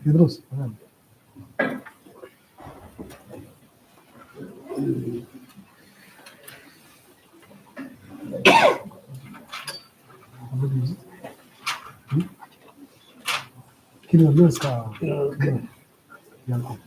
ቴድሮስ፣ ኪድ በል እስካ። ያዕቆብ።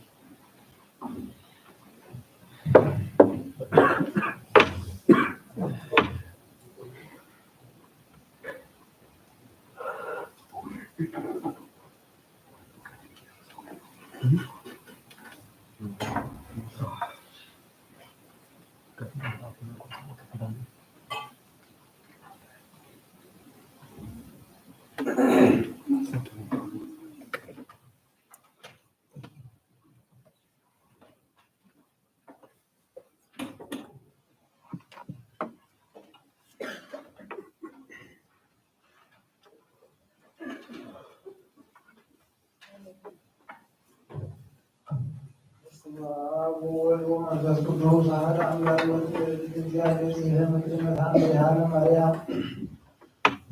በስመ አብ ወወልድ ወመንፈስ ቅዱስ አሐዱ አምላክ። ወልድ እግዚአብሔር ሲለ መቅድመት አምር ያለ ማርያም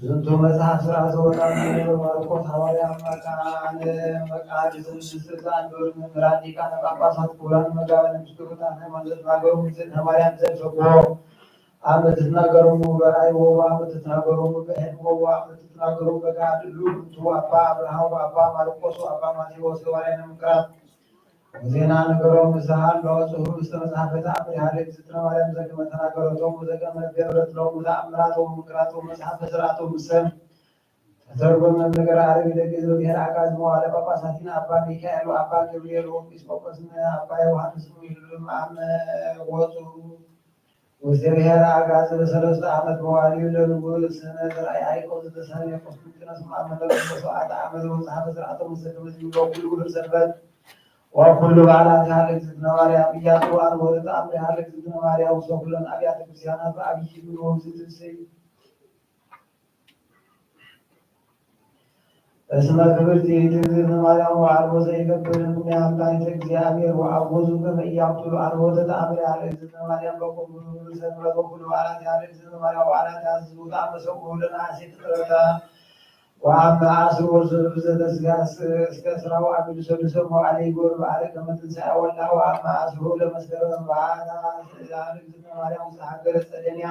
ዝንቱ መጽሐፍ ሥርዓተ ወጣት ማርቆስ ሐዋርያ መቃን መቃን ስልጣን ዶር መምህራን ሊቃነ ጳጳሳት ክቡራን መጋበን ምስክሩታን ሃይማኖት ማገሩ ምስል ተማርያም ዘልፈጎ አመ ትትናገሮሙ በራእይ ወወ አመ ትትናገሮሙ በሕልም ወወ አመ ትትናገሮሙ በገሃድ እሉ እንቱ አባ አብርሃም ወአባ ማርቆስ ወአባ ማቴዎስ ገባርያነ ምክራት ወዜና ነገሮም ንስሓ ለወጽሁ ውስተ መጽሐፈ ተአምር ያህልቅ ዝትነ ማርያም ዘከመ ተናገረቶም ወዘከመ ገብረት ሎሙ ተአምራቶም ምክራቶም መጽሐፈ ስርዓቶም ምሰል ተተርጎመ እምነገረ አረብ ይደግዝ በብሔር አጋዝ መዋዕለ ጳጳሳቲን አባ ሚካኤል ወአባ ገብርኤል ወኤጲስቆጶስነ አባ ዮሐንስ ሚሉም አመ ወፁ ውስተ ብሔር አጋዝ በሰለስቱ ዓመት መዋዕሊሁ ለንጉስ ስነ ዘርአ ያዕቆብ ዘተሰምየ ቆስጠንጢኖስ አመ ነግሶ በሰብዓተ ዓመት ወመጽሐፈ ስርዓተ ሙሴ ከመ ዝብሎ ኩሉ ግብር ሰንበት ወኩሉ በዓላት ያህል እግዝእትነ ማርያም እያሱ አንወርት አምር ያህል እግዝእትነ ማርያም ውስተ ኩለን አብያተ ክርስቲያናት በአብይ ግብር ወምዝእትብስይ እስመ ክብርቲ ይእቲ እግዝእትነ ማርያም ወአልቦ ዘይገብር እምኔ አምላይተ እግዚአብሔር ወአቦዙ ከመ ኢያምጡ ለአልቦ ተተአምር ያለ እግዝእትነ ማርያም በኩሉ ሰንበት ወኩሉ በዓላት ያለ እግዝእትነ ማርያም በዓላት ያዝዙ ተአመሰው ለነሐሴ ቅጥረታ ወአመ አስሩ ወርሶ ብዘተስጋ እስከ ስራ ወአሚሉ ሰዱሰ መዋዕለ ይጎር በዓለ ከመ ትንሣኤ ወላ ወአመ አስሩ ለመስከረም በዓታ ያለ እግዝእትነ ማርያም ውስተ ሀገረ ጸደንያ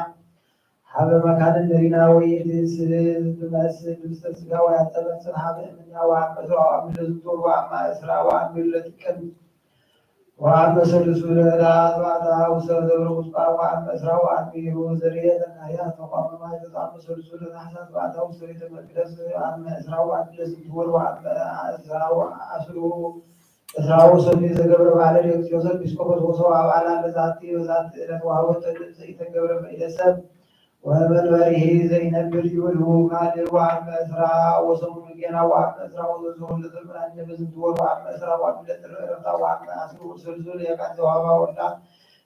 ሀበ መካነ መሪና ወይእቲ ስል ትመስል ውስተ ስጋ ወያጸበጽር ሀበ እምኛ ወአመ ስራ ወአሚሉ ዝንጦር ወአመ እስራ ወአሚሉ ለጥቀም ወአመ ሰሉሱ ለዕለት ባእታሁ ውስተ ደብረ ቁስቋም ወአመ ዕስራሁ አሚሩ ዘርኤተ ናህያት ተቋመ ማይ ዘጻመ ሰሉሱ ለነሐሳት ባእታሁ ውስተ ቤተ መቅደስ። ወአመ ዕስራሁ አሚሩ ለዝንቱ ወር ወአመ ዕስራሁ አስሩ ዕስራሁ ሰሉስ ዘገብረ በዓለ ዲዮስቆሮስ ኤጲስቆጶስ ወሰው አባላ ለዛቲ በዛቲ ዕለት ወሀቦ ተድል ዘኢተገብረ በኢደ ሰብ ወመንበሪሂ ዘይነብር ይብል። ካልእ ወአመ ዕስራ ወሰሙኑ ጌና ወአመ ዕስራ ወዘተወልደ ዘመን በዝንቱ ወር ወአመ ዕስራ ወአንደ ጥር ዕረፍታ ወአመ አስሩ ወሰሉሱ ለየካቲት ወሀባ ወልዳ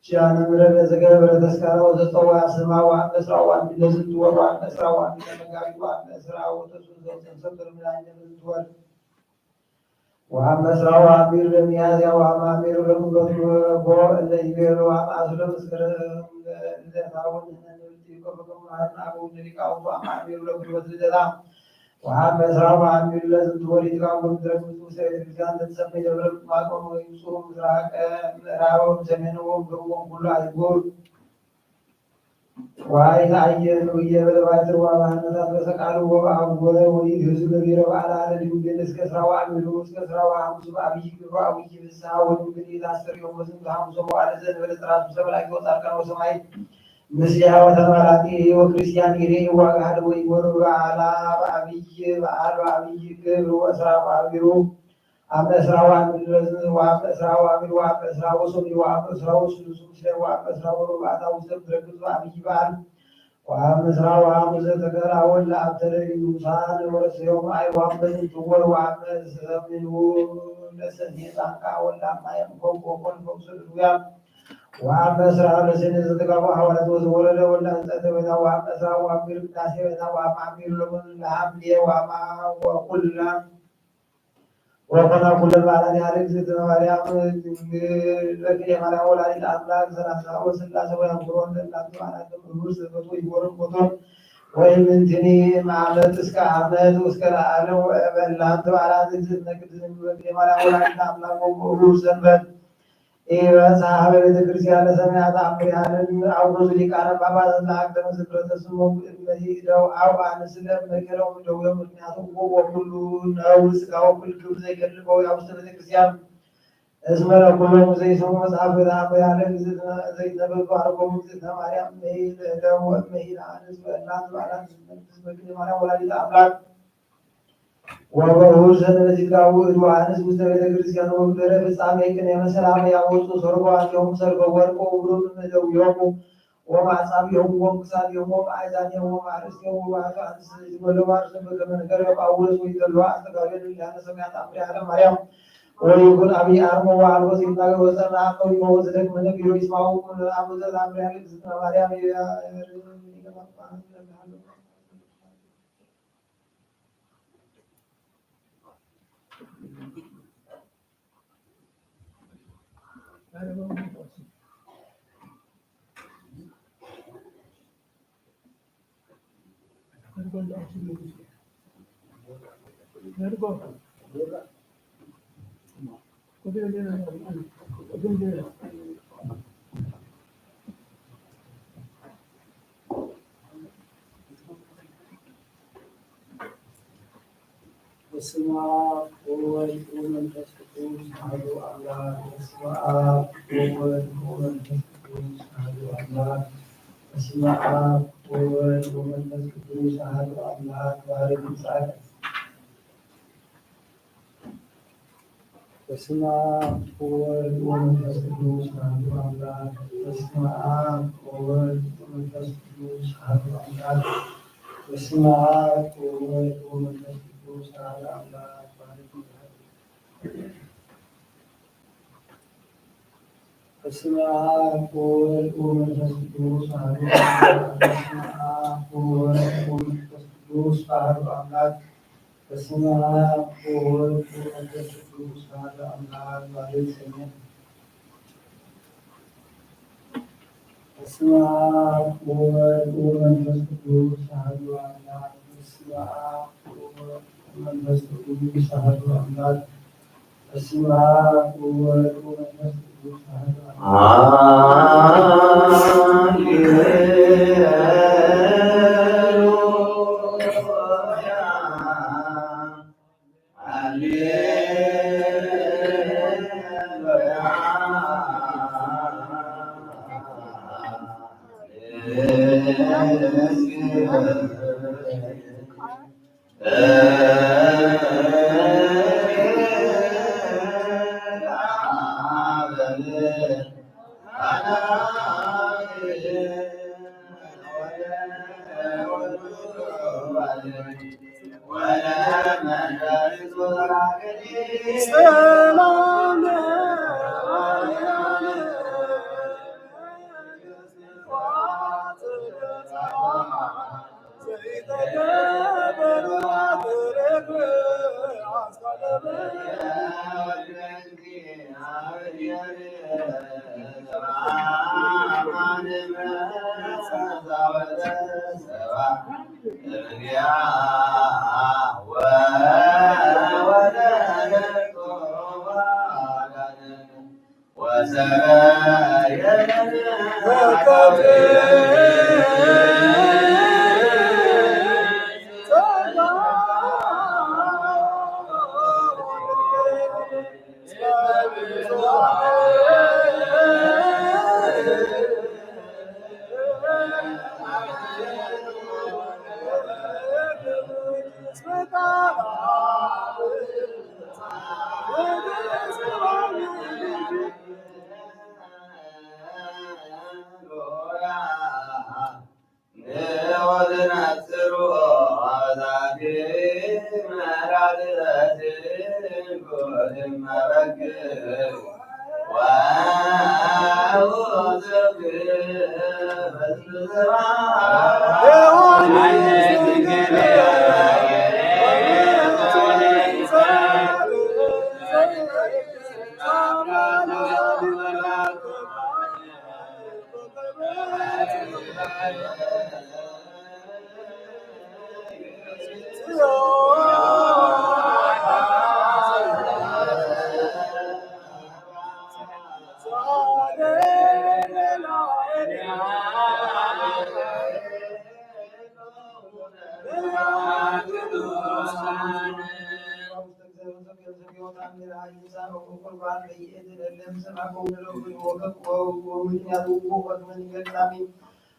ኪዳነ ምሕረት ለዘገበረ ተስካራ ወዘጸውዓ ስማ ወአመ ዕስራ ወአንደ በዝንቱ ወር ወአመ ዕስራ ወአንደ መጋቢት ወአመ ዕስራ ወተስዑ ዘውፅእ ሰብር ምን አይነ በዝንቱ ወር ወአመ ዕስራ ወአሚሩ ለሚያዝያ ወአመ አሚሩ ለግንቦት እለ ይቤሉ ወአመ አስሩ ለመስከረም እለ ታቦት ንሕነ ንብል ይቆም በከመ መሃርና አበው ለሊቃውንቱ ወአመ አሚሩ ለግንቦት ልደታ ወአመ ዕስራ ወአሚሩ ለዝንቱ ወር ይትቃወም ድረግ ብዙ ሰቤተ ክርስቲያን ለተሰመይ ደብረ ማቆም ወይምፁ ምስራቀ ምዕራቦም ሰሜንዎም ደቡቦም ኩሉ አይጉር ወአይትአየን ወየበለ ባትር ወአባህነታት በሰቃሉ ወበአጉረ ወይት ህዝብ ገቢረ በዓለ አለ ድንግል እስከ ስራው አሚሩ እስከ ስራው ሐሙስ በአብይ ግብሩ አብይ ፍስሐ ወድንግል የታሰር ዮም በዝንቱ ሐሙስ ወበዓለ ዘእንበለ ጥራት ሰበላጊ ወጻድቃን ወሰማይ ምስሊሃ ወተማላቂ ወክርስቲያን ይሬ ዋጋ ሀደ ወይጎር በዓላ በአብይ በዓል በአብይ ግብር ወስራ በአሚሩ አመ ዕስራ ወአሚሩ ለዝ-፣ ወአመ ዕስራ ወአሚሩ ወአመ ዕስራ ወሰሙኑ ወአመ ዕስራ ወስሉሱ ምስሌሁ ወአመ ዕስራ ወረብዓታ ውስተ ምድረ ግብጽ በአብይ በዓል። ወአመ ዕስራ ወሐሙስ ዘተከላ ወለ አብተለ ንጉሳን ወረሰዮም አይዋም በዝንቱ ወር ወአመ ሰሚኑ ለሰኔ ጻንቃ ወለ አማየም ኮም ወኮን ፈውሰ ድውያን። ወአመ ዕስራ ለሰኔ ዘተጋቡ ሐዋርያት ወዘወረደ ወለ አንጸተ ቤታ ወአመ ዕስራ ወአሚሩ ቅዳሴ ቤታ ወአመ አሚሩ ለመኑ ለሐምሌ ወአመ ወኩላ ወኮና ኩለን በዓላት ያለ እግዝእትነ ማርያም ድንግል በክልኤ ማርያም ወላዲተ አምላክ ሰላሳ ወስላሴ ወያክብሮን ለእናንተ በዓላት እምሩ ሰንበት ወይወርም ቦቶን ወይም እንትኒ እም ዓመት እስከ ዓመት እስከ ለዓለም ወእበላንተ በዓላት እግዝእትነ ቅድስት ድንግል በክልኤ ማርያም ወላዲተ አምላክ ወእምሩ ሰንበት ኢበጽሐ ሀበ ቤተ ክርስቲያን ለሰማዕታት አምብሪያንን አውዶስ ሊቃነ ጳጳሳት ለአክተመ ዝክረተ ስሞም እመሂ እደው አው አንስለ እመከለው እደውዮም ምክንያቱ ወኩሉ ነው ስጋው ክልክሉ ዘይከልል በውያ ውስተ ቤተ ክርስቲያን እስመ ለኩሎም ዘይሰሙ መጽሐፍ ቤተ አምብሪያንን ዘይነበሩ አርጎሙ እግዝእትነ ማርያም እመሂ ለእደው ወእመሂ ለአንስ በእናት በዓላት ዝመልክስ በክልኤ ማርያም ወላዲተ አምላክ ወበውር ሰንበት ይትጋቡ እድ ወአንስ ውስተ ቤተ ክርስቲያን ወእምድረ ፍጻሜ ቅኔ መሰላም ያወፁ ሰርጎ አዜሆሙ ሰርጎ ወርቅ ወብሩር እደዊሆሙ ወማዕጻቢሆሙ ወክሳዲሆሙ ወማዕዛኒሆሙ ወማርእስቲሆሙ ወባቱ አንስ ይትመለዋ ሰንበት ከመ ነገረ ጳውሎስ ወይተለዋ አስተጋቤ ለሊዳነ ሰማያት አምሪ ሀለ ማርያም ወይኩን አብይ አርሞ ወአልቦ ዘይናገር ወጸና አቀዊሞ ወዘደግመ ነቢሮ ይስማው አቡዘ አምሪ ሀለ እግዝእትነ ማርያም በስመ አብ ወወልድ ወመንፈስ ቅዱስ አሐዱ አምላክ። በስመ አብ ወወልድ ወመንፈስ ቅዱስ አሐዱ አምላክ። በስመ አብ ወወልድ ወመንፈስ ቅዱስ አሐዱ አምላክ። ባርክ ይትባረክ። በስመ አብ ወወልድ ወመንፈስ ቅዱስ አሐዱ አምላክ። በስመ አብ ወወልድ ወመንፈስ ቅዱስ አሐዱ አምላክ። በስመ አብ ወወልድ ወመንፈስ ቅዱስ አሐዱ አምላክ። ባርክ ይትባረክ። በስመ አብ ወወልድ ወመንፈስ ቅዱስ አሐዱ አምላክ። በስመ አብ ወወልድ ወመንፈስ ቅዱስ አሐዱ አምላክ። በስመ አብ ወወልድ ወመንፈስ ቅዱስ አሐዱ አምላክ። ባርክ ሰሜን። በስመ አብ ወወልድ ወመንፈስ ቅዱስ አሐዱ አምላክ። በስመ አብ ወወልድ ወመንፈስ ቅዱስ አሐዱ አምላክ። በስመ አብ ወወልድ ወመንፈስ ቅዱስ አሐዱ አምላክ። ሃሌሉያ፣ ሃሌሉያ።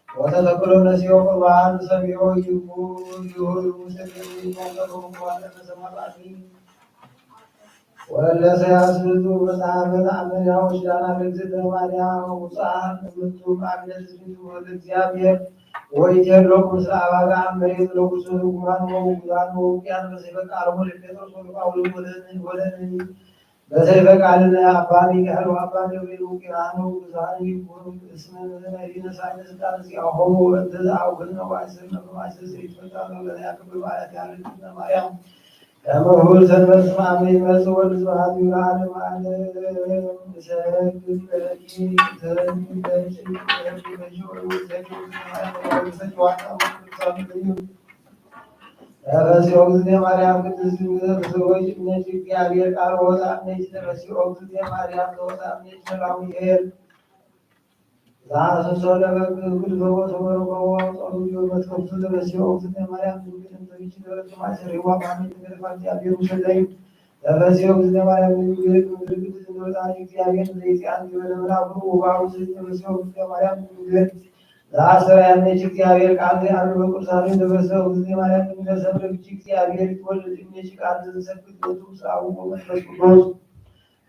ወተተክሎ ነሲኦ ቁርባን ሰሚዖ ይኩ ይሁን ውስጥ ወለሰ ያስብቱ መጽሐፈ ተአምር ያወሽዳና ለእግዝእትነ ማርያም ውፅአን እምንቱ ማግነት ዝብቱ ወልደ እግዚአብሔር ወይቴሎ ምስለ አባጋ መሬት ለኩሱ ርጉማን ወውጉዛን ወውቅያን በሰይፈ ቃሎሙ ለጴጥሮስ ወለጳውሎስ ወለነ ወለነ በሰይፈ ቃልነ አባ ሚካኤል ወአባ ገብርኤል ውቅያኑ ቅዱሳን ይኩኑ እስመ ንሕነ ኢነሳእነ ስልጣነ ዚአሆሙ ወእንተ ዘአውክነ ወአይሰነ በማይሰ ዘይትፈታ ለነ ያክብር ማለት ያለችነ ማርያም ከመ ሁል ሰንበት ስማሚ መጽእ ወልድ ስብሐት ይሁን ለዓለመ ዓለም። እሰግድ ለኪ እሰግድ ለኪ እሰግድ ለኪ እሰግድ ለኪ ተፈስሒ ኦግዝእትየ ማርያም ቅድስት ድንግል ተሰወች እምኔኪ እግዚአብሔር ቃል ወወፃ እምኔኪ። ተፈስሒ ኦግዝእትየ ማርያም ዘወፃ እምኔኪ ሰላም ይሄድ። ዛሰሶ ለበግ ግድፈ ወተመረቀ ወፀሩ መትከፍቱ። ተፈስሒ ኦግዝእትየ ማርያም ድንግል እንተ ይቺ ደረት ማሰሪዋ ማሚ ተገደፋ እግዚአብሔር ውሰደኝ። ተፈስሒ ኦግዝእትየ ማርያም ድንግል ምድር ቅድስት እንተ ወፃ እግዚአብሔር ዘይፅአን ዝበለ መልአኩ ውባቡ። ተፈስሒ ኦግዝእትየ ማርያም ድንግል ዘአስተርአየነ እግዚአብሔር ቃል ዘያዕርግ በቅዱሳኑ። ተፈስሒ ኦግዝእትየ ማርያም ድንግል ሰብረ ብእኪ እግዚአብሔር ይትወለድ እምኔኪ ቃል ዘንሰብክ በቱ ምስለ አቡሁ ወመንፈስ ቅዱስ።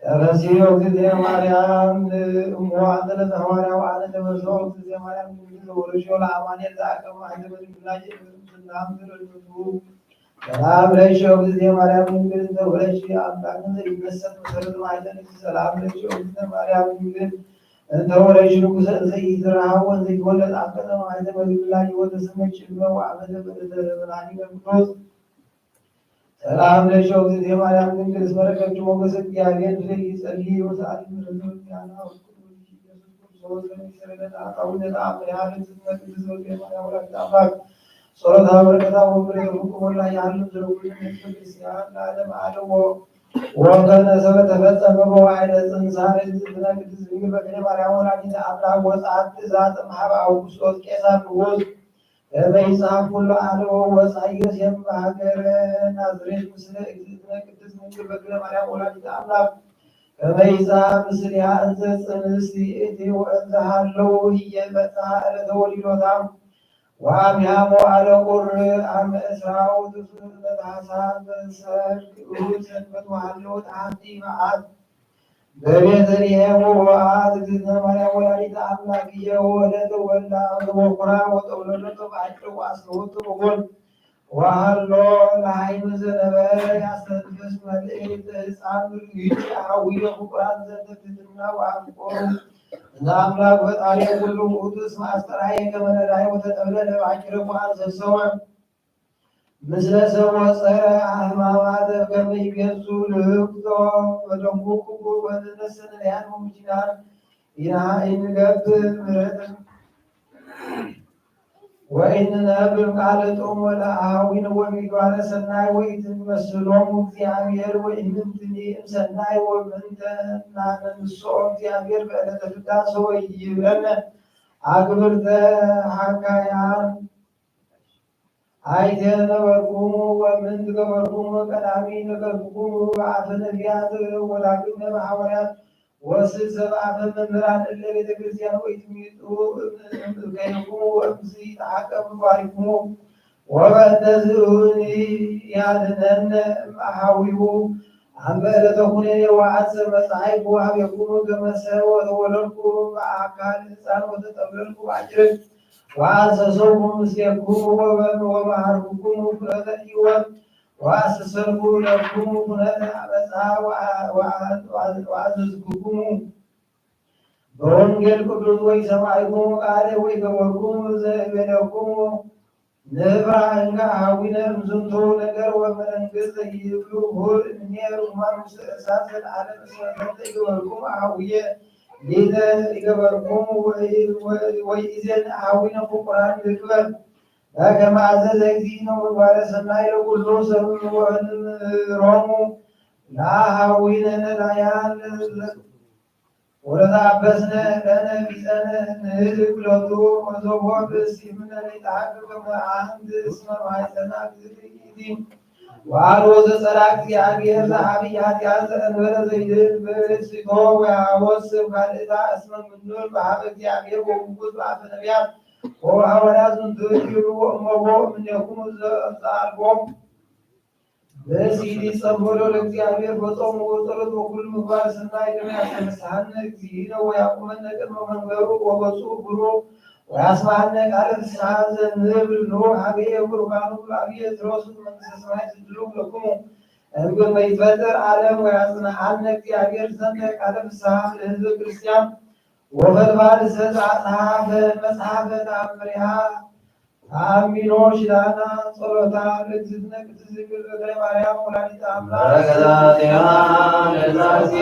ተፈስሒ ኦግዝእትየ ማርያም እሙ አንተ ለዘሐዋርያ ወአነ። ተፈስሒ ኦግዝእትየ ማርያም ድንግል ዘወረሾ ለአማኑኤል ዘአቀመ ማሕተመ ድንግልና ጀምር ምስናም ዘረድቱ ሰላም ለኪ ኦ እግዝእትየ ማርያም ድንግል እንተ ወለድኪ አምላክን ዘይመሰል መሰረት ማይዘንኪ። ሰላም ለኪ ኦ እግዝእትየ ማርያም ድንግል እንተ ወለድኪ ንጉሰ እንዘ ኢይትረሃው ወእንዘ ኢይትወለድ አንቀጸ ማይዘን ወድንግልና ወተሰመኪ እመ ወአመተ በእንተ ለመድኃኒነ ቅዱስ። ሰላም ለኪ ኦ እግዝእትየ ማርያም ድንግል እስመ ረከብኪ ሞገሰ እግዚአብሔር ድለኪ ጸልዪ ወሰአሊ ምሕረተ ወጽያና ወፍቅር ወልድኪ ኢየሱስ ክርስቶስ ለሚሰረገና አጣዊነ ተአምር ያህል ዝመግድ ዘወልደ ማርያም ወላዲተ አምላክ ጸሎታ በረከታ ወምሕረተ ፍቁር ወላ ያህል ዘለኩሉ ቤተ ክርስቲያን ለዓለም አለዎ። ወከነ ሰበ ተፈጸመ በዋዕለ ጽንሳ ለእግዝእትነ ቅድስት ድንግል በክንደ ማርያም ወላዲተ አምላክ ወጻት ትእዛዝ እምሃበ አውግስጦስ ቄሳር ንጉስ። ከመ ይጻፍ ኩሉ አልቦ ወፃ ዮሴፍ በሀገረ ናዝሬት ምስለ እግዝእትነ ቅድስት ድንግል በክለ ማርያም ወላዲተ አምላክ። ከመ ይጻፍ ምስሌሃ እንዘ ጽንስት ይእቲ ወእንዘ ሃለው ህየ በጽሐ ዕለተ ወሊዶታ። ወአምያም ወአለ ቁር አመ እስራው ትሱት በታሳብ ሰልኡ ሰንበት ወሃለወት አሐቲ መዓልት በቤተልሔም ወወአት እግዝእትነ ማርያም ወላዲተ አምላክ ኢየወለደት ወልዳ ዘበኩራ ወተወለደቶ በአጭር ወአስርሁት እኩል ወሃሎ ለሃይም ዘነበረ ያስተንፍስ መልእክት ህፃን ይጭ አዊዮ ፍቁራን ዘንተ ትሕትና ወአፍቆሩ እንተ አምላክ ፈጣሪ ኩሉ ውእቱ እስመ አስተርአየ ከመ ነዳይ ወተጠብለለ በአጭር ወአንሰሰወ ምስለ ሰብ ወፀረ አህማማተ ከመ ይቤዙ ልህብቶ ወደሙ ክቡር ወንነሰ ነዳያን ወምጅዳን ኢና ኢንገብር ምሕረት ወኢንነብብ ቃል ጥዑም ወለአሃዊነ ወሚግባረ ሰናይ ወኢትንመስሎሙ እግዚአብሔር ወኢምንትኒ እምሰናይ ወምንተ ናነንስኦ እግዚአብሔር በዕለተ ፍዳ ሰወ ይብለነ አግብርተ ሐካያን አይቴ ነበርኩሙ ወምንት ገበርኩሙ ቀዳሚ ነገርኩሙ በአፈ ነቢያት ወዳግመ በሐዋርያት ወስብሰብ አፈ መምህራን እለ ቤተ ክርስቲያን ወይትሚጡ እምእከይኩሙ ወእምዝ ይትዓቀብ ባሪኩሙ ወበእንተ ዝእኒ ያድነነ እምአሃዊሁ አምበ ዕለተ ኩነኔ ወአጽር መጻኢኩ ሀቤኩሙ ከመ ሰ ወተወለድኩ በአካል ህፃን ወተጠብለልኩ በአጭር ወአንሰሰኩ ምስሌኩሙ ወመሃርኩኩሙ ፍኖተ ሕይወት ወአስተሰርኩ ለክሙ ኩነተ አመፃ ወአዘዝኩኩሙ በወንጌል ቅዱስ ወይ ሰማዕኩሙ ቃለ ወይ ገበርኩሙ ዘእቤለኩሙ ንፍራ እንጋ ሀዊነ እምዝንቱ ነገር ወመንግስት ይብሉ ሁር እምኔ ሩማን ውስተ እሳት ዘለዓለም እስመ ፈንተ ይገበርኩሙ ሀውየ ሊተ ይገበርኩሙ ወይ ኢዜን ሀዊነ ፍቁራን ይግበር በከመ አዘዘ እግዚእነ ወግባረ ሰናይ ለኩሉ ሰብ ወንምሮሙ ለአሃዊነ ነዳያን ወለተአበስነ ለነ ቢጸነ ንህልክ ሎቱ ወዘቦ ብእሲምነ ሊጣቅ ከመ አንቲ እስመ ማይጸና ግዝእቲ ወአልቦ ዘጸላ እግዚአብሔር ዘአብይ ኃጢአት ዘእንበለ ዘይድል ብእሲቶ ወያወስብ ካልእታ እስመ ምኑር በሀበ እግዚአብሔር ወውጉዝ በአፈ ነቢያት ወሐዋርያት ዝንቱ ይብሉ ወእመቦ እምኔኩም ዘአልቦ ብእሲቲ ጸንበሎ ለእግዚአብሔር በጾሙ ወጸሎት ወኩሉ ምግባር ሰናይ ከመ ያስተንስሐነ እግዚእነ ወያቁመነ ቅድመ መንበሩ ወገጹ ብሩክ ወያስምዐነ ቃለ ፍስሐ ዘንብል ኖህ ሀቤ ብሩካኑ አብየ ትሮሱ መንግስተ ሰማይ ትድሉ ለክሙ እምቅድመ ይትፈጠር ዓለም ወያጽንዓነ እግዚአብሔር ዘንተ ቃለ ፍስሐ ለህዝበ ክርስቲያን ወፈልፋል ሰዝ አጽሐፈ መጽሐፈ ተአምሪሃ ተአሚኖ ሺዳና ጸሎታ ለእግዝእትነ ቅድስት ድንግል በክለ ማርያም ወላዲተ አምላክ በረከታቲሃ ለዛቲ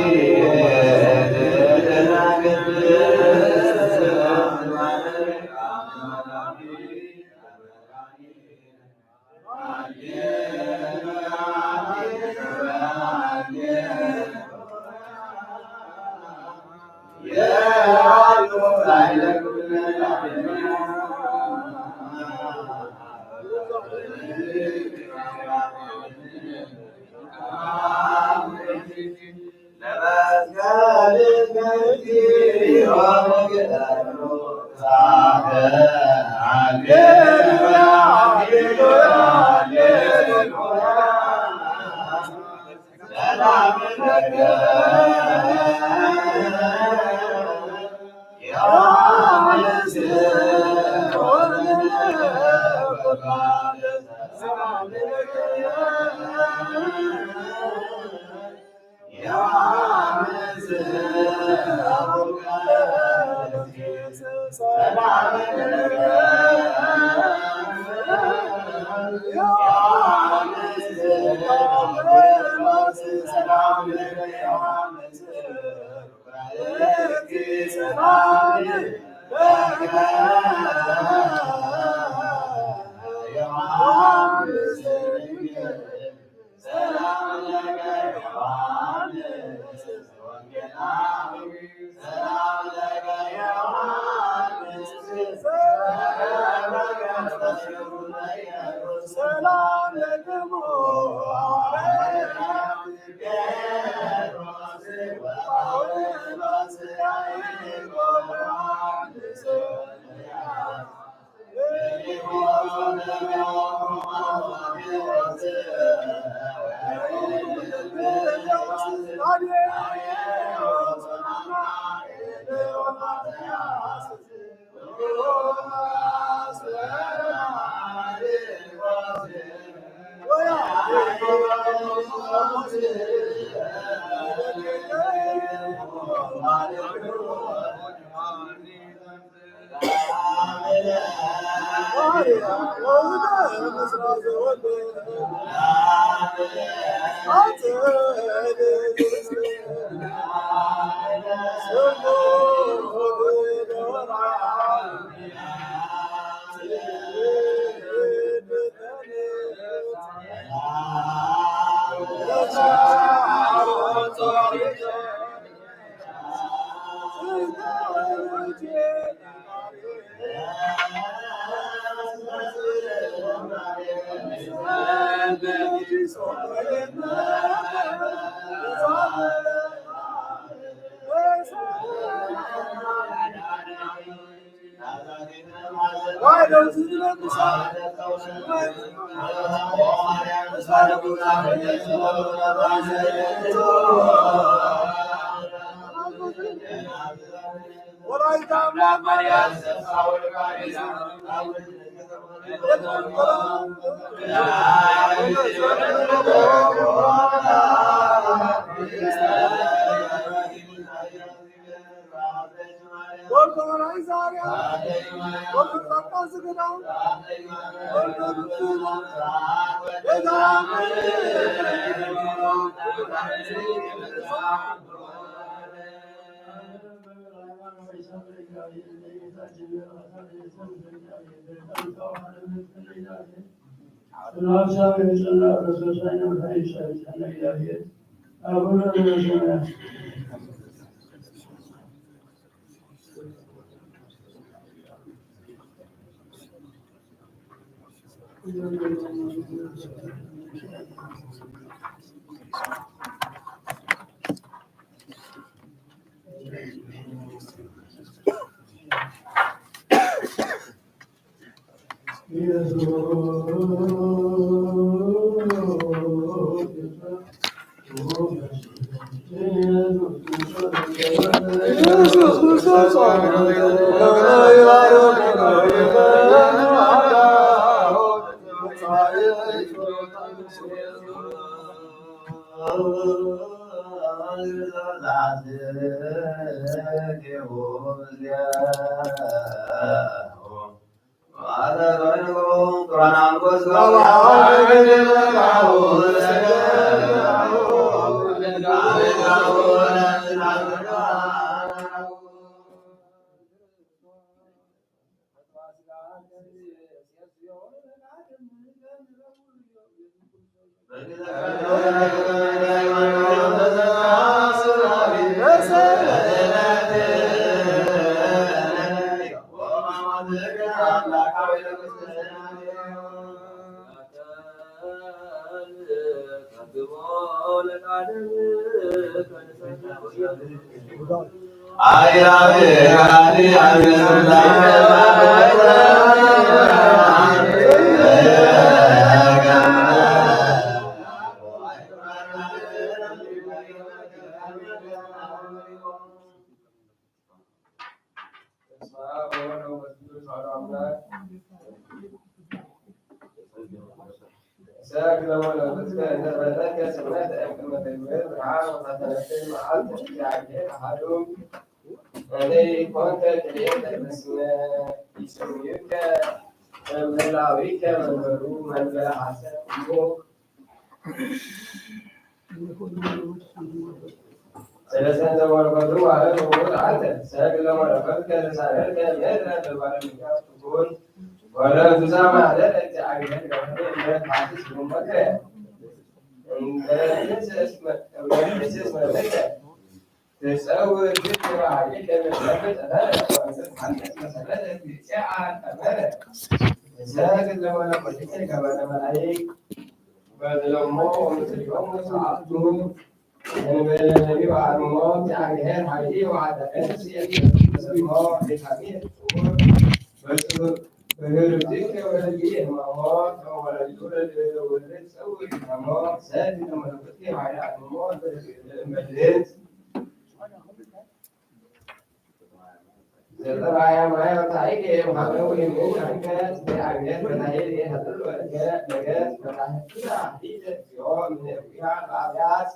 ወላዲተ ኣምላክ ማርያም ስለስተ መለኮቱ ማለት ውእቱ አንተ፣ ሰግለ መለኮት ከዘሳረርከ ምድረ በባለ ምክንያት ትኩን ወለንቱሳ ማለት እግዚአብሔር ገብረ እምነት ሐዲስ ጉመከ እንደ ትስስ መ-፣ እንደ ትስስ መለከ ትጸውር ግድ ባህሪ ከመጸፍ ጠፈረ ወንዘት ሐንተት መሰረት እግዚአ ጠፈረ። ሰግለ መለኮት ከገበረ መላእክት በዝለሞ ወምስሊሆሙ ሰዓቱ እንበለ ነቢዩ አርምሞ እግዚአብሔር ኃይሊ ወኃጢአትን ስእየት ተሰሞ ሌታሚ በህርብትከ ወህልዊ ህማሞ ከመ ወላዲቱ ለዘወለደት ጸውር ህማሞ ሰድ ለመለኮትከ ኃይሊ አርምሞ ለእመልት ዘጠባያ ማያም ታሪክ የምሃነው የምን አንቀጽ የአብሔር መታሄድ የህጥል ወእገ ነገስ መታህትና ሂደ ሲሆን ነቢያ ጣቢያት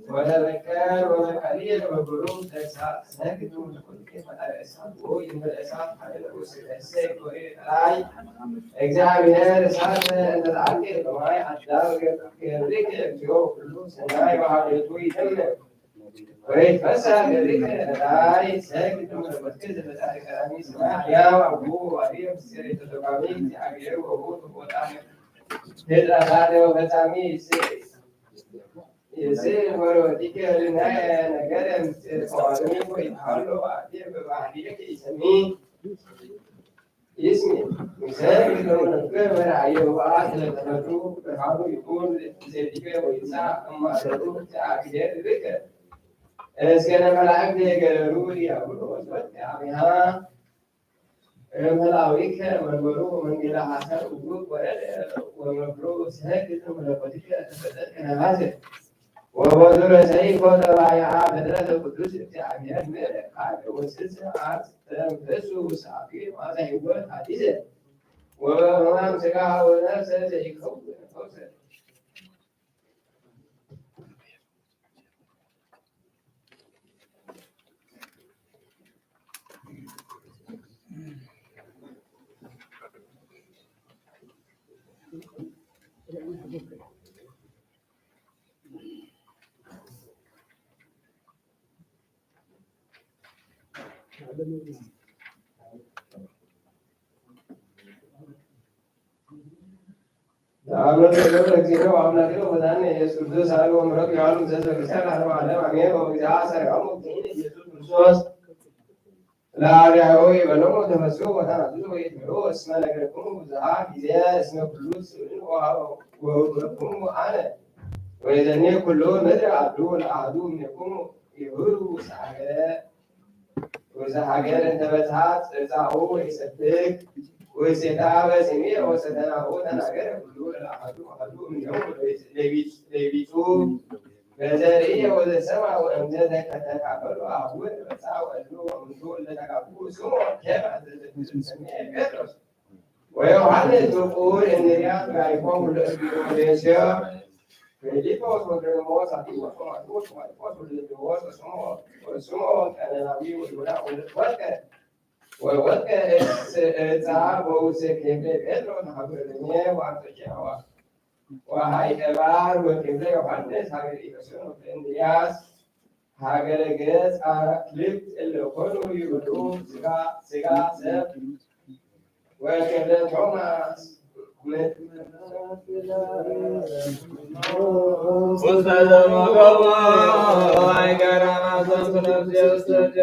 ወተዘከር ወተቀሊል ወብሩክ ተግሳጽ ነግዱ ለኩልከ ፈጣሪ እሳት ወይ እንበለ እሳት ኃይለ ውስጥ እሰይ ወይ ራይ እግዚአብሔር እሳት እንተተአልከ በማይ አዳም ገብርከ እግዚኦ ኩሉ ሰናይ ወሀቤቱ ይደምር። ወይትፈሳ ገሪከ ራይ ሰግድ ወትከዝ በጻድቅ ቀዳሚ ሰማይ ሕያው አቡ አብየ ምስጢር የተተርጓሚ እግዚአብሔር ወቡ ተቆጣ ህድራ ታደ ወፈጻሚ ይስር ወሮቲከ ልናየ ነገረ ምስጢር ተዋሚ ወይትሃሎ አብየ በባህርየ ከይሰሚ ይስሚ ምሰል ለመለከ መርአየ ወአት ለተፈቱ ብርሃኑ ይኩን ለዘዲከ ወይሳ እማሰሉ ተአክደ ልከ እስከነ መላእክት የገረሩ ዲያብሎስ ወልቀ አብሃ እምልአዊከ መንበሩ መንገላ ሐሳብ ውጉብ ወረደ ወመብሮ ሰግድ መለኮትከ ተፈጠርከ ነፋሰ ወበዙረ ሰይፎ ጠባያ ፍጥረተ ቅዱስ እግዚአብሔር ምሕረት ካልእ ወስስ አስተንፍሱ ውሳፊ ማዛ ህይወት አዲሰ ወበህማም ስጋ ወነፍሰ ዘይከውን ፈውሰ። አብነት ገብረ እግዚኦ አምላክነ ወመድኃኒነ ኢየሱስ ክርስቶስ አሐዱ ወምሕረቱ የሃሉ ምስለ ቤተክርስቲያን ለዓለመ ዓለም አሜን። ወእግዚአ ሠሪዖሙ እግዚእነ ኢየሱስ ክርስቶስ ለአርያሁ ይበሎሙ ተፈስሑ ወተናዝዙ ወይትብዑ እስመ ነገርክሙ ብዙኃ ጊዜ እስመ ኩሉ ስእሉ ወሀበኩሙ አነ ወይዘኔ ኩሉ ምድር አዱ ለአሐዱ እምኔክሙ ይሁሩ ውስተ ሀገረ ውስተ ሀገር እንተ በጽሐት ጽብጻሁ ወይሰብክ ወይሴታ በስሜ ወሰተናሁ ተናገረ ኩሉ ለአሐዱ አሐዱ እምኔሁ ለይቢጹ በዘርኢ ወዘሰማ ወእምዘ ተከተካፈሉ አቡን በጻ ወእሉ ወእምቱ ለተጋቡ ስሙ ኬፍ አዘዘ ስሜ ጴጥሮስ ወዮሐንስ ጥቁር እንድርያስ ጋይቆሙ ለእስጢሞቴዎስ ፊልጶስ ወንድርያስ አብዮስ ወማቴዎስ ወማርቆስ ወልድዎስ ወስምዖን ቀነናዊ ወይሁዳ ወልድ ወርቀ ወወድቀ እጽ- እጻ በውስተ ኬፌ ጴጥሮስ ሀገርኛ ወአንጾኪያ ወ- ወሀይቀ ባር ወኬፌ ዮሐንስ ሀገር ኤፌሶን ወእንድርያስ ሀገረ ገጽ አክልት እለ ኮኑ ይብሉ ስጋ ስጋ ሰብ ወኬፌ ቶማስ ውስተ ዘመገቦ አይገረ ማሰንቱ ነፍሴ ውስተ እዴ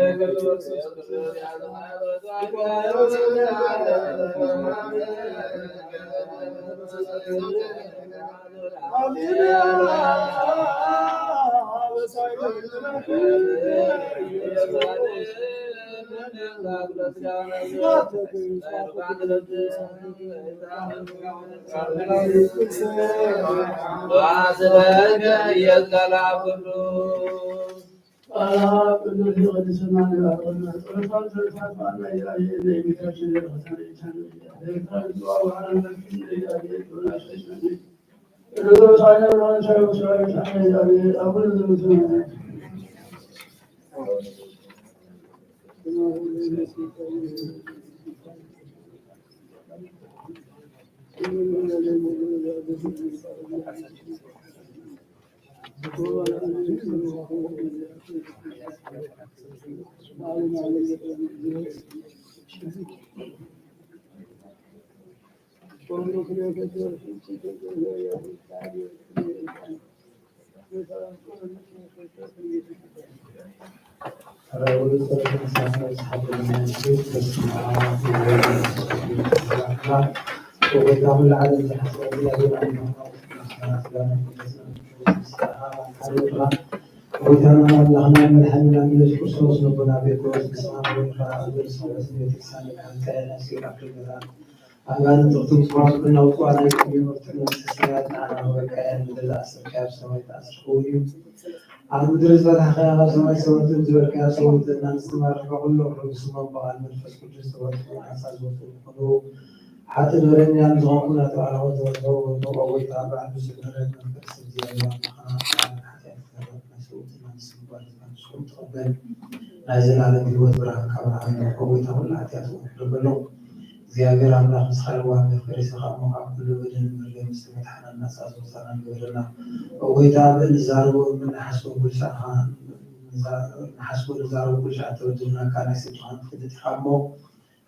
ጎይታና ኣምላኽና መድሓኒና ኢየሱስ ክርስቶስ ልቦና ጴጥሮስ ንስኻ ንጎይታ ኣብ ቤተክርስትያን ኣጋንንት እኽትም ስዋስ እናውፅዋ ናይ ቅድሚ መፍትሒ መንግስተ ሰማያት ንዓና ንበቃ እያ። ንገዛ ኣስርካ ኣብ ሰማይ ተኣስርክዎ እዩ። ኣብ ምድሪ ዝበላዕካያ ካብ ሰማይ ሰውትን ዝበልካያ ሰውትን እናንስቲ ማረካ ኩሎም ርሑስ ስሞም ብቓል መንፈስ ቅዱስ ተወልዱ ናሳ ዝወፁ ይኹኑ። ሓጥእ በደለኛን ዝኾንኩ ናተባረኸ ተወልዶ ወልዶ ጎይታ በዓል ብዙሕ ምሕረት መንፈስ እግዚኣብሔር ኣምላኽና በዓል ሓጢኣት ይፈረድ ናይ ሰውትን እናንስቲ ጓል ንስኹም ትቐበል ናይ ዘላለም ህይወት ብርሃን ካብ ብርሃን ንረኽቦ ጎይታ ኩሉ ሓጢኣት እውን ይሕደገሎም። እግዚኣብሔር ኣምላኽ ምስኻ ይዋሃብ፣ ፈሪስኻ እሞ ካብ ኩሉ በደል መርገም ዝተመትሓና ናጻ ዝወጻና ንገረና። ኦ ጎይታ፣ ብእንዛረቦ እንሓስቦ ጉልሻኻ፣ ንሓስቦ ንዛረቦ ጉልሻ እተበደልናካ ናይ ስድኻን ትፈልጥ ኢኻ እሞ፣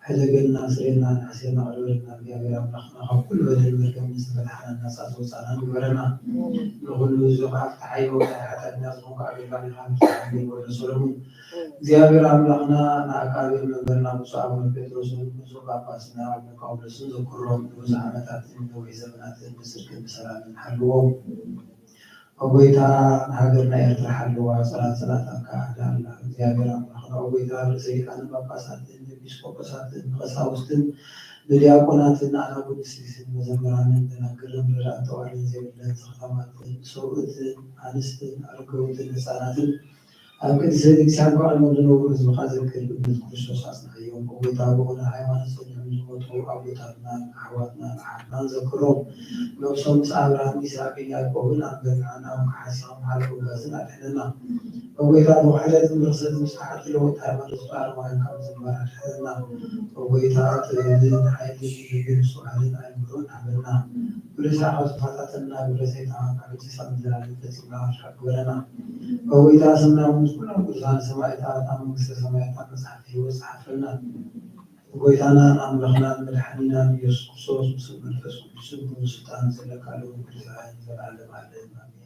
ሕደገልና፣ ስሬና፣ ንሕሴና፣ ቅረበልና። እግዚኣብሔር ኣምላኽና ካብ ኩሉ በደል መርገም ዝተመትሓና ናጻ ዝወጻና ንገረና። ንኹሉ እዚ ከዓ ፍትሓ ይወ ናይ ሓጢኣትና ዝኾንካ ኣገልጋሊኻ ንፍትሓ ይወ ሰሎሙን እግዚኣብሔር ኣምላኽና ንኣቃቤ መንበርና ብፁዕ ኣቡነ ጴጥሮስን ብፁዕ ጳጳስና ኣቡነ ጳውሎስን ዘክሮም ንብዙሕ ዓመታትን ነዊሕ ዘመናትን ብጽድቅን ብሰላምን ሓልዎም። ኦ ጎይታ፣ ንሃገርና ኤርትራ ሓልዋ፣ ጸላእቲ ጸላእታካ ኣዳላ። እግዚኣብሔር ኣምላኽና ኦ ጎይታ፣ ርእሰ ሊቃነ ጳጳሳትን ኤጲስቆጶሳትን ብቐሳውስትን ብዲያቆናትን ኣናጉንስቲስን መዘምራንን ደናግልን ረዳእን ተዋልድን ዘይብለን ዘኽታማትን ሰብኡትን ኣንስትን ኣረጋውትን ህጻናትን ኣብ ቅድስተ ቤተክርስትያን ከዕልሞም ዝነብሩ ህዝብኻ ዘክር ብእምነት ክርስቶስ ኣጽንዓዮም። እወታ ብእውነት ሃይማኖት ጸኒዖም ዝሞቱ ኣቦታትናን ኣሕዋትናን ኣሓትናን ዘክሮም። ነብሶም ምስ ኣብርሃም፣ ይስሐቅን ያዕቆብን ኣንበርክዓና፣ ካብ ሓሲኻም ሓለፉ ጋዝን ኣድሕነና። እወታ ብውሕደትን ብርኽሰትን ምስ ተሓት ለወጥ ሃይማኖት ኣረማውያን ካብ ዝንባር ኣድሕነና። እወታ ጥበብን ሓይልን ልብን ምስትውዓልን ኣእምሮን ሃበና። ብርእሳ ካብ ዝፈታተና ግብረ ሰይጣን ካብ ጭሳ ምድራን ፈጺምና ርሓቕ ግበረና። እወይታ ስምና ምስ ኩሎም ቅዱሳን ሰማዕታት ኣብ መንግስተ ሰማያት ኣብ መጽሓፍ ህይወት ጸሓፈልና። ጎይታናን ኣምላኽናን መድሓኒናን ኢየሱስ ክርስቶስ፣ ምስ መንፈስ ቅዱስን ብምስልጣን ዘለካ ልዑል ግዛእን ዘለዓለም ዓለም ኣሜን።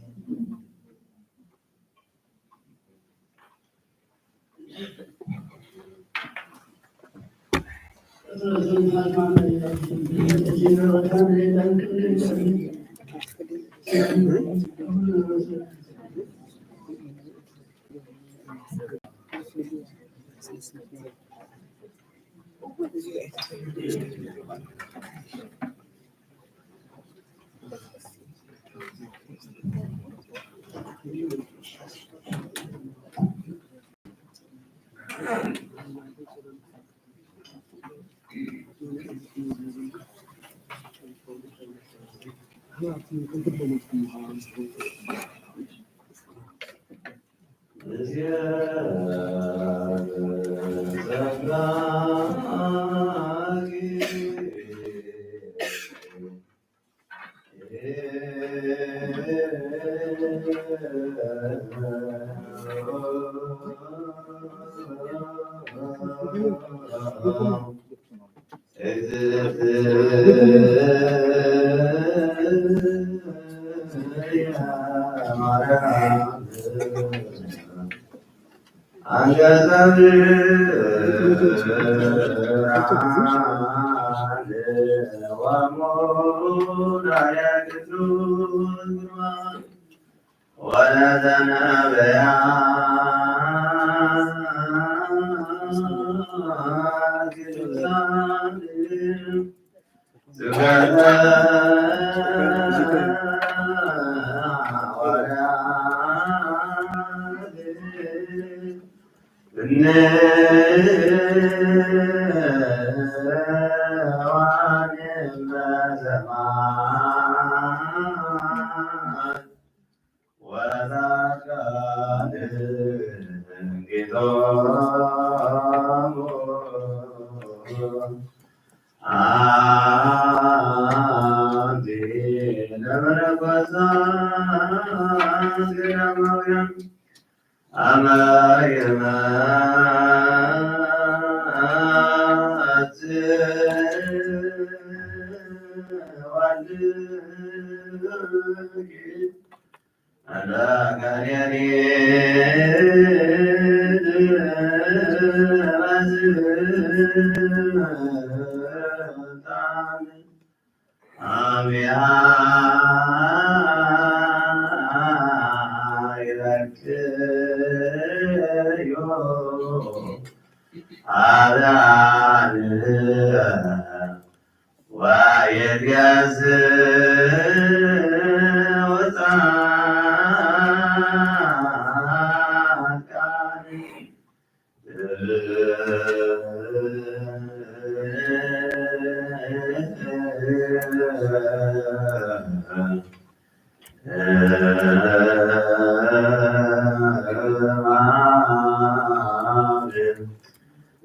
ማርያም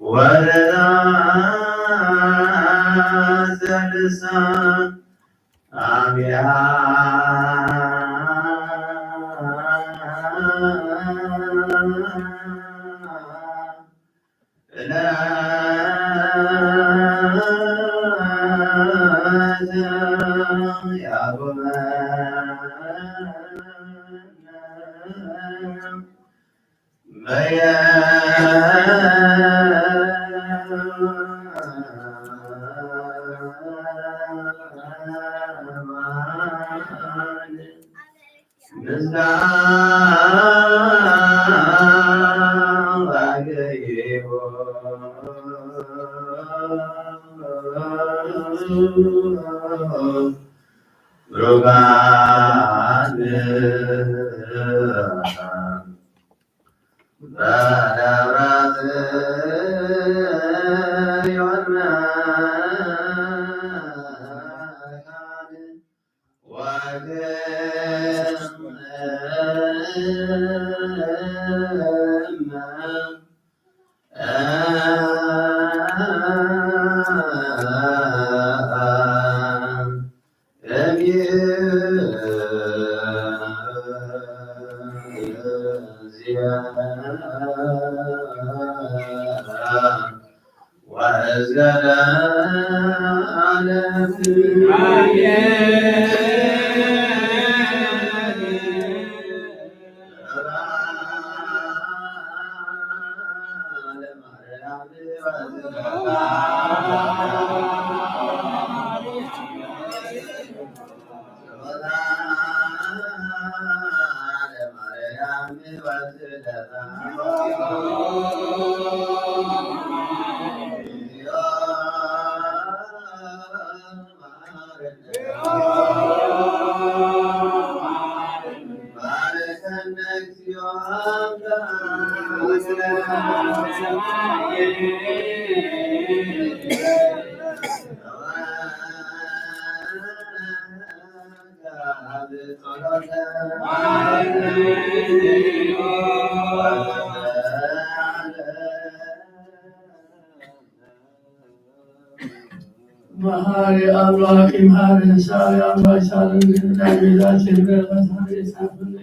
ወለዳ ዘልሳ አሚሃ መሐሪ ኣምላክ ይምሐረን፣ ሰዓሪ ኣምላክ ይሳለኒ፣ ናይ ቤዛችን በረከት ረድኤት ይሳፈረና።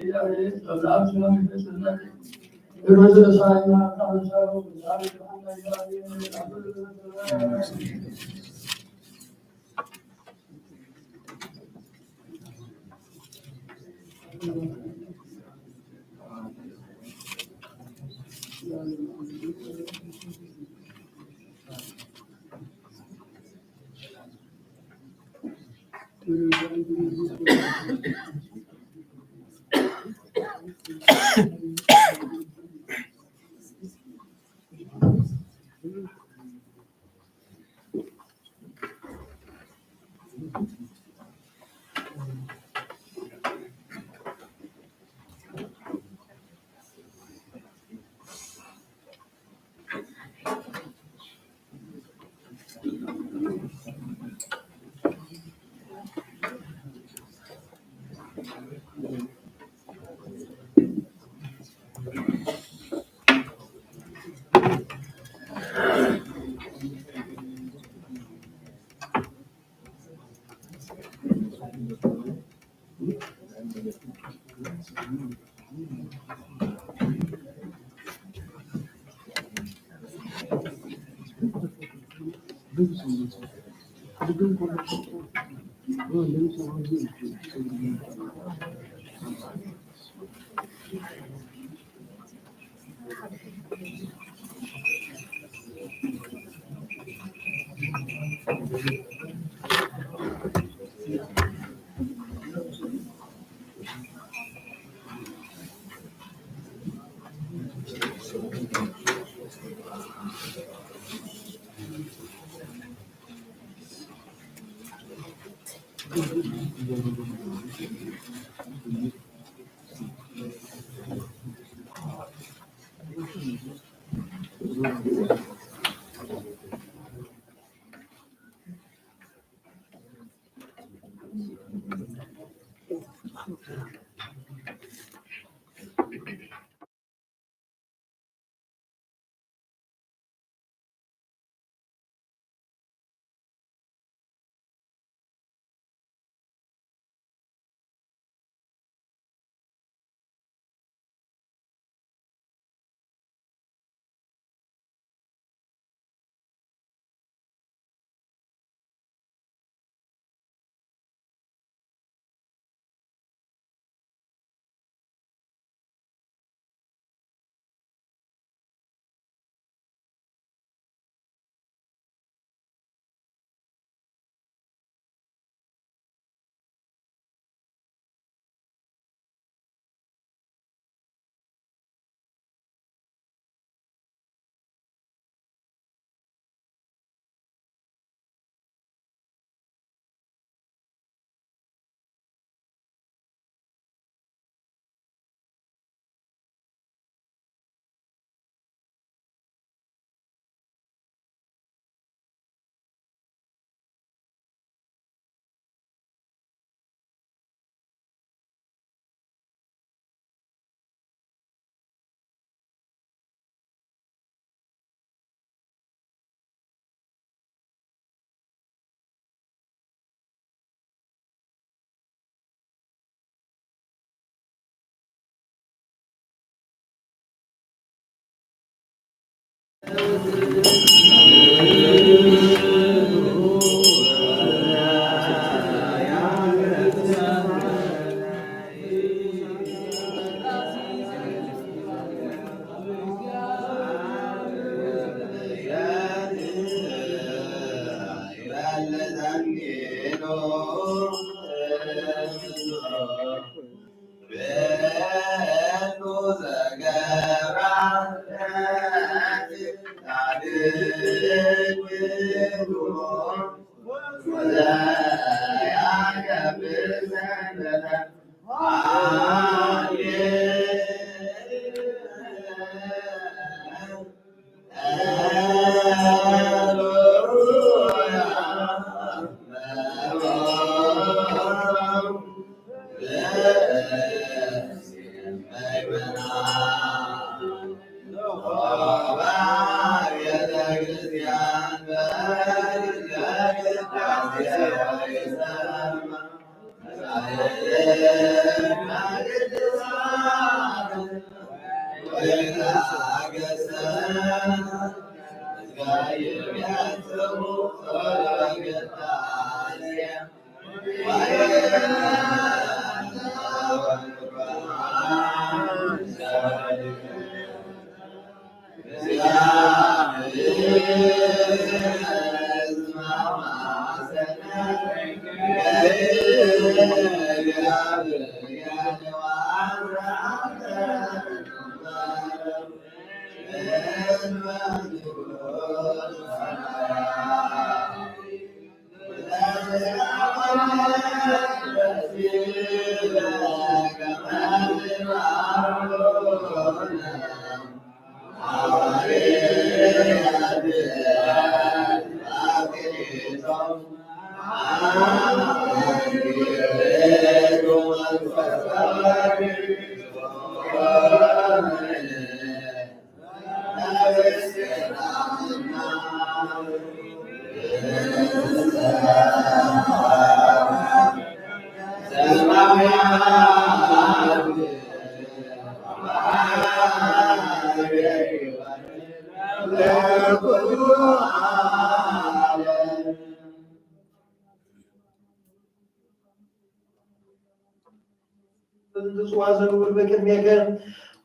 ጽዋ ዘንውር በቅድሜከ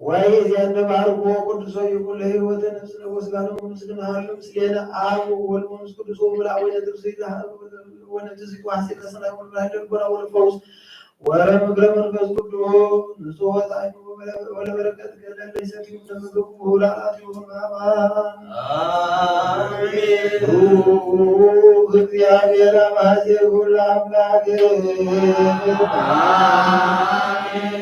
ወይእዜን ባርኮ ቅዱሶ ይኩን ለሕይወተ ነፍስነ ወስጋነ ወምስል መሃሉ ምስሌነ አብ ወወልድ ወመንፈስ ቅዱስ ወምልአ ወይነ ትብስይ ወነትዝግ ዋሴ ተሰናይ ወልባህል ልቦና ወለፈውስ ወረም እግረ መንፈስ ቅዱስ ንጹሕ ወጣዕሙ ወለበረከት ገለ ለይሰትዩ ለምግቡ ውላላት ይሁን አማን። አሜን። ብሩክ እግዚአብሔር አማዜ ሁሉ አምላክ። አሜን። አሜን።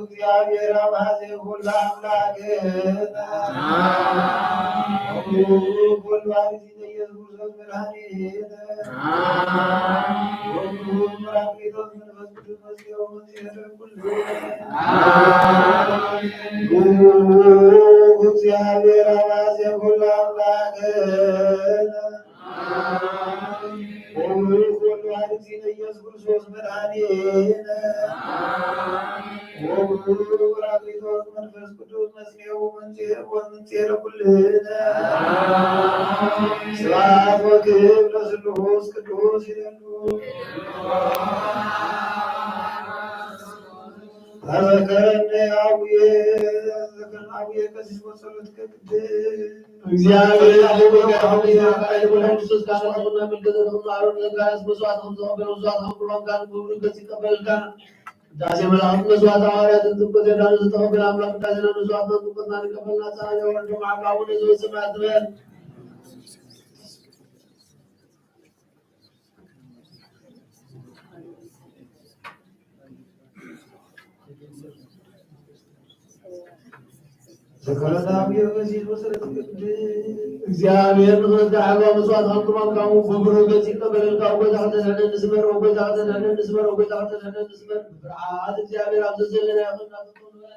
እግዚአብሔር አማዜ ሁሉ አምላክ አምላክነ ወኩሉ ባሕሪ ኢየሱስ ክርስቶስ መድኃኒነ ወኩሉ ራቅሊጦስ መንፈስ ቅዱስ መጽሔ ወመጽሔ ለኩልነ። አሜን። እግዚአብሔር አብ አዜ ኩሉ አምላክነ ወብሩክ ወልድ ዋሕድ እግዚእነ ኢየሱስ ክርስቶስ መድኃኒነ ወብሩክ ራቅሊጦስ መንፈስ ቅዱስ መጽሔ ወመንጽሔ ወመንጽሔ ለኩልነ። ስብሐት ወክብር ለስሉስ ቅዱስ ይደሉ። ተዘከረነ አቡየ፣ ተዘከረነ አቡየ ቀሲስ በጸሎትከ ቅድስት። እግዚአብሔር አቡነ አቡነ ቃል ወመንፈስ ቅዱስ ጋር ተቆምና መልከ ዘተቆምና አሮን ዘካርያስ መስዋዕት ከም ዘቀበለ መስዋዕት ከም ቁርባን ጋር ክብሩ ገጽ ይቀበልካ። ቅዳሴ መላእክት መስዋዕት ሐዋርያት እንትን በገዳም ዝተቀበለ አምላክ ቅዳሴና መስዋዕት ጥምቀትና ንቀበልና። ጻድቅ ወልድ ማዕካ አቡነ ዘበሰማያት ትበል። ዘከረና አቡየ ቀሲስ በጸሎትከ ቅድስት። እግዚአብሔር ንክረዳ ዓባ መስዋዕት ሃብኩማም ካሙ በብሩህ ገጽ ይቀበለልካ። ኦ ጎይታ ከተድሕነኒ ስመር፣ ኦ ጎይታ ከተድሕነኒ ስመር፣ ኦ ጎይታ ከተድሕነኒ ስመር። ብፍርሃት እግዚአብሔር ኣብ ዘዘለና ይኹን እናተጠመረ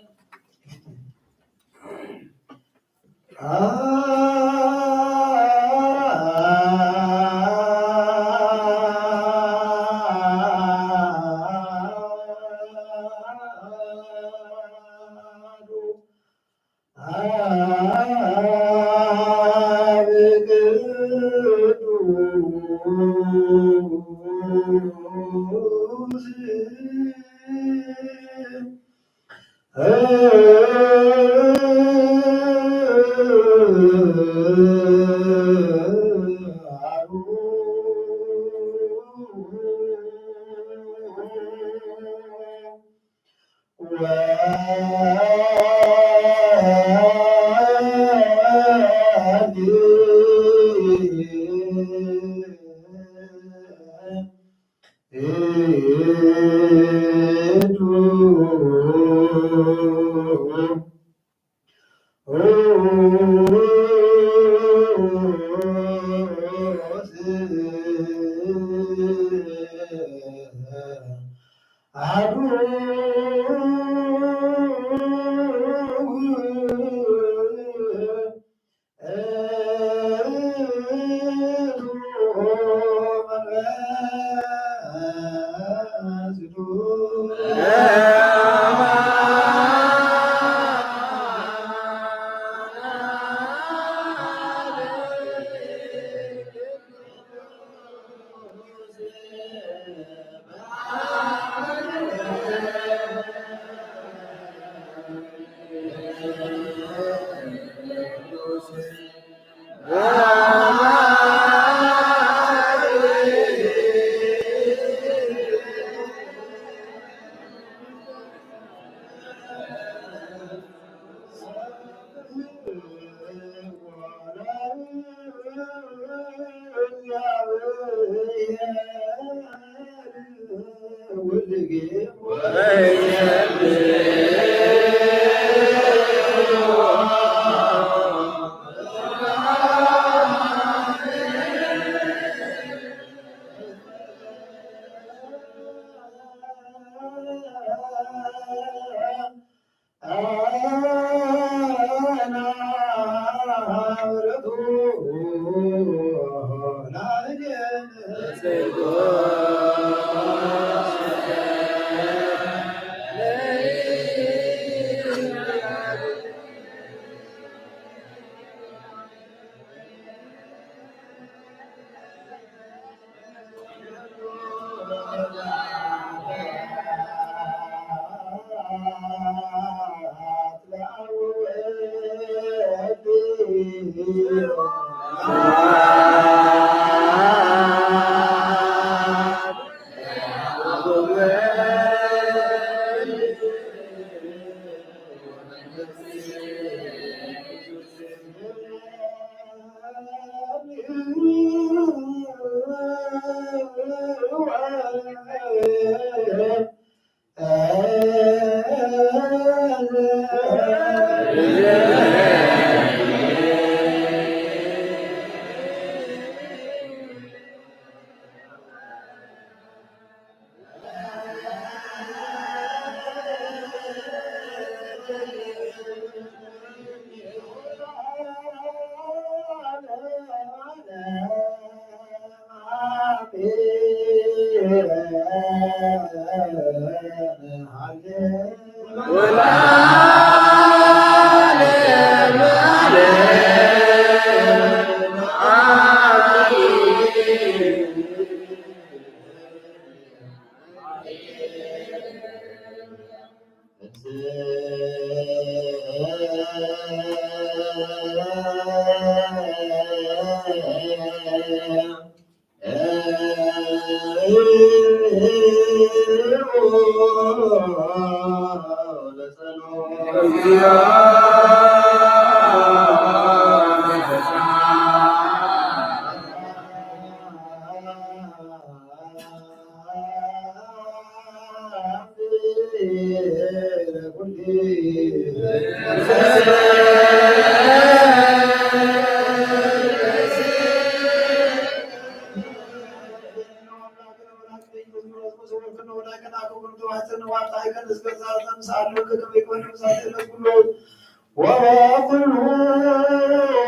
ወበኩሉ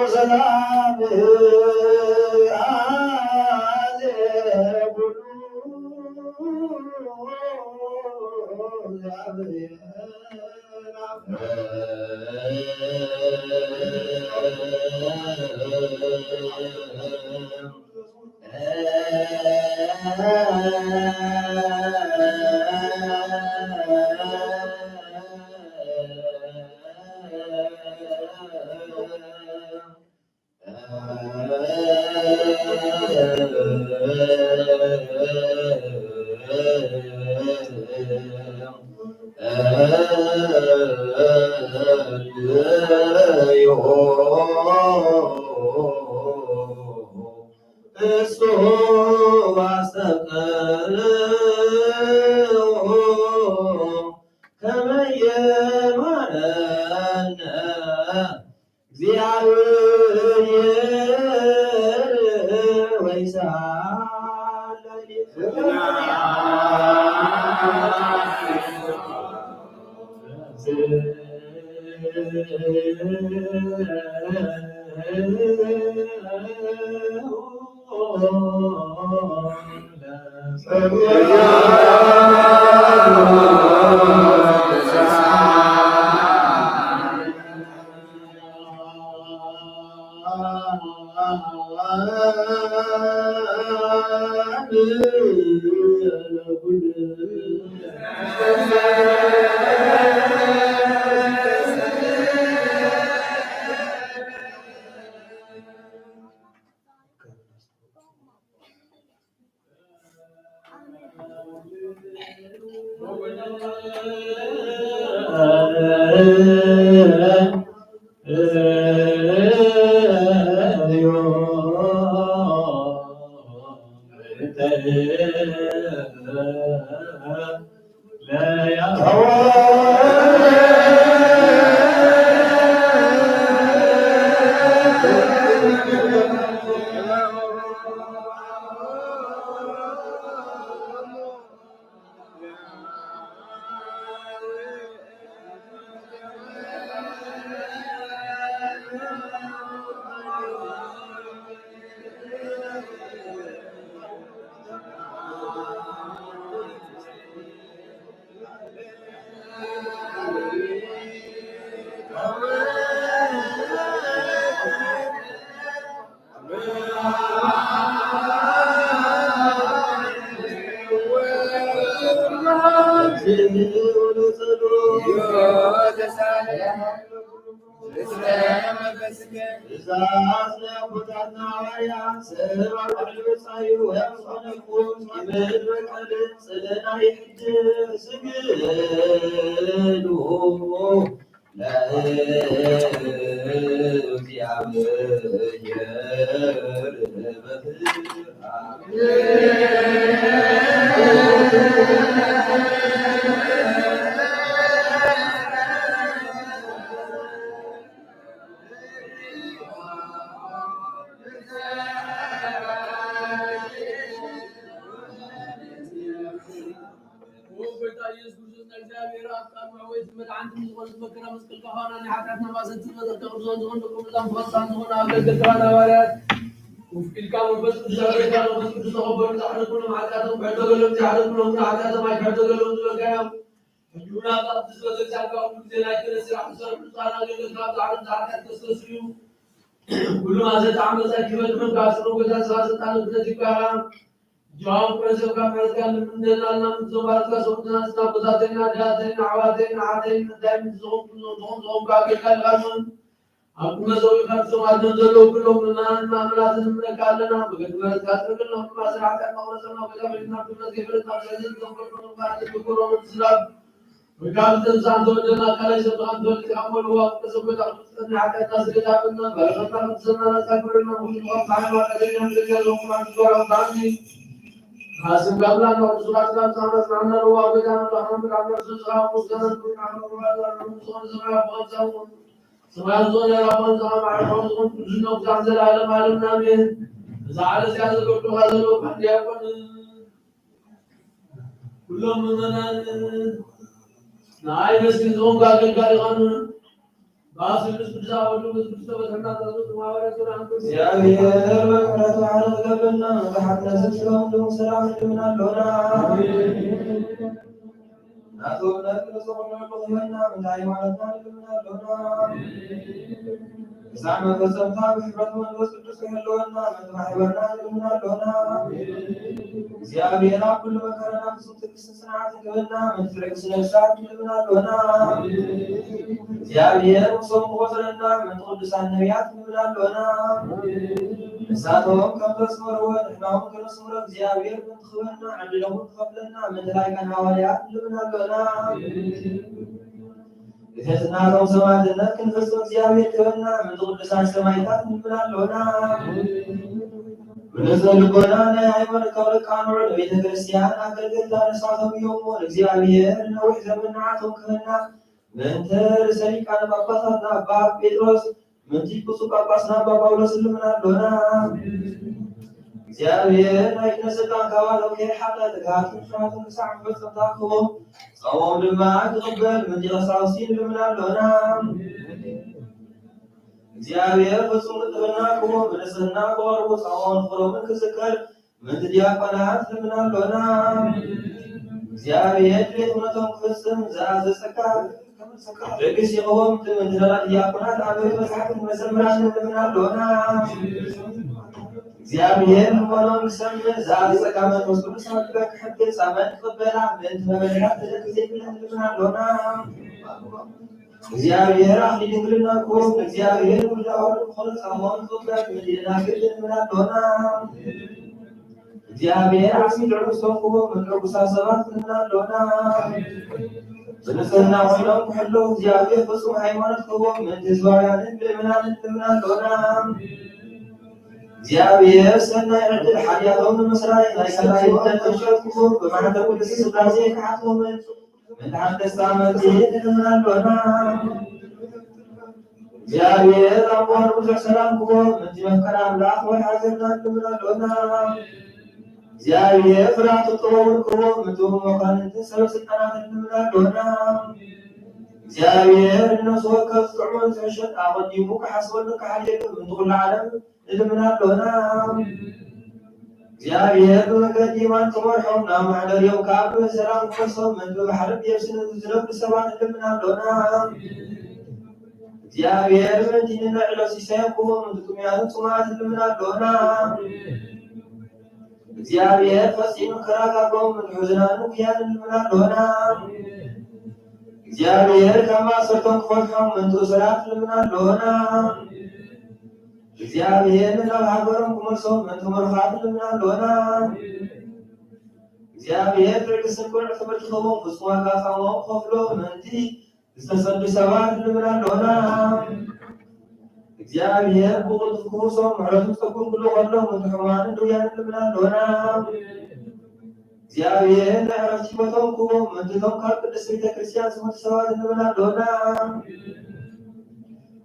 ሰላም አዜኩሉ። እሱ አስተብቅዕ ከመ ይማረነ እግዚአብሔር ወይሳለኒ። ትእዛዝ ናይ ኣቦታትና ሃዋርያት፣ ሰብ ኣብ ልዕሊ መጻኢኡ ወይ ኣብ ዝኾነ እኩይ ቂምን በቀልን ጽልእና ይሕድር። ስግዱ ለእግዚኣብሔር በፍርሃት። ኦ ጎይታ ኢየሱስ ክርስቶስ፣ ናይ እግዚኣብሔር ኣብ ቃል መዕወይቲ መድሓንቲ ዝኾነት መከራ መስቀልካ ፋና ናይ ሓጢኣትና ማእሰርቲ ዝበጠርካ ቅዱሳን ዝኾኑ ደቆም ብጣም ፈሳን ዝኾኑ ኣገልገልካ ሃዋርያት ኮፍ ኢልካ መንፈስ ቅዱስ ኣገልገልካ መንፈስ ቅዱስ ተቐበሉ። ዝሓደጉሎም ሓጢኣቶም ክሕደገሎም፣ ዘይሓደጉሎም እውን ሓጢኣቶም ኣይክሕደገሎም ዝበልካዮም። ሕጂ እውን ኣብዛ ቅድስቲ ቤተክርስትያን ካብ ኩሉ ግዜ ናይ ክህነት ስራሕ ዝሰርሑ ብፁዓን ኣገልገልካ ኣብዚ ዓለም ዝሓጢኣት ከስተስርዩ ኩሉ ማእሰርቲ ዓመፃ ይፈትሑ። ካብ ስሩ ጎይታ ስብሐት ስልጣን ክብረት ይብካኻ። ጃን ፕረሰብ ካብ ሕረትካ ንምንደና እና ምንዞባትካ ሰብኡትና ስና ቦታተይና ዳተይና ዓዋተይና ዓተይና እንታይ ምንዝኹም ኩሎም ዝኾም ዝኾም ካብ ኣገልጋልካ ዞን ኣብ ቅድመ ሰውኢኻ ብሰማያት ዘለዉ ኩሎም ምእመናንን ማእመናትን ንምለካ ኣለና። መገዲ ምሕረትካ ጽርግልና፣ ኩሉ ማእሰር ሓጢኣት መቕረጸልና፣ ጎይታ መድሕንና፣ ብእምነት ዘይፈልጥ ናብ ስሕተትን ተንኮልን ምኽንያት ትግበሮም ምዝላፍ። ወይ ካብ ዝተንሳ እንተወደና ካልኣይ ሰብ ብርሃን ተወልድ ካብ ወልድ ዋው ቅዱስ ጎይታ ቅዱስ ቀድሚ ሓጢኣትና ስደት ሃበና፣ በረኸትና ቅድስና ናጻ ግበረልና፣ ኩሉ ምኽንያት ብሓይሊ ማእሰር ዘይናን ዘገር ዝኾኑ ትግበሮም ብሓቂ። ሓስብ ጋብላና፣ ቅዱስ ራስና ብጻዕና ጽናዕና፣ ረዋ ጎይታ ኣምላኽና ብርሃን ነፍሱ ጽራ ቅዱስ ገመድ ኩልና ክብሩ ባላ ዝኾነ ዘመራ ብቐጻውን ሰማያዊ ዝኾነ ኣቦን ዝሃብ ዓርሖም ዝኾን ቅዱስና ብዛዕባ ዘለዓለም ዓለምና ኣሜን። እዛ ዓለም እዚኣ ዘገልግሉኻ ዘለዉ ካህን ዲያቆን ኩሎም ምእመናን ንዓይ መስኪን ዝኾንኩ ኣገልጋሊኻን ብኣብ ስሉስ ቅዱስ ኣብ ወልድ መንፈስ ቅዱስ ተበተና ተረሱ ማህበረ ሰላም እግዚኣብሔር ምሕረቱ ዓለም ገብና ንዝሓትነ ስስሎም ድሙ ሰላም ልምና ኣሎና። ናቱ እምነት ንጽውዕና ብኽመና ምንታይ ማለትና ንልምና ኣሎና። እዛ መፈጸምታ ብሕብረት መንፈስ ቅዱስ ክህልወና ምእንቲ ማሕበርና ንልምና ኣሎና። እግዚኣብሔር ኣብ ኩሉ መከራና ፍጹም ትዕግስትን ጽንዓትን ክህበና ምእንቲ ትዕግስቲ ነፍሳት ንልምና ኣሎና። እግዚኣብሔር ምስኦም ክቆጽረና ምእንቲ ቅዱሳን ነቢያት ንልምና ኣሎና። ንሳቶም ከም ዘስመርዎ ንሕና እውን ከነስምሮ እግዚኣብሔር ምእንቲ ክህበና ዕድል እውን ክኸፍለና ምእንቲ ላይካን ሃዋርያት ንልምና ኣሎና። ንትሕትናቶም ሰማዕትነት ክንፍጽም እግዚኣብሔር ክህበና ምእንቲ ቅዱሳን ሰማዕታት ንልምና ኣሎና። ብንጹህ ልቦና ናይ ሃይማኖት ካብ ደቂ ኣንዑ ንቤተ ክርስቲያን ኣገልገልታ ንሳቶም እዮም እሞ ንእግዚኣብሔር ነዊሕ ዘመን ንዓቶም ክህበና ምእንቲ ርእሰ ሊቃነ ጳጳሳትና ኣባ ጴጥሮስ ምእንቲ ብፁዕ ጳጳስና ኣባ ጳውሎስ ንልምና ኣሎና። እግዚኣብሔር ናይ ክነ ስልጣን ካባቶም ከይሓጠ ትግሃትን ፍርሃትን ክሳዕ መፈጸምታ ክህቦም ጾሞም ድማ ክቕበል ምእንቲ ቀሳውስቲ ንልምና ኣሎና። እግዚኣብሔር ፍጹም ቅልጥፍና ክህቦም ብንጽህና ክቐርቡ ጾሞም ክብሮምን ክዝከር ምእንቲ ዲያቆናት ንልምና ኣሎና። እግዚኣብሔር ድሌት እምነቶም ክፍጽም ዝኣዘዘካ ትዕግስቲ ይቕዎም ምእንቲ ነባር ዲያቆናት ኣበይ መጽሓፍን መዘምራን ንልምና ኣሎና። እግዚኣብሔር ልቦናኦም ክሰምዕ ዝኣዘዘካ መንፈስ ቅዱስ ኣብ ልበን ክሕድር ጻመን ክቕበላ ምእንቲ መበለታት ተደቂ ዘይብለን ንልምና ኣሎና። እግዚኣብሔር ኣኽሊል ድንግልና ክህቦም እግዚኣብሔር ውልዳኦም ክኾኑ ጻሞም ክቕበል ምእንቲ ደናግል ንልምና ኣሎና። እግዚኣብሔር ዓስቢ ትዕግስቶም ክህቦም ምእንቲ ዕጉሳት ሰባት ንልምና ኣሎና። ብንጽህና ኮይኖም ክሕለዉ እግዚኣብሔር ፍጹም ሃይማኖት ክህቦም ምእንቲ ህዝባውያንን ምእመናንን ንልምና ኣሎና። እግዚኣብሔር ሰናይ ዕድል ሓጢኣቶም ንምስራይ ናይ ሰናይ ዕድል ጥምቀት ክህቦም ብማሕተም ቅድስት ስላሴ ክሓትሞምን ምእንቲ ሓደስቲ ኣመንቲ ንልምና ኣሎና። እግዚኣብሔር ኣቦን ብዙሕ ሰላም ክህቦም ምእንቲ መፍቀሪ ኣምላኽ ወይ ሃገርና ንልምና ኣሎና። እግዚኣብሔር ፍርሃትን ጥበቡን ክህቦም ምእንቲ መኳንንትን ሰበ ስልጣናትን ንልምና ኣሎና። እግዚኣብሔር ንነፍሲ ወከፍ ዝጥዕሞን ዝሕሸን ኣቐዲሙ ክሓስበሉን ክሓልየሉን ምእንቲ ኩሉ ዓለም ንልምና ኣሎና። እግዚኣብሔር ብመንገዲ የማን ክመርሖም ናብ መሕደሪኦም ከዓ ብሰላም ክመልሶም ምእንቲ ብባሕርን ብየብስን ዝነብሩ ሰባት ንልምና ኣሎና። እግዚኣብሔር ምእንቲ ንነዕሎ ሲሳዮም ክህቦም ምእንቲ ጥሙያትን ጽሙኣትን ንልምና ኣሎና። እግዚኣብሔር ፈጺሙ ክረጋግኦም ምእንቲ ሕዙናትን ውጉያትን ንልምና ኣሎና። እግዚኣብሔር ካብ ማእሰርቶም ክፈትሖም ምእንቲ እሱራት ንልምና ኣሎና። እግዚኣብሔር ናብ ሃገሮም ክመልሶም ምእንቲ ምሩኻት ንልምና ኣሎና። እግዚኣብሔር ትዕግስትን ቅኑዕ ትምህርቲ ክህቦም ፍጹም ዋጋ ጻማኦም ክኸፍሎ ምእንቲ ዝተሰዱ ሰባት ንልምና ኣሎና። እግዚኣብሔር ብቕልጡፍ ክምልሶም ምሕረቱ ክጸጉም ክሎ ከሎ ምእንቲ ሕሙማንን ድውያንን ንልምና ኣሎና። እግዚኣብሔር ናይ ዕረፍቲ ቦቶም ክህቦም ምእንቲ እቶም ካብ ቅድስቲ ቤተ ክርስቲያን ዝሞቱ ሰባት ንልምና ኣሎና።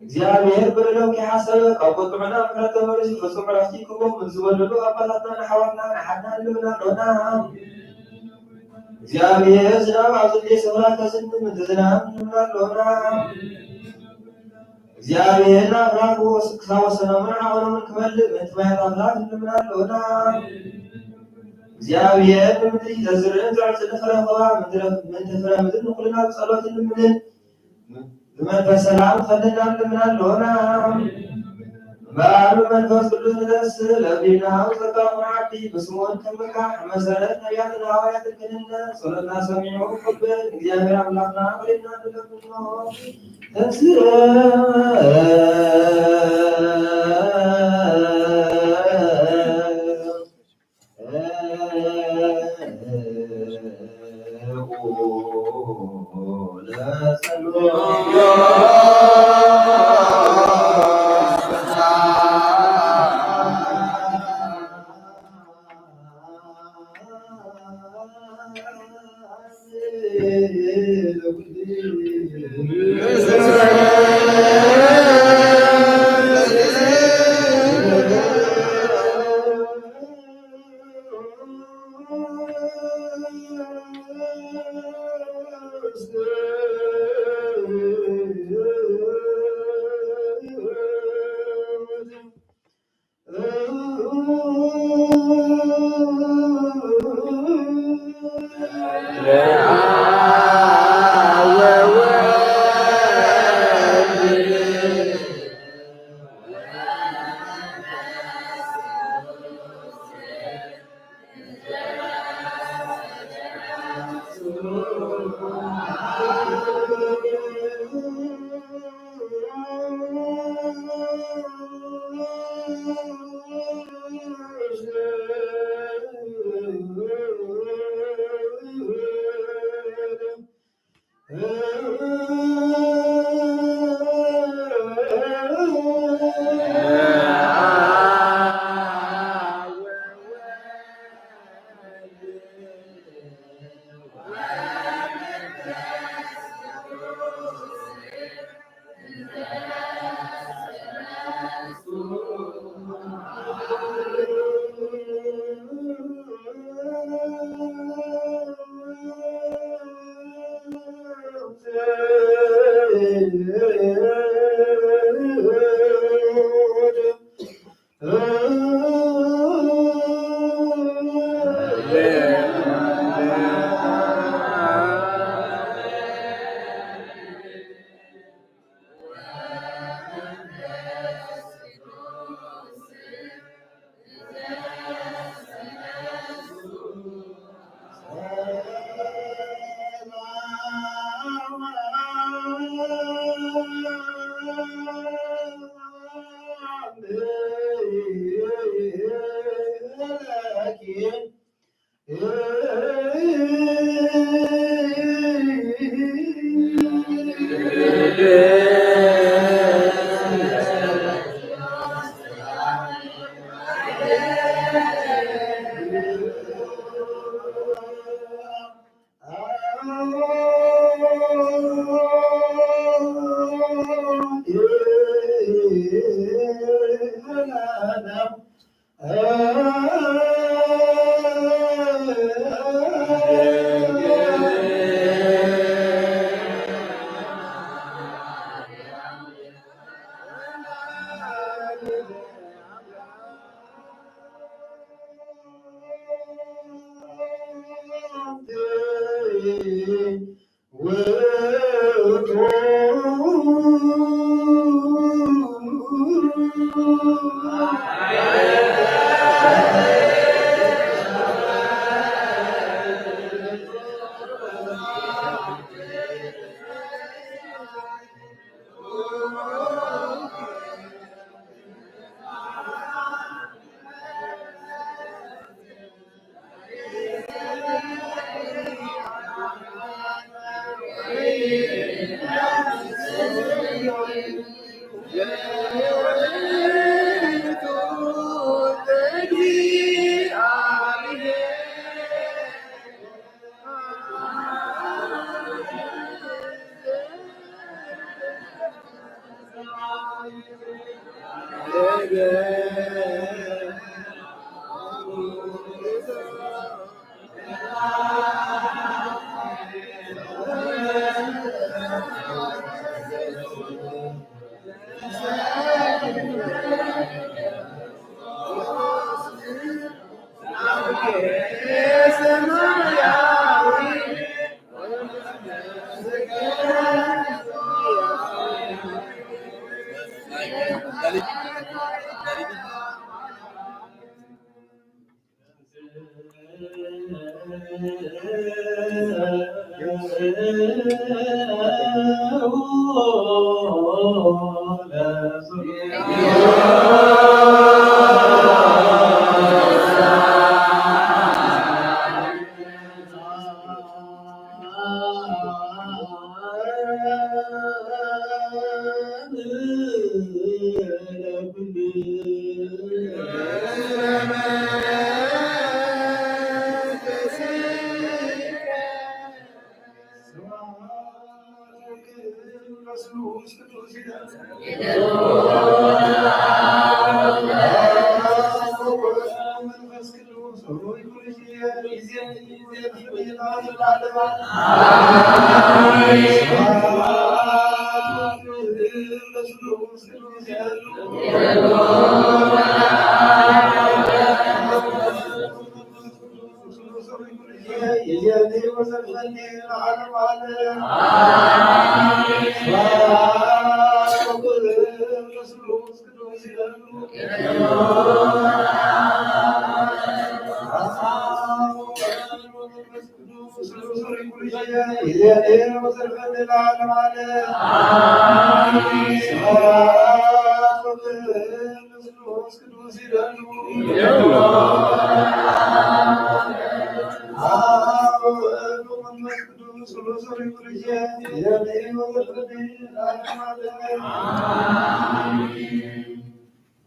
እግዚኣብሔር ብርሎም ከይሓሰበ ካብ ቁጥዑና ምሕረት ተመሊሱ ፍጹም ዕረፍቲ ክህቦም ምእንቲ ዝበደሉ ኣባታትናን ኣሕዋትናን ኣሓትናን ንልምና ኣሎና። እግዚኣብሔር ዝናብ ኣብ ዘድልዮ ስፍራ ከዝንብ ምእንቲ ዝናብ ንልምና ኣሎና። እግዚኣብሔር ንኣፍላክ ክሳብ ወሰኖምን ዓቐኖምን ክመልእ ምእንቲ ማያት ኣፍላክ ንልምና ኣሎና። እግዚኣብሔር ንምድሪ ዘዝርእን ዘዕጽድን ፍረ ክህባ ምእንቲ ፍረ ምድሪ ንኹልና ብጸሎትን ልምንን ብመንፈስ ሰላም ክኸደና ንልምና ኣሎና። በዓሉ መንፈስ ቅዱስ ንተስእ ለቢና ውፀካ መዓልቲ ብስሙ እንትምካሕ መሰረት ነቢያትን ሃዋርያትን ክንነ ጸሎትና ሰሚዑ ክብል እግዚኣብሔር ኣምላኽና ወሊድና ንብለኩም እንሆ። ተንስእ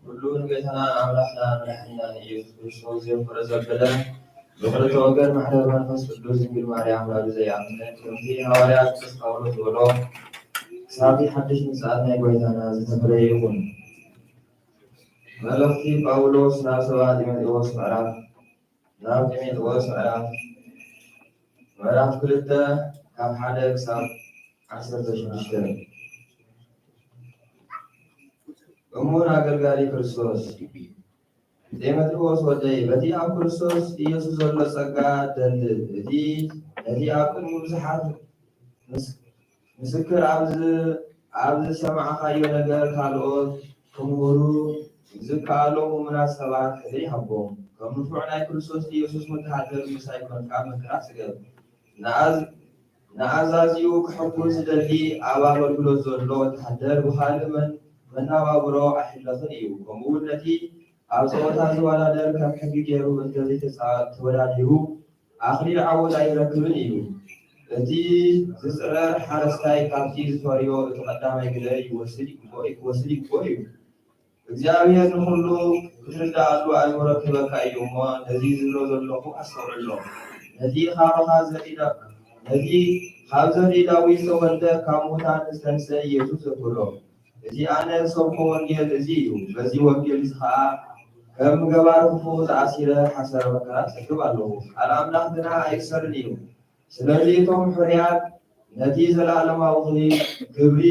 ኩሉ ንጌታና ኣምላኽና መድሓኒና ንኢየሱስ ክርስቶስ ዘየፍቅሮ ዘበለ፣ ብኽልተ ወገን ማሕደር መንፈስ ቅዱስ ድንግል ማርያም ወላዲተ ኣምላኽ ዘይኣምን፣ ከምቲ ሃዋርያ ቅዱስ ጳውሎስ ዝበሎ፣ ክሳብ ሓድሽ ምጽኣት ናይ ጐይታና ዝተፈለየ ይኹን። መልእኽቲ ጳውሎስ ናብ ሰብዓ ጢሞቴዎስ ምዕራፍ፣ ናብ ጢሞቴዎስ ምዕራፍ፣ ምዕራፍ ክልተ ካብ ሓደ ክሳብ ዓሰርተ ሽዱሽተ። እሙን ኣገልጋሊ ክርስቶስ ጢሞቴዎስ ወደይ፣ በቲ ኣብ ክርስቶስ ኢየሱስ ዘሎ ጸጋ ደልድል። እቲ፣ ነቲ ኣብ ቅድሚ ብዙሓት ምስ-፣ ምስክር ኣብ ዝ-፣ ኣብ ዝሰማዕካዮ ነገር ካልኦት ክምህሩ ዝከኣሎም እሙናት ሰባት ሕድሪ ሃቦም። ከም ንፉዕ ናይ ክርስቶስ ኢየሱስ ወተሃደር ምሳይ ኮንካ ምክራት ስገድ። ንኣዝ-፣ ንኣዛዝኡ ከሐጉስ ዝደሊ ኣብ ኣገልግሎት ዘሎ ወተሃደር ብኻልእ መን-፣ መነባብሮ ኣይሕለኽን እዩ። ከምኡውን ነቲ ኣብ ጸወታ ዝወዳደር ከም ሕጊ ገይሩ እንተዘይተጻ-፣ ተወዳዲሩ ኣኽሊል ዓወት ኣይረክብን እዩ። እቲ ዝጽረር ሓረስታይ ካብቲ ዝፈርዮ እቲ ቀዳማይ ግደ ይወስድ ይግብኦ፣ ክወስድ ይግብኦ እዩ። እግዚኣብሔር ንኹሉ ክትርድኣሉ ኣእምሮ ክህበካ እዩ እሞ፣ ነዚ ዝብሎ ዘለኹ ኣስተውዕሎ። ነቲ ካባኻ ዘርኢ ዳ-፣ ነቲ ካብ ዘርኢ ዳዊት ዝተወልደ፣ ካብ ሙታን ዝተንስአ ኢየሱስ ዘክሮ። እዚ ኣነ ዝሰብኮ ወንጌል እዚ እዩ። በዚ ወንጌል እዚ ኸኣ ከም ገባሪ ክፉእ ተኣሲረ ሓሳረ መከራ እጸግብ ኣለኹ። ቃል ኣምላኽ ግና ኣይእሰርን'ዩ። ስለዚ እቶም ሕሩያት ነቲ ዘለኣለማዊ ክሊ-፣ ክብሪ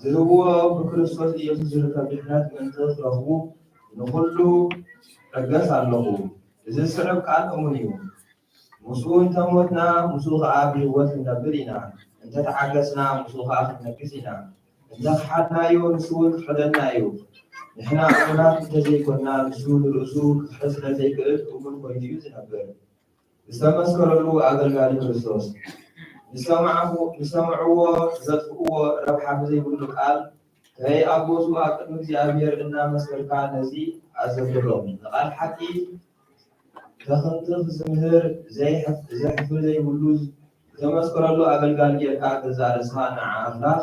ዝህብዎ ብክርስቶስ ኢየሱስ ዝርከብ ድሕነት ምእንቲ ክረኽቡ ንኹሉ እዕገስ ኣለኹ። እዚ ዝስዕብ ቃል እሙን እዩ። ምስኡ እንተ ሞትና፣ ምስኡ ኸኣ ብህይወት ክንነብር ኢና። እንተ ተዓገስና፣ ምስኡ ኸኣ ክንነግስ ኢና። እንተ ኸሓድናዮ፣ ንሱ እውን ክኽሕደና እዩ። ንሕና እሙናት እንተ ዘይኮንና፣ ንሱ ንርእሱ ክኽሕድ ስለ ዘይክእል፣ እሙን ኮይኑ እዩ ዝነብር። ዝተመስከረሉ ኣገልጋሊ ክርስቶስ። ዝሰማዕኹ-፣ ዝሰምዕዎ ዘጥፍእዎ ረብሓ ብዘይብሉ ቃል ከይኣጎሱ ኣብ ቅድሚ እግዚኣብሔር እናመስከርካ ነዚ ኣዘክሮም። ንቓል ሓቂ ከኽንትኽ ዝምህር ዘይሕፍ-፣ ዘሕፍር ዘይብሉ ዝተመስከረሉ ኣገልጋሊ ጌርካ ገዛእ ርእስኻ ንዓ ኣምላኽ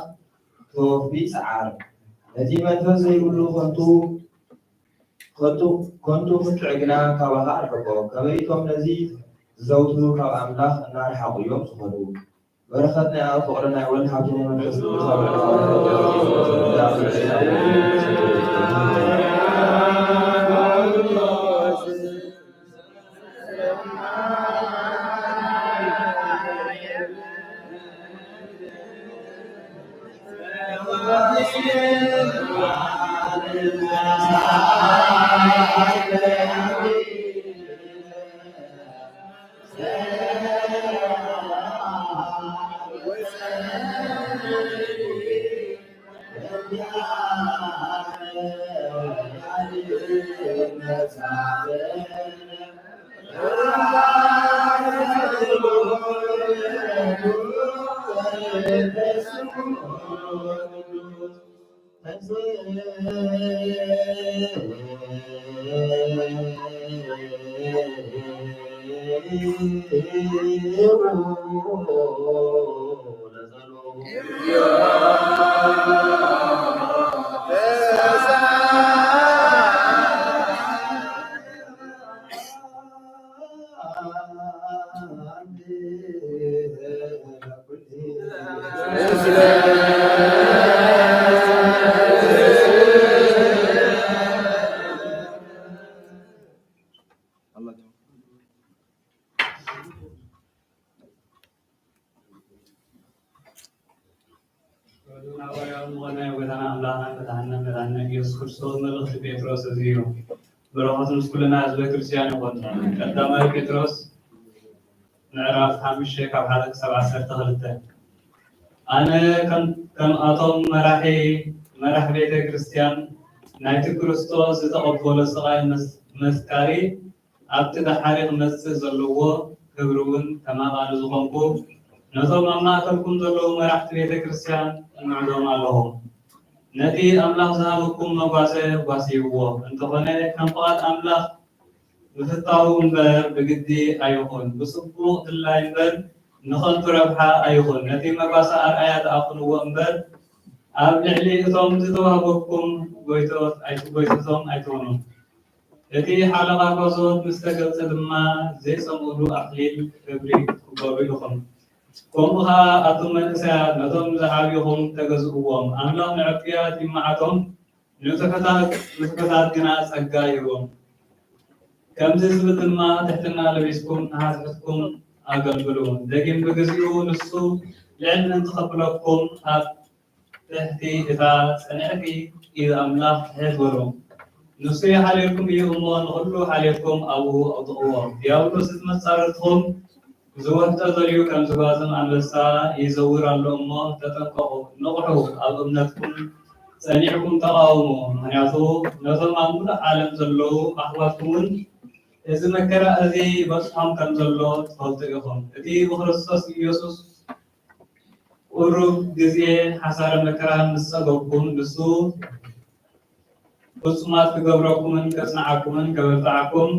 ክተወፊ ጸዓር። ነቲ መንፈስ ዘይብሉ ከንቱ ከንቱ፣ ከንቱ ክትዕ ግና ካባኻ ኣርሕቆ። ከመይ እቶም ነዚ ዝዘውትሩ ካብ ኣምላኽ እናረሓቑ እዮም ዝኸዱ። በረኸት ናይ ኣብ ፍቕሪ ናይ ወልድ ሃብቲ ናይ መንፈስ ቅዱስ ኣብ ልዕሊ ወዱን ሃዋርያውን ዝኾነ ጎይታና ኣምላኽና መድሓንና መድሓንና ኢየሱስ ክርስቶስ መልእኽቲ ጴጥሮስ እዚ እዩ። በረኸቱ ምስ ኩልና ህዝበ ክርስቲያን ይኹን። ቀዳማይ ጴጥሮስ ምዕራፍ ሓሙሽተ ካብ ሓደ ክሳብ ዓሰርተ ክልተ። ኣነ ከም፣ ከም ኣቶም መራሒ፣ መራሕ ቤተ ክርስቲያን ናይቲ ክርስቶስ ዝተቐበሎ ስቓይ መስ-፣ መስካሪ ኣብቲ ደሓሪ ክመጽእ ዘለዎ ክብሪ እውን ከማቓሉ ዝኾንኩ፣ ነቶም ኣብ ማእከልኩም ዘለዉ መራሕቲ ቤተ ክርስቲያን እምዕዶም ኣለኹ። ነቲ ኣምላኽ ዝሃበኩም መጓሰ ጓስይዎ። እንተኾነ፣ ከም ፍቓድ ኣምላኽ ምፍታዉ እምበር ብግዲ ኣይኹን፣ ብጽቡቕ ድላይ እምበር ንኸንቱ ረብሓ ኣይኹን። ነቲ መጓሰ ኣርኣያ ተኣኹንዎ እምበር፣ ኣብ ልዕሊ እቶም ዝተዋህበኩም ጎይቶት ኣይ-፣ ጎይቶቶም ኣይትኹኑ። እቲ ሓለቓ ጓሶት ምስ ተገልጸ ድማ፣ ዘይጸምኡሉ ኣኽሊል ክብሪ ክትቅበሉ ኢኹም። ከምኡ ኸኣ ኣቱም መንእሰያት፣ ነቶም ዝዓብዩኹም ተገዝእዎም። ኣምላኽ ንዕጡያት ይመዓቶም፣ ንትሑታት፣ ንትሑታት ግና ጸጋ ይህቦም። ከምዚ ዝብል ድማ ትሕትና ለቢስኩም ንሓትሕትኩም ኣገልግሉ። ደጊም ብግዚኡ ንሱ ልዕሊ ምእንቲ ከብለኩም ኣብ ትሕቲ እታ ጽንዕቲ ኢድ ኣምላኽ ትሕት በሉ። ንሱ ይሓልየልኩም እዩ እሞ፣ ንኹሉ ሓልየትኩም ኣብኡ ኣውድቕዎ። ዲያብሎስ እቲ መጻርርትኹም ዝወሕጦ ዘልዩ ከም ዝጓዝም ኣንበሳ ይዘውር ኣሎ እሞ፣ ተጠንቀቑ፣ ንቕሑ፣ ኣብ እምነትኩም ጸኒዕኩም ተቓወሙ። ምኽንያቱ ነቶም ኣብ ምሉእ ዓለም ዘለዉ ኣሕዋትኩምን እዚ መከራ እዚ ይበጽሖም ከም ዘሎ ትፈልጡ ኢኹም። እቲ ብክርስቶስ ኢየሱስ ቁሩብ ግዜ ሓሳረ መከራ ምስ ጸገብኩም፣ ንሱ ፍጹማት ክገብረኩምን ከጽንዓኩምን ከበርትዓኩም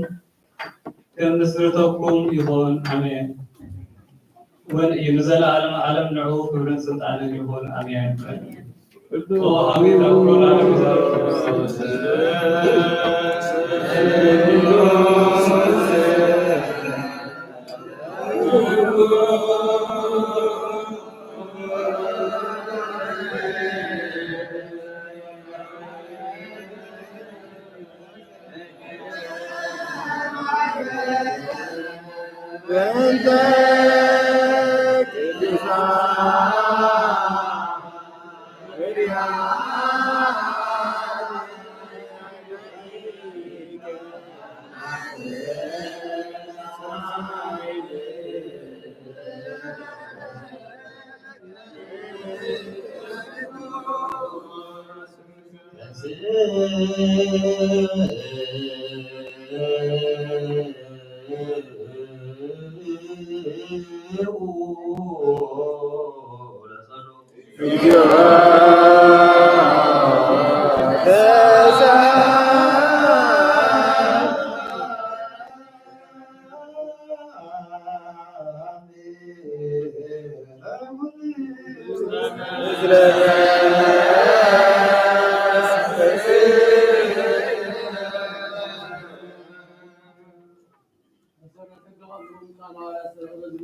ክምስርተኩም ይኹን። ኣሜን። እውን እዩ። ንዘለኣለም ዓለም ንዕኡ ክብርን ስልጣንን ይኹን። ኣሜን።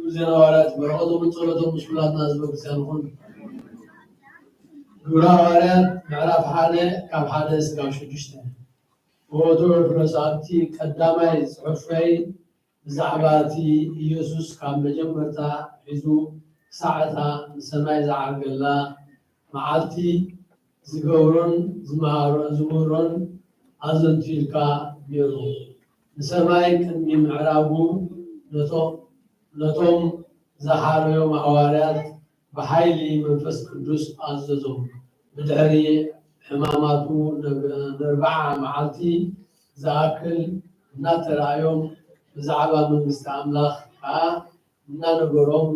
ዜና ሃዋርያት በረኸቶምን ጸሎቶም ምስ ኩላትና ህዝበ ክርስቲያን ይኹን። ግብረ ሃዋርያት ምዕራፍ ሓደ ካብ ሓደ እስካብ ሽዱሽተ። ወትሩ ፍረስ ኣብቲ ቀዳማይ ጽሑፈይ ብዛዕባ እቲ ኢየሱስ ካብ መጀመርታ ሒዙ ክሳዕ እታ ንሰማይ ዝዓርገላ መዓልቲ ዝገብሮን ዝመሃሮ-፣ ዝምህሮን ኣዘንቱ ኢልካ ነይሩ። ንሰማይ ቅድሚ ምዕራጉ ነቶ-፣ ነቶም ዝሓረዮም ሃዋርያት ብሓይሊ መንፈስ ቅዱስ ኣዘዞም። ብድሕሪ ሕማማቱ ነብ-፣ ነርብዓ መዓልቲ ዝኣክል እናተራእዮም፣ ብዛዕባ መንግስቲ ኣምላኽ ከዓ እናነገሮም፣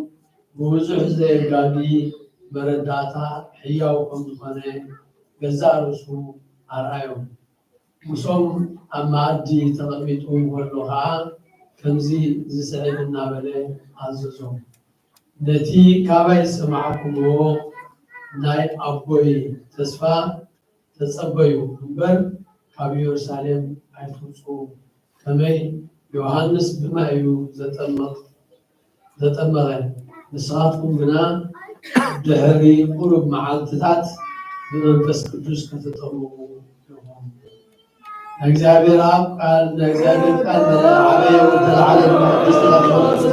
ብብዙሕ ዘየጋጊ መረዳእታ ሕያው ከም ዝኾነ ገዛእ ርእሱ ኣርኣዮም። ምስኦም ኣብ መኣዲ ተቐሚጡ እንከሎ ኸዓ ከምዚ ዝስዕብ እናበለ ኣዘዞም፣ ነቲ ካባይ ዝሰማዕኩምዎ ናይ ኣቦይ ተስፋ ተጸበዩ እምበር፣ ካብ ኢየሩሳሌም ኣይትውጽኡ። ከመይ ዮሃንስ ብማይ እዩ ዘጠመቕ-፣ ዘጠመቐ፣ ንስኻትኩም ግና ድሕሪ ቁሩብ መዓልትታት ብመንፈስ ቅዱስ ከተጠምቑ ኢኹም። ናይ እግዚኣብሔር ኣብ ቃል፣ ናይ እግዚኣብሔር ቃል መለ ዓበየ ወተለዓለ ብመንፈስ ቅዱስ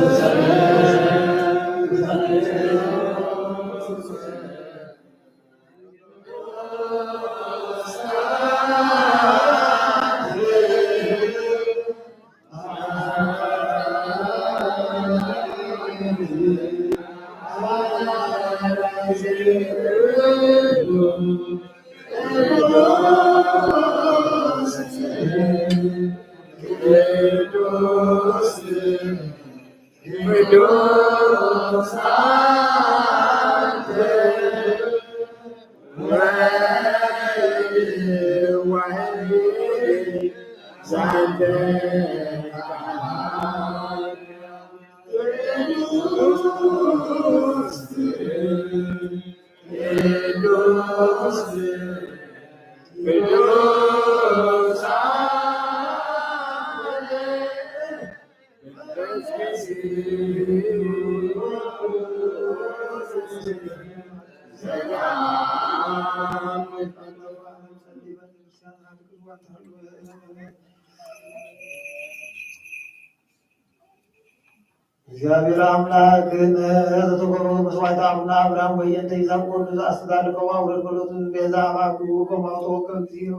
እግዚኣብሔር ኣምላክ፣ ነተተኮሩ መስዋዕት ኣቡነ ኣብርሃም ወየንተ ይዛቆሉ ዘኣስተዳልከዋ ውረድ በሎቱ ቤዛ ኣባግኡ ከማውቶ ከግዚኡ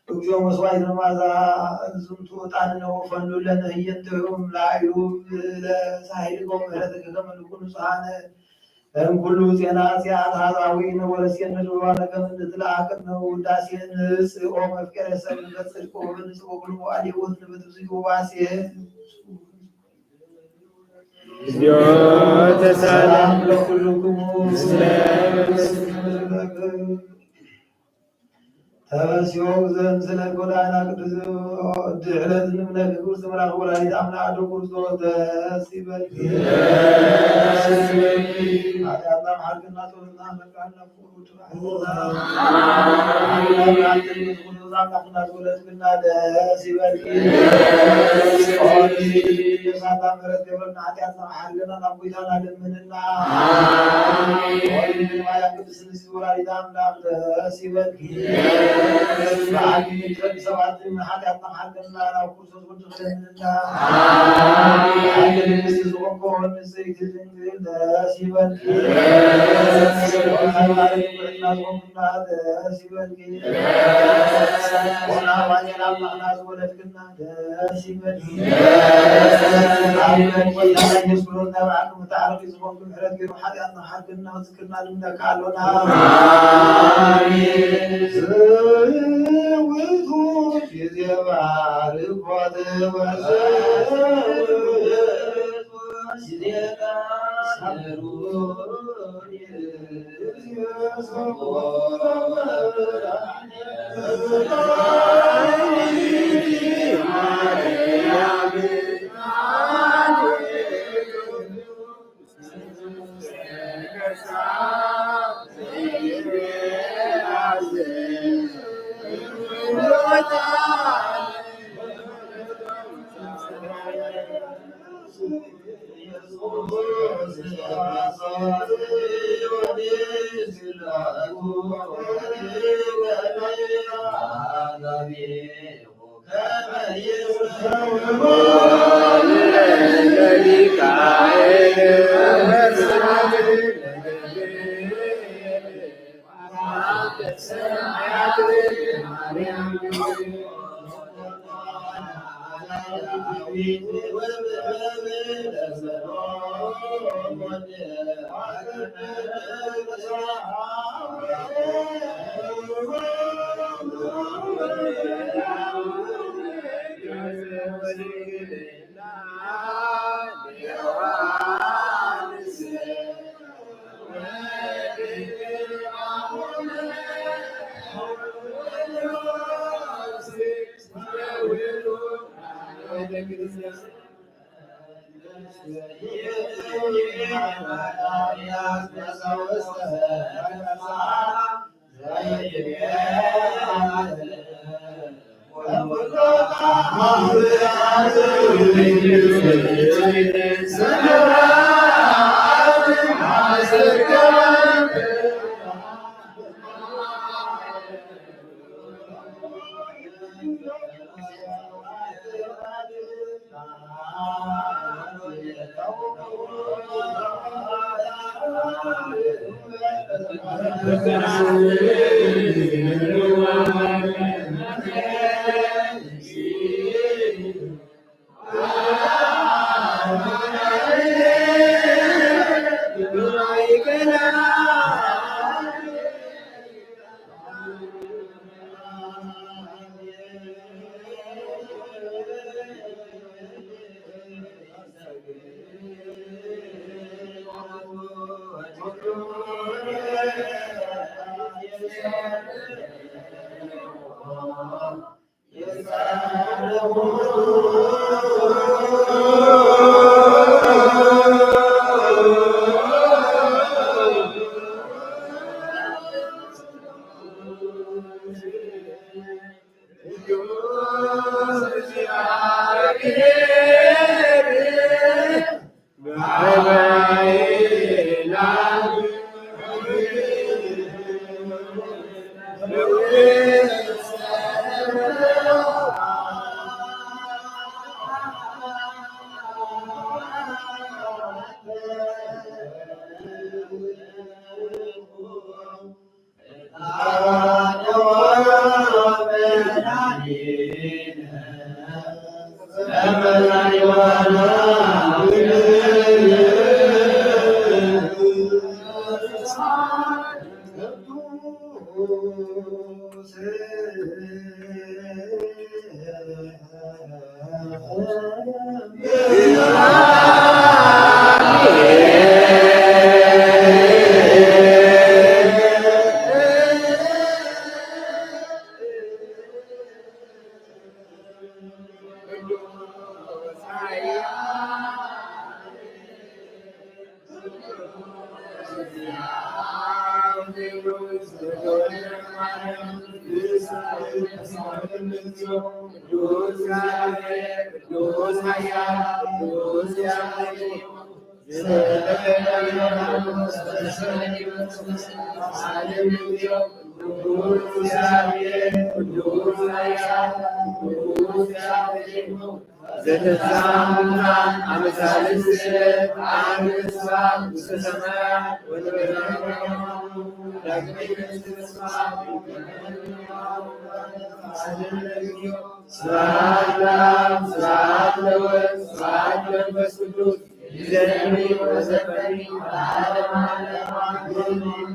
እግዚኦ መስዋዕት መዓዛ ዝንቱ ዕጣን ነወፈኑ ለነ ህየንተዮም ላይሉ ለሳሂልኮም ምህረትከ ከመ ንኩን ንጹሃነ እም ኩሉ ዜና ዚኣት ሃዛዊ ነበረስየን ንድዋ ነገም ንትለኣቅን ውዳሴ ንጽኦ መፍቀረ ሰብ ንበጽድቅ ወበንጽኦ ኩሉ መዋዕል ህይወት ንበትብዚ ውባሴ። እግዚኦ ተሳለም ለኩልክሙ ምስለ ተበስዮ ዘምስለ ጎዳና ቅዱስ ድሕረት ንምነክ ክብርቲ መልኣክ ወላዲት ኣምላክ ኣዶ ክርስቶስ ደስ ይበልኪ። ኃጢአትና መሓርክና ጸሎትና መልካም ደስ ይበልኪ። ኦሪት ቅዱሳት ምሕረት ገብረና ኃጢአትና መሓርክና ናብ ጎይታና ለምንና። ኦሪት ማርያም ቅድስት ንጽሕት ወላዲተ ኣምላክ ደስ ይበልኪ። በዓል ሚካኤል ሰባትን ኃጢአትና መሓርክና ናብ ክርስቶስ ወድኽለንና። ኣንተ ንግስቲ ዝኾንኮ ንጽሕቲ ድንግል ደስ ይበልኪ። ወናባየን ኣምላኽና ዝወለድክና ደስ ይበልኪ። ኣሜን። ጎይታና ኢየሱስ ክርስቶስ ናይ ባዕሉ መተዓረቂ ዝኾንኩ ምሕረት ገይሩ ሓጢኣትና ሓግና ዝክርና ንምነካ ኣሎና። ኣሜን። ዝውቱ ጊዜ ባርኮት ወዘ ዘተዛሙና ኣመሳልስለ ኣንግስባ ውስተ ሰማያት ወተበላዕና ዳግመኛ ተስፋ ስብሐት ለአብ ስብሐት ለወልድ ስብሐት ለመንፈስ ቅዱስ ይእዜኒ ወዘልፈኒ ለዓለመ ዓለም አሜን።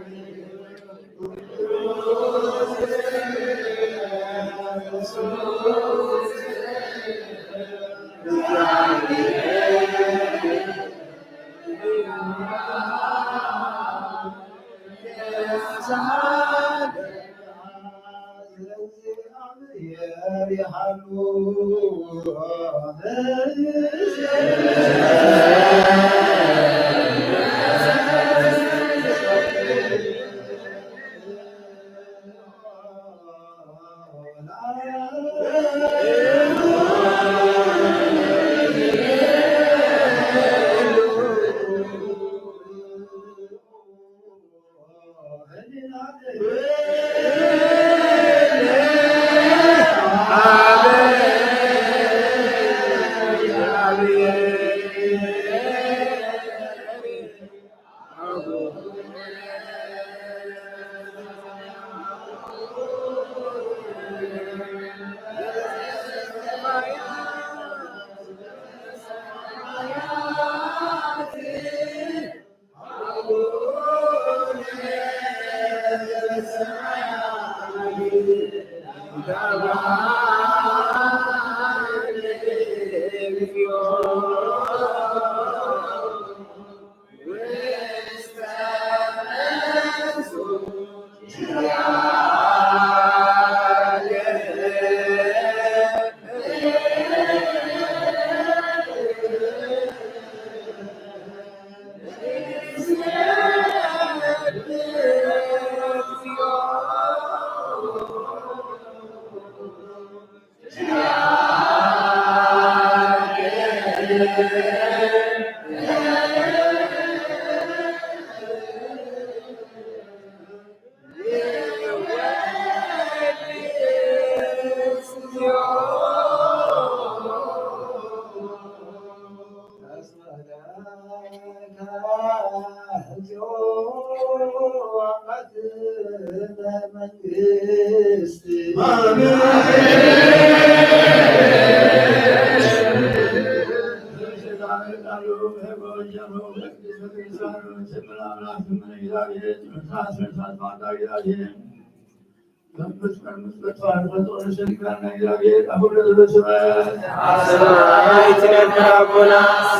ኣብ ሰማይ ትነብር ኣቦና፣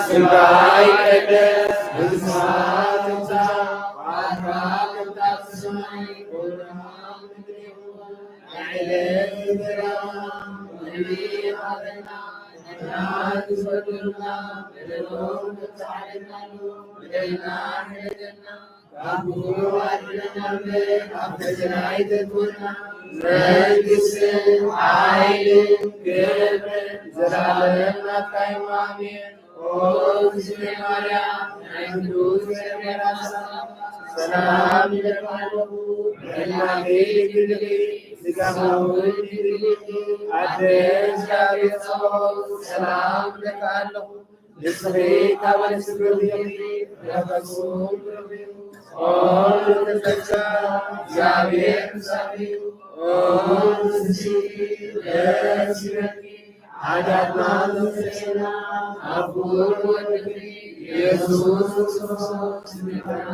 ስምካ ይቀደስ፣ መንግስትኻ ትምጻእ፣ ፍቓድካ ከምቲ ኣብ ሰማይ፣ ከምኡ ኣብ ምድሪ ይኹን። ናይ ዕለት እንጀራና ሎሚ ሃበና፣ ንሕና ንዝበደሉና በደሎም፣ ከምቲ ዓለምና በደልና ሕደገልና፣ ካብ ክፉእ ኣድሕነና እምበር፣ ካብ ፈተና ኣይተእትወና። መንግስትን ሓይልን ክብርን ዘላለማት ናትካ እዮም። ኣሜን። ኦ እግዝእትየ ማርያም፣ ናይ ቅዱስ ገብርኤል ኣስላም፣ ሰላም እብለኪ ኣለኹ፣ ብሕልናኺ ድንግል ኢኺ፣ ስጋኺ እውን ድንግል ኢኺ። ኣደ እግዚኣብሔር ጸባኦት፣ ሰላም እብለኪ ኣለኹ፣ ንስኺ ካብ ኣንስቲ ብሩኽቲ ኢኺ፣ ፍረ ከርሥኺ እውን ብሩኽ እዩ። ኦ ምልዕተ ጸጋ፣ እግዚኣብሔር ምሳኺ እዩ። ኦ ንስቲ ደስ ይበልኪ፣ ሓጢኣትና ዘስተስርየልና፣ ኣብ ክቡር ወድኺ ኢየሱስ ክርስቶስ ይማረና።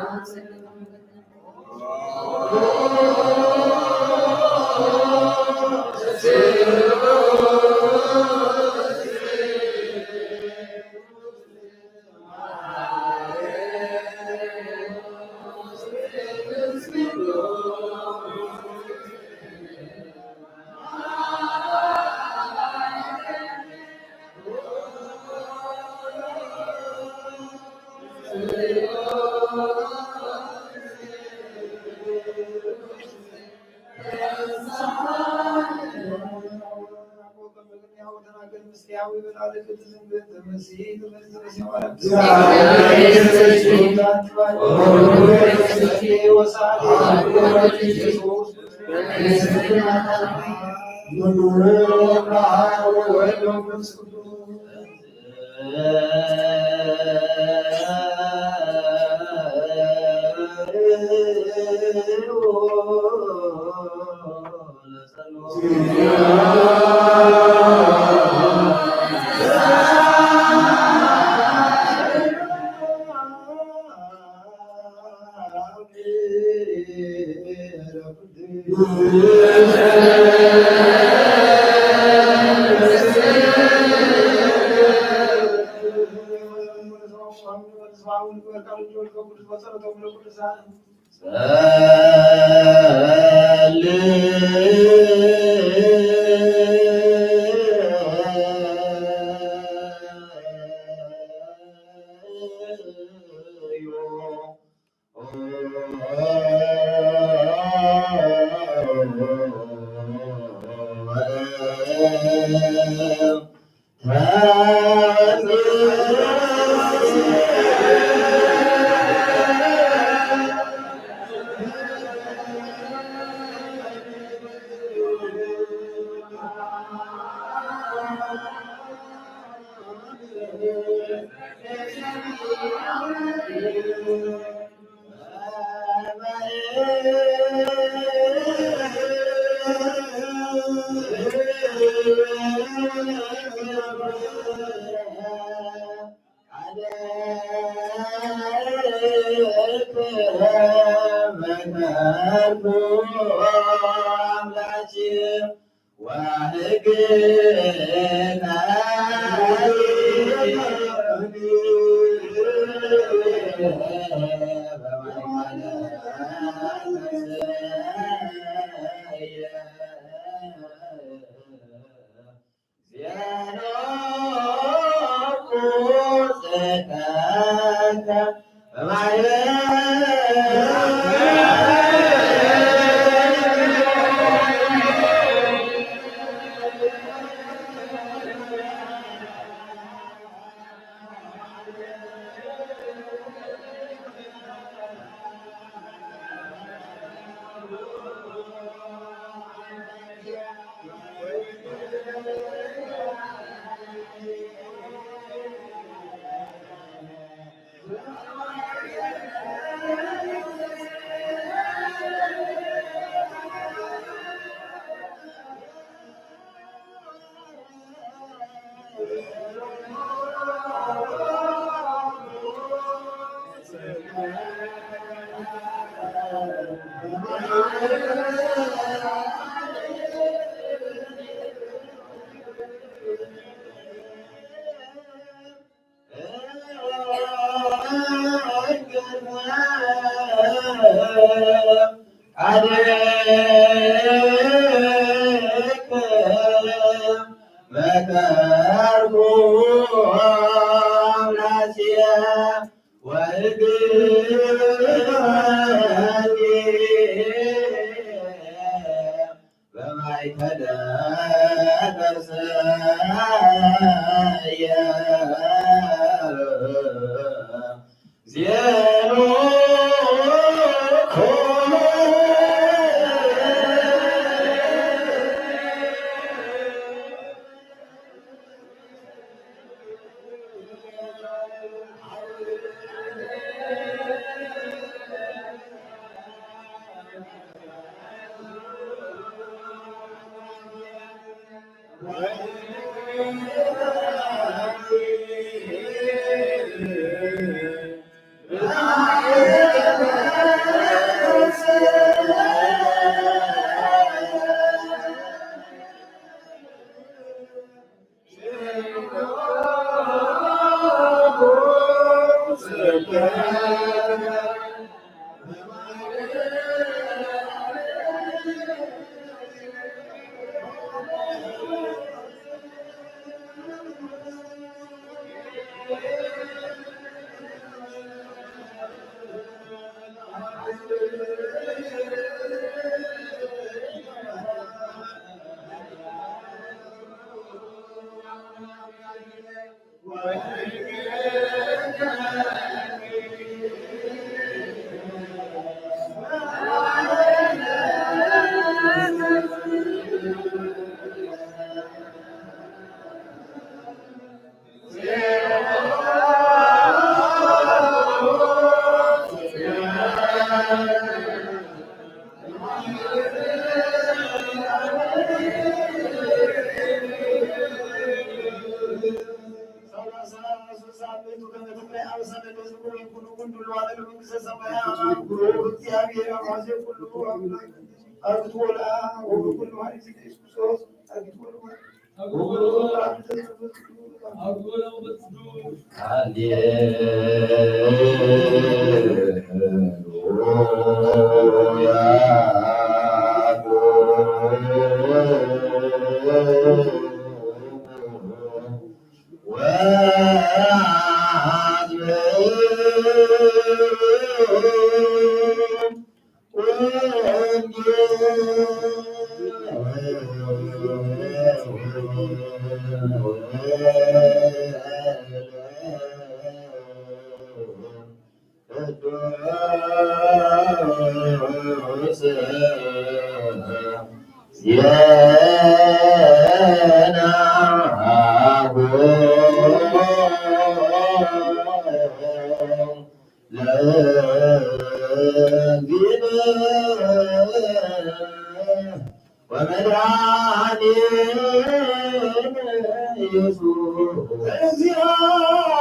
መከርኩ አምላኬ ወእግዝእትየ በማእከለ ከርሰየ ዜኑ ቅዱስ ዜናሁ ለእግዚእነ ወመድኃኒነ ኢየሱስ እግዚአብሔር።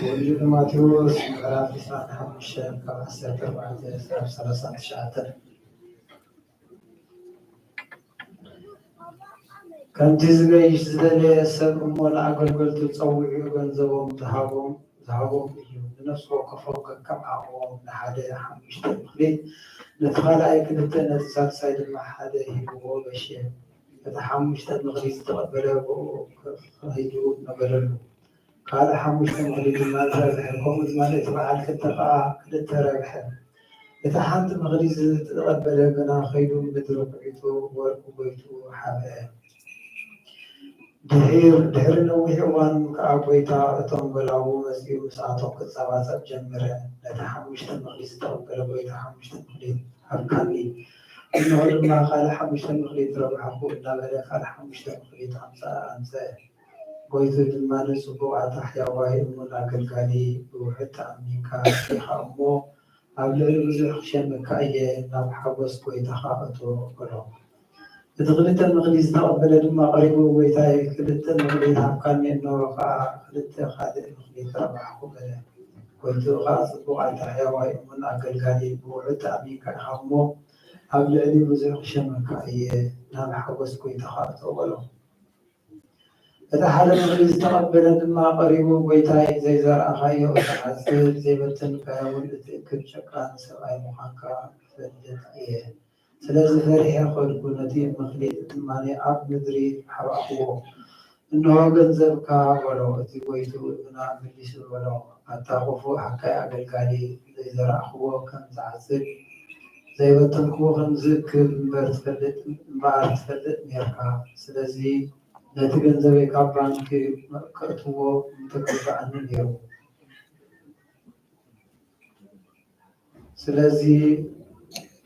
ወንጌል ማቴዎስ ምዕራፍ ዕስራን ሓሙሽተን ካብ ዓሰርተ ኣርባዕተ ክሳብ ሰላሳን ትሽዓተን። ከምቲ ዝገይሽ ዝደለየ ሰብ እሞ ንኣገልገልቱ ጸዊዑ ገንዘቦም ዝሃቦም ዝሃቦም እዩ። ንነፍሲ ወከፎም ከከም ዓቕሞም፣ ንሓደ ሓሙሽተ ምኽሊት፣ ነቲ ካልኣይ ክልተ፣ ነቲ ሳልሳይ ድማ ሓደ ሂብዎ ገሸ። እቲ ሓሙሽተ ምኽሊት ዝተቐበለ ብኡ ከይዱ ነበረሉ። ካልእ ሓሙሽተ ምኽሊት ድማ ረብሐ። ከምኡ ድማ ነቲ በዓል ክልተ ኸኣ ክልተ ረብሐ። እቲ ሓንቲ ምኽሊት ዝተቐበለ ግና ከይዱ ምድሪ ኹዒቱ ወርቁ ጎይቱ ሓብአ። ድሒር-፣ ድሕሪ ነዊሕ እዋን ከኣ ጐይታ እቶም ገላዉ መጺኡ ምስኣቶም ክጸባጸብ ጀመረ። ነቲ ሓሙሽተ ምኽሊት ዝተቐበለ ጐይታ ሓሙሽተ ምኽሊት ሃብካኒ፣ እንሆ ድማ ካልእ ሓሙሽተ ምኽሊት ረብሓኹ እናበለ ካልእ ሓሙሽተ ምኽሊት ኣምጸ-፣ ኣምጸአ። ጐይቱ ድማ ንጽቡቕ ኣታ ሕያዋይ እሙን ኣገልጋሊ ብውሑድ ተኣሚንካ ኢኻ እሞ ኣብ ልዕሊ ብዙሕ ክሸመካ እየ፣ ናብ ሓጎስ ጐይታኻ እቶ በሎ። እቲ ክልተ ምኽሊት ዝተቐበለ ድማ ቀሪቡ፣ ጐይታይ፣ ክልተ ምኽሊት ሃብካኒ፣ እንሆ ኸኣ ክልተ ካልእ ምኽሊት ረባሕኩ በለ። ጐይትኡ ኸኣ ጽቡቕ ኣታ ሕያዋይ እሙን ኣገልጋሊ ብውሑድ ተኣሚንካ ኢኻ እሞ ኣብ ልዕሊ ብዙሕ ክሸመካ እየ፣ ናብ ሓጎስ ጐይታኻ እቶ በሎ። እቲ ሓደ ምኽሊት ዝተቐበለ ድማ ቀሪቡ፣ ጐይታይ፣ ዘይዘራእኻዮ እትዓጽድ፣ ዘይበተንካዮ እውን እትእክብ ጨካን ሰብኣይ ምዃንካ እፈልጥ እየ። ስለዚ ፈሪሐ ኸድኩ፣ ነቲ ምኽሊት ድማ ኣብ ምድሪ ሓባእክዎ። እንሆ ገንዘብካ በሎ። እቲ ጐይትኡ ግና መሊሱ በሎ፣ ኣታ ኽፉእ ሃካይ ኣገልጋሊ፣ ዘይዘራእኽዎ ከም ዝዓጽድ፣ ዘይበተንክዎ ከም ዝእክብ እምበር ትፈልጥ፣ እምበኣር ትፈልጥ ኔርካ። ስለዚ ነቲ ገንዘበይ ካብ ባንክ ከእትዎ ምተገብኣኒ ነይሩ። ስለዚ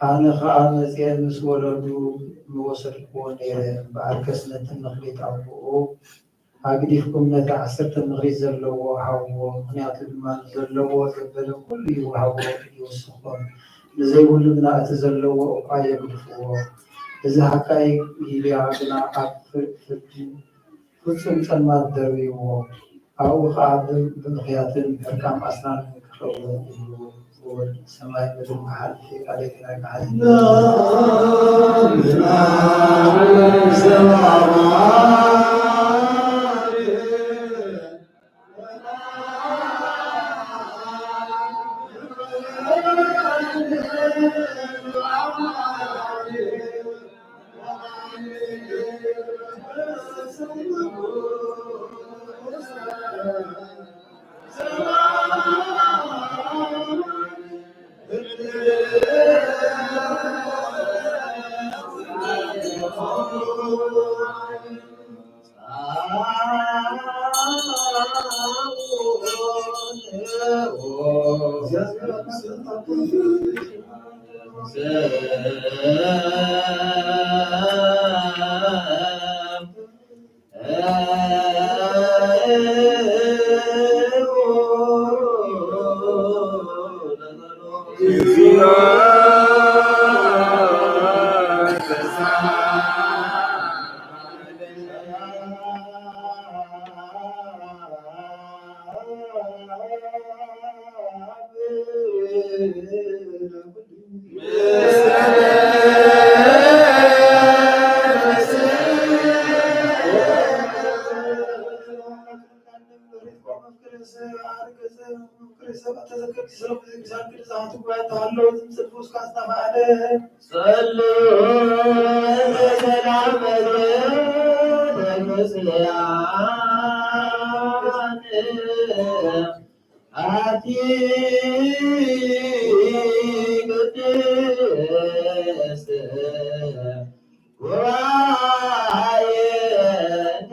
ኣነ ኸኣ መጺኤ ምስ ወለዱ ምወሰድክዎ ነይረ። እምበኣርከስ ነቲ ምኽሊት ኣቦኡ ኣግዲፍኩም ነቲ ዓሰርተ ምኽሊት ዘለዎ ሃብዎ፣ ምኽንያቱ ድማ ንዘለዎ ዘበለ ኩሉ ይወሃቦ ይውስኾን፣ ንዘይብሉ ግና እቲ ዘለዎ እኳ የግድፍዎ። እዚ ሃካይ ጊልያ ግና ኣብ ፍር-፣ ፍርዲ ፍጹም ጸልማት ደርብይዎ፣ ኣብኡ ኸኣ ብ-፣ ብምኽያትን ምሕርቃም ኣስናንን ክኸውን እዩ። ብወልድ ሰማይ ምድርን ክሓልፍ፣ ቃለይ ግና ኣይክሓልፍን። ኣቲ ቅድስት ጉባኤ ሐዋርያት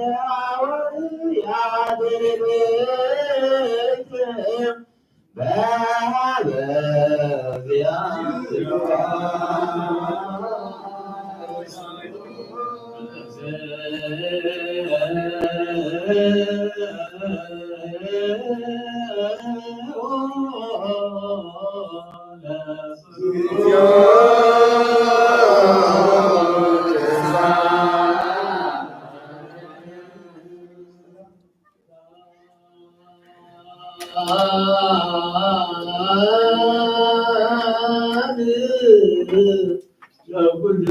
ርብርት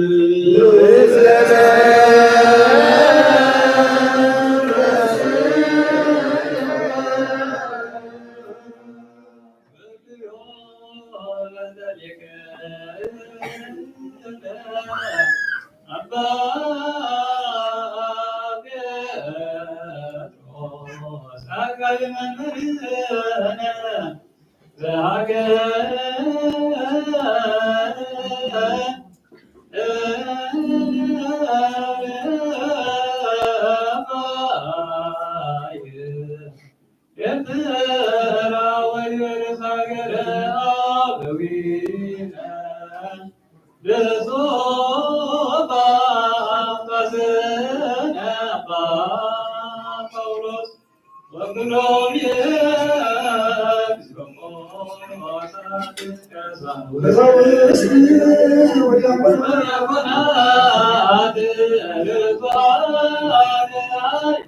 በበዚያ ኤርትራ ወይበልስ ሃገረ አበዊነ ብፁዕ ጳጳስነ ኣባ ጳውሎስ ወኩሎም ኤጲስቆጶሳት ቀሳውስት ወዲያቆናት ርቱዓነ ሃይማኖት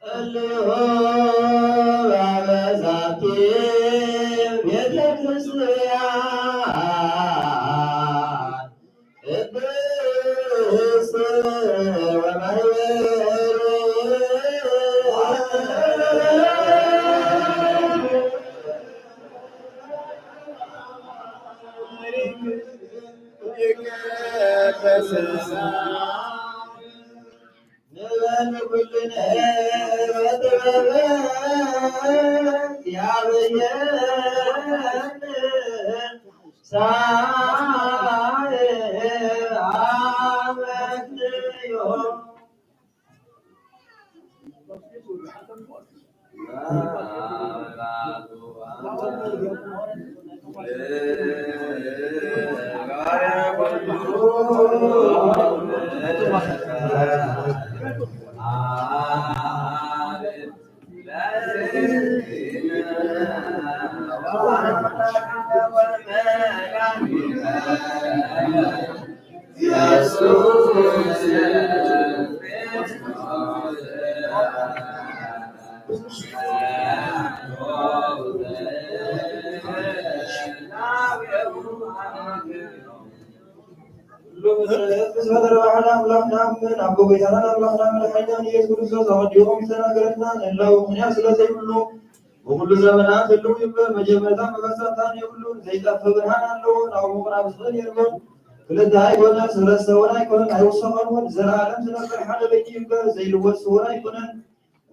ጸልዩ በበዛቲ ቤተ ክርስቲያን ቅድስት ወመንበሩ ይቀደስ ንበል ኩልነ በጥበበ ያበየን ሳሌ አመክንዮ። ኩሉ ፍጥረት ብዝፈጠረ ሓደ ኣምላኽ ንኣምን። ኣብ ጎይታናን ኣምላኽናን መድሓኒናን ኢየሱስ ክርስቶስ ኣቐዲሙ ዝተናገረልና ንህላወ ምኽንያት ስለ ዘይብሉ፣ ብኹሉ ዘመናት ህልው እዩ እምበር፣ መጀመርታን መፈጸምታን የብሉን። ዘይጠፍእ ብርሃን ኣለዎ፣ ናብኡ ምቕራብ ዝኽእል የልቦን። ክልተ ኣይኮነን፣ ሰለስተ እውን ኣይኮነን፣ ኣይውሰኸን እውን፣ ንዘለኣለም ዝነብር ሓደ በይኑ እዩ እምበር፣ ዘይልወጥ ስዉር ኣይኮነን።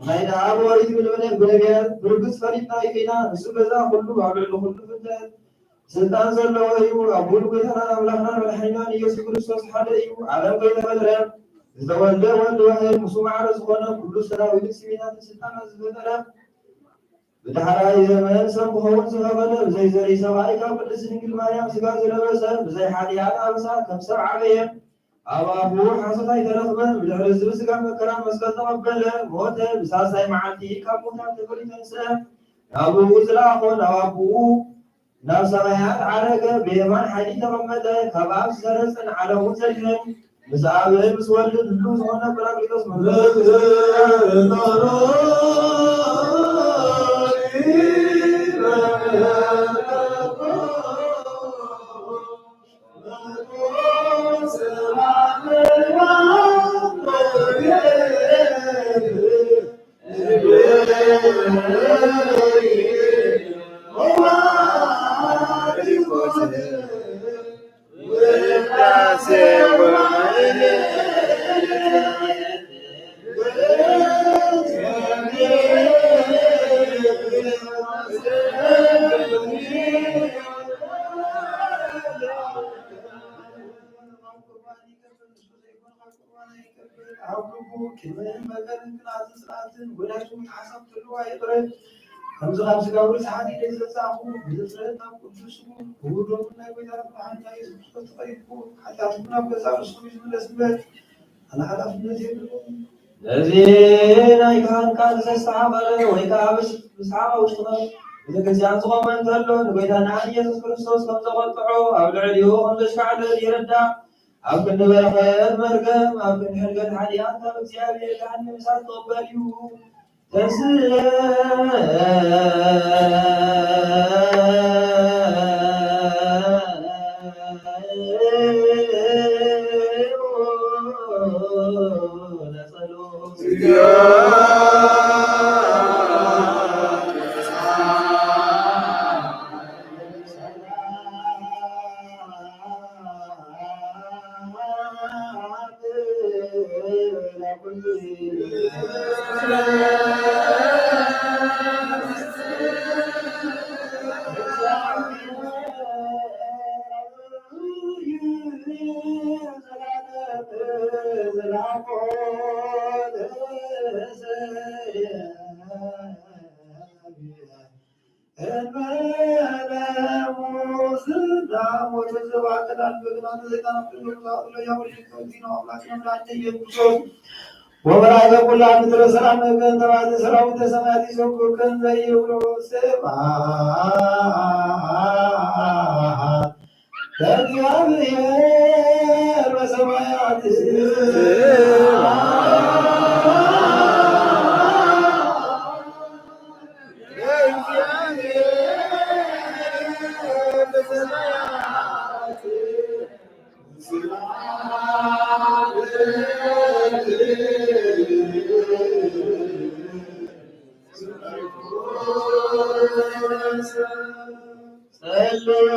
ንዓይ ደኣ ብኦሪት ብልብነት ብነቢያት ብርግጽ ፈሊጥና ኢና። ንሱ ገዛ ኩሉ ኣብ ልዕሊ ኩሉ ፍጥረት ስልጣን ዘለዎ እዩ። ኣቦኡ ጎይታናን ኣምላኽናን መድሓኒናን ኢየሱስ ክርስቶስ ሓደ እዩ። ዓለም ከይተፈጥረ ዝተወልደ ወልድ ዋሕድ፣ ምስኡ ማዕረ ዝኾነ፣ ኩሉ ሰራዊትን ስሜታትን ስልጣናት ዝፈጠረ፣ ብዳሕራይ ዘመን ሰብ ክኸውን ዝፈቐደ፣ ብዘይ ዘርኢ ሰብኣይ ካብ ቅድስት ድንግል ማርያም ስጋ ዝለበሰ፣ ብዘይ ሓጢኣት ኣበሳ ከም ሰብ ዓበየ። ኣብ ኣፉ ሓሶት ኣይተረኽበን። ብድሕሪ እዚ ብስጋ መከራን መስቀል ተቐበለ፣ ሞተ፣ ብሳልሳይ መዓልቲ ካብ ሙታን ተፈልዩ ተንስአ። ናብ ኣቡኡ ዝለኣኾ ናብ ኣቡኡ ናብ ሰማያት ዓረገ፣ ብየማን ሓይሊ ተቐመጠ። ካብ ኣብ ዝሰረጸን ዓለሙ ዘድሕን፣ ምስ ኣብ ምስ ወልድ ህሉው ዝኾነ ጳራቅሊጦስ መንፈስ ቅዱስ ኣብ ልቡ ቂምን በቀልን ቅንኣትን ጽልኣትን ወዳጅ ሓሳብ ክህልዋ ይቕረ። ከምዚ ካብ ስጋዊ ርስሓት ኢለ ዘጻእኹ፣ ብዘፍጥረት ናብ ቅዱስ ስሙ፣ ክቡር ደሙን ናይ ጎይታና መድሓኒና ኢየሱስ ክርስቶስ ተቐይርኩ፣ ሓጢኣትኩም ናብ ገዛእ ርእስኹም እዩ ዝምለስ እምበር፣ ኣነ ሓላፍነት የብሉን። ነዚ ናይ ካህን ቃል ዘስተሓቐረ ወይ ከኣ ብስ-፣ ብሰሓቕ ውሽጥኸ ቤተ ክርስቲያን ዝቖመ እንተሎ፣ ንጎይታና ኢየሱስ ክርስቶስ ከም ዘቖጥዖ፣ ኣብ ልዕሊኡ ከም ዘሽካዕለል ይርዳእ። ኣብ ክንዲ በረኸት መርገም፣ ኣብ ክንዲ ሕድገት ሓጢኣት፣ ካብ እግዚኣብሔር ገሃነመ እሳት ክቕበል እዩ። ተንሥእ ወመላእክተ ኩላ ምድረ ሰላም እገን ተባዕተ ሰራዊተ ሰማያት ይሰብሑከ እንዘ ይብሉ ስብሐት ለእግዚኣብሔር በሰማያት። ጸልዩ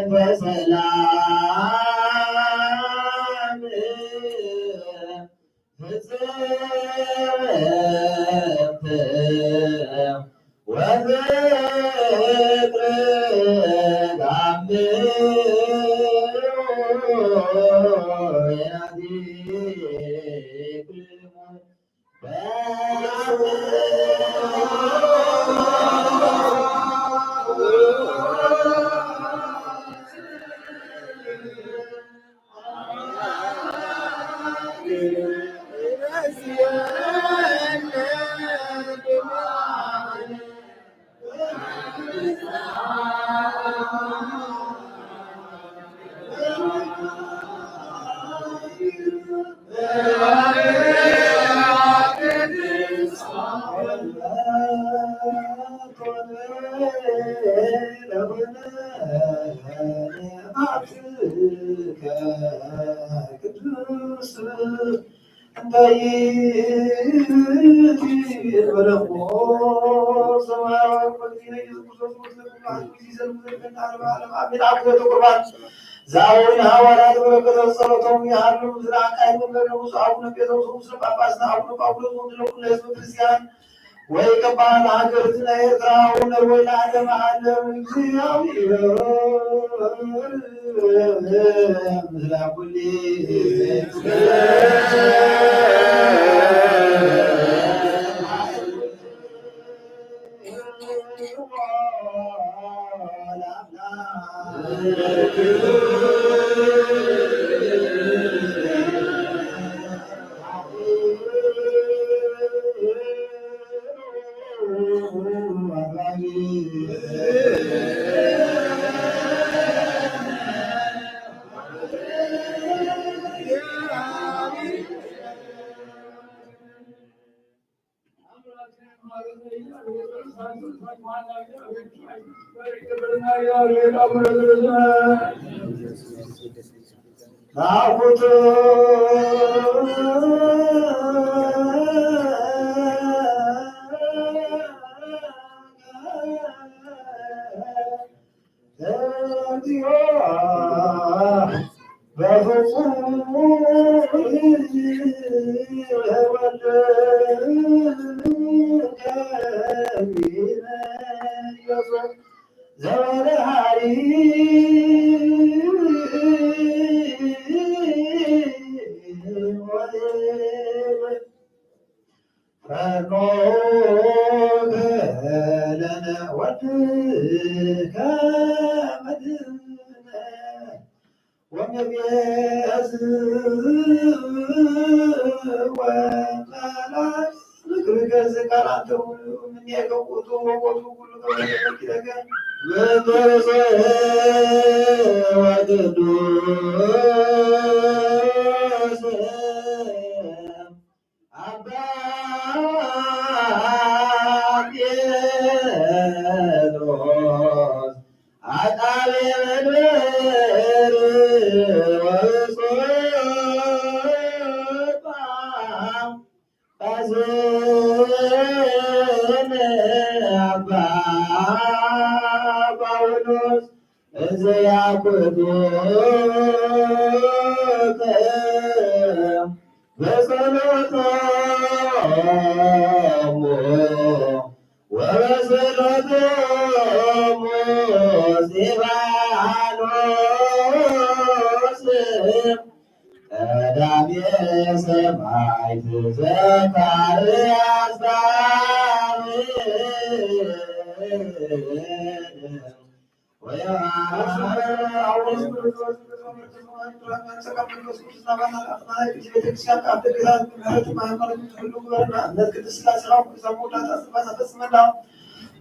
በሰላም ፍጽምት ወፍቅር ጋም ያዚክሙ። እንታይ በለኹ ሰማያዊ ወልድነ ኢየሱስ ክርስቶስ ምስለ ኩሉ ጊዜ ዘልፍ ዘልፍ ዓለም ዓለም ኣሜን። ኣብ ዘተ ቁርባን ዝኣበዊነ ሃዋርያት በረከተ ጸሎቶም ይሃሉ። ምስለ ኣካይቦም ዘለዉ ብፁዕ ኣቡነ ጴጥሮስ ምስለ ጳጳስና ኣቡነ ጳውሎስ ወምስለ ኩሉ ህዝበ ክርስቲያን ወይቀባ ለሀገርትነ ኤርትራ ወነርወይ ለዓለመ ዓለም። እግዚኣብሔር ምስለ ኩሉ። ናፍቆቱ ፈኖ ለነ ወልድከ መድህነ ወመቤዝወ ቃላት ምክርገ ዝቃላት ተውሉ እምኔከ ውእቱ ወቦቱ ኩሉ ከመ ተፈኪረከ መንፈስ ወቅዱስ አባ ጴጥሮስ አቃቤ መንበር ወጾታ ሐዘነ አባ ጳውሎስ እንዘ ያኩቱከ በጸሎቶሙ ወበጸሎቶሙ እስጢፋኖስ ቀዳሜ ሰማዕት ዘካርያስ ዳዊት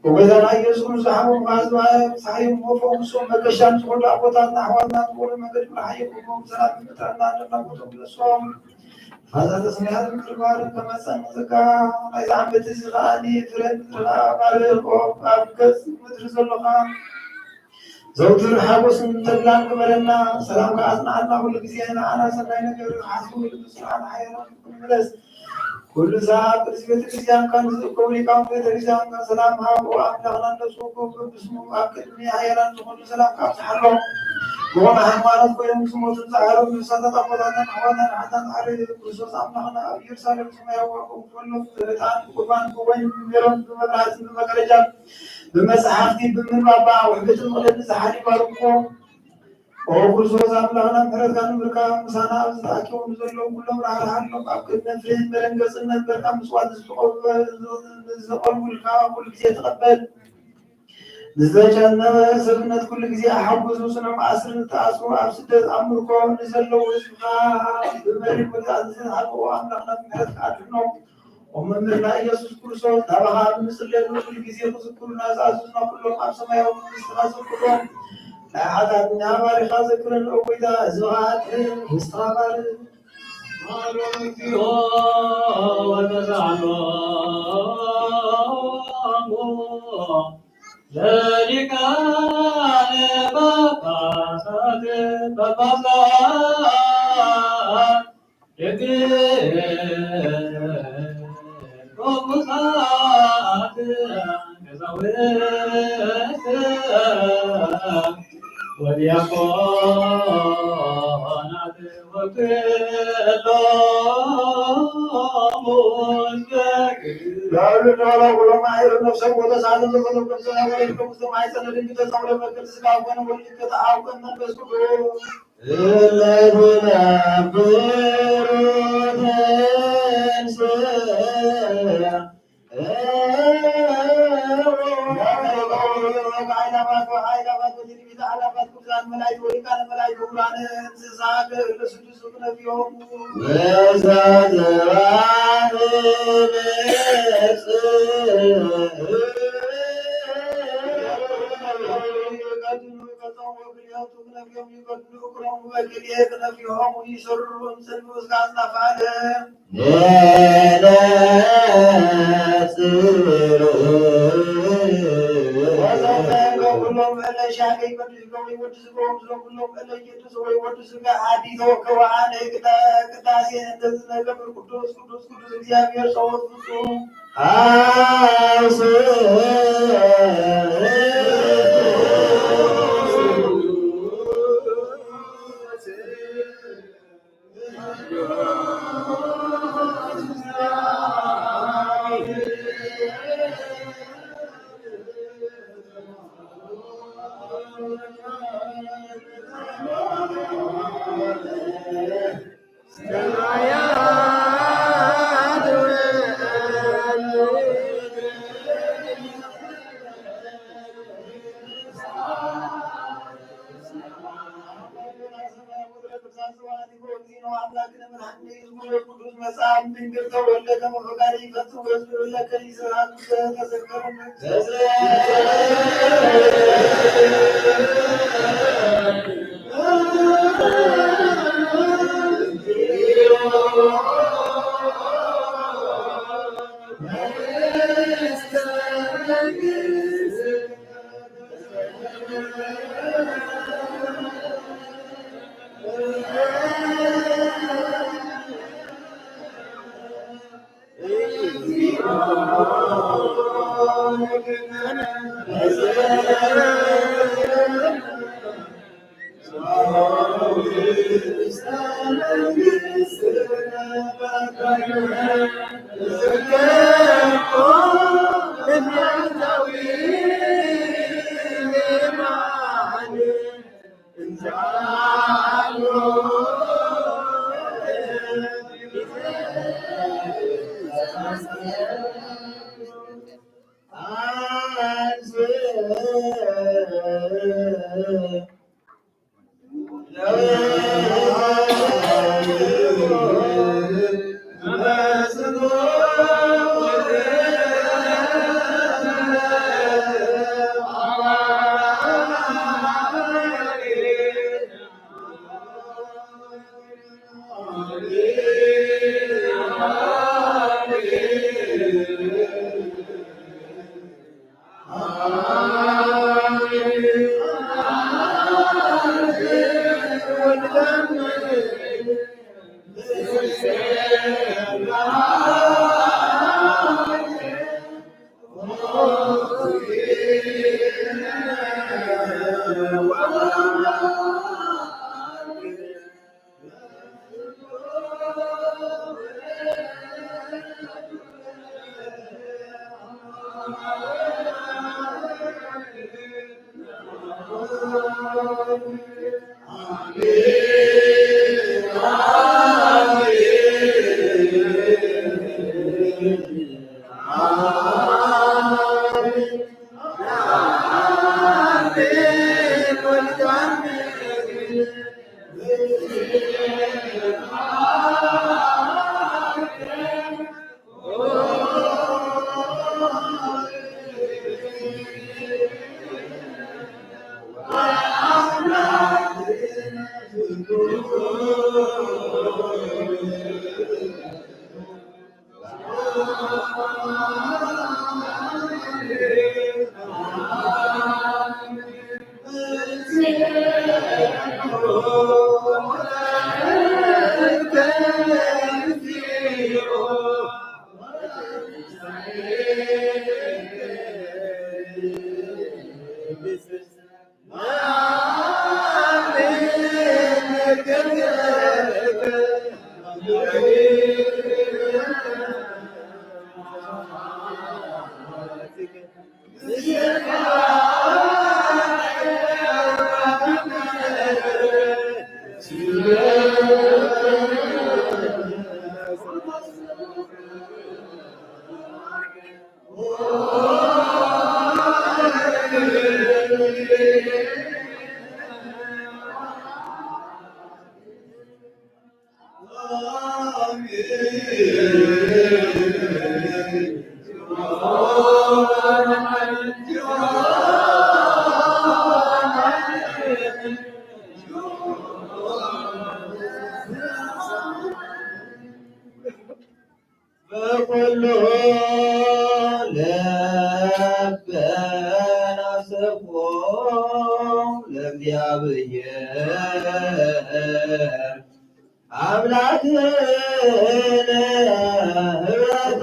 ወጎይታና ኢየሱስ ክርስቶስ ዝሓሙ ምዃን ዝባህር ሳሕዮም ወፈው ምስኦም መገሻ ንዝኾኑ ኣቦታትና ኣሕዋትና ዝኾኑ መገድ ብርሃ የብቦም ሰላም ምጥዕና እንደናቦቶም ነሶም ፋዛተ ስሚያት ምድርባር ከመፀን ዝጋ ናይዚ ዓመት እዚ ከዓኒ ፍረ ምድርና ባርኮ ኣብ ገፅ ምድሪ ዘለኻ ዘውትር ሓጎስን ተድላን ግበረልና። ሰላምካ ኣጽንዓልና፣ ኩሉ ግዜ ንዓና ሰናይ ነገር ሓስቡ፣ ልቢ ስርዓት ሓየራን ይኹን። ምለስ ኩሉ ሰዓት ቅዱስ ቤተ ክርስቲያንካ ንዝእከቡ ሊቃውንቲ ቤተ ክርስቲያንካ ሰላም ሃቦ። ኣምላኽና እንደዝእከቡ በብስሙ ኣብ ቅድሚ ሓያላን ዝኾኑ ሰላምካ ኣብጽሓሎም። ዝኾነ ሃይማኖት ኮይኖም ዝሞቱ ዝዓረፉ ነፍሳታት ኣቦታትናን ኣሕዋትናን ሓጣን ዓረዩ ክርስቶስ ኣምላኽና ኣብ ኢየሩሳሌም ሰማያዊ ዋዕኦም ክፈሎም ብዕጣን ብቁርባን ብወይን ብሜሮን ብመብራህትን ብመጋረጃን ብመጽሓፍቲ ብምንባባ ውሕደትን ምቕደትን ዝሓሊ ባርኮ። ኦ ክርስቶስ ኣምላኽና ምሕረትካ ንምርካብ ምሳና ኣብዚ ተኣኪቦም ንዘለዉ ኩሎም ራህርሃሎም። ኣብ ቅድሚ ፍሬን መደንገጽን መንበርካ ምጽዋት ዝተቐበ-፣ ዝተቐልቡልካ ኩሉ ግዜ ተቐበል። ንዝተጨነቐ ሰብነት ኩሉ ግዜ ኣሐጉስ። ብጽኑዕ ማእስር ዝተኣስሩ ኣብ ስደት ኣብ ምርኮ ንዘለዉ ህዝብኻ ብመሪር መግዛእቲ ዝተሓቀቑ ኣምላኽና ብምሕረትካ ኣድሕኖም። ኦ መምህርና ኢየሱስ ክርስቶስ ናባኻ ኣብ እንጽልየሉ ኩሉ ግዜ ክዝክሩና ዝኣዘዙና ኩሎም ኣብ ሰማያዊ መንግስትኻ ዘክሮም። ናይ ሓጢኣተኛ ባሪኻ ዘክረን ኦ ጎይታ ህዝብኻ ኣድሕን ንስኻ ባርኽ። ማረን እግዚኦ ወተሳህሎሙ ለሊቃነ ጳጳሳት ጳጳሳት ኤጲስቆጶሳት ቀሳውስት ወዲያቆናት ወኩሎሙ ለአሉ ለወላ ኩሎም ማሕበረ ነፍሰ ወተሳለ ዘፈለቁ ሰላም ወይኩም ሰማይ ጸለልን ተሳውለ መቅደስ ጋር ሆነ ወልድ ከተአብ መንፈስ ቅዱስ እለ ትነብሩ ተንሥእ። ኩሎም እለ ሻገይ ቅዱስ ገብርኤል ወዲ ስጋ ወዲ ስጋ ኩሎም እለ ጌቱ ሰወይ ወዲ ስጋ ኣዲ ተወከወ ኣነ ቅዳ-፣ ቅዳሴ እንተ ዝነገብር ቅዱስ ቅዱስ ቅዱስ እግዚኣብሔር ጸወት ፍጹም። በኩሉ ልብና ስብ ለእግዚአብሔር አምላክነ ህብረተ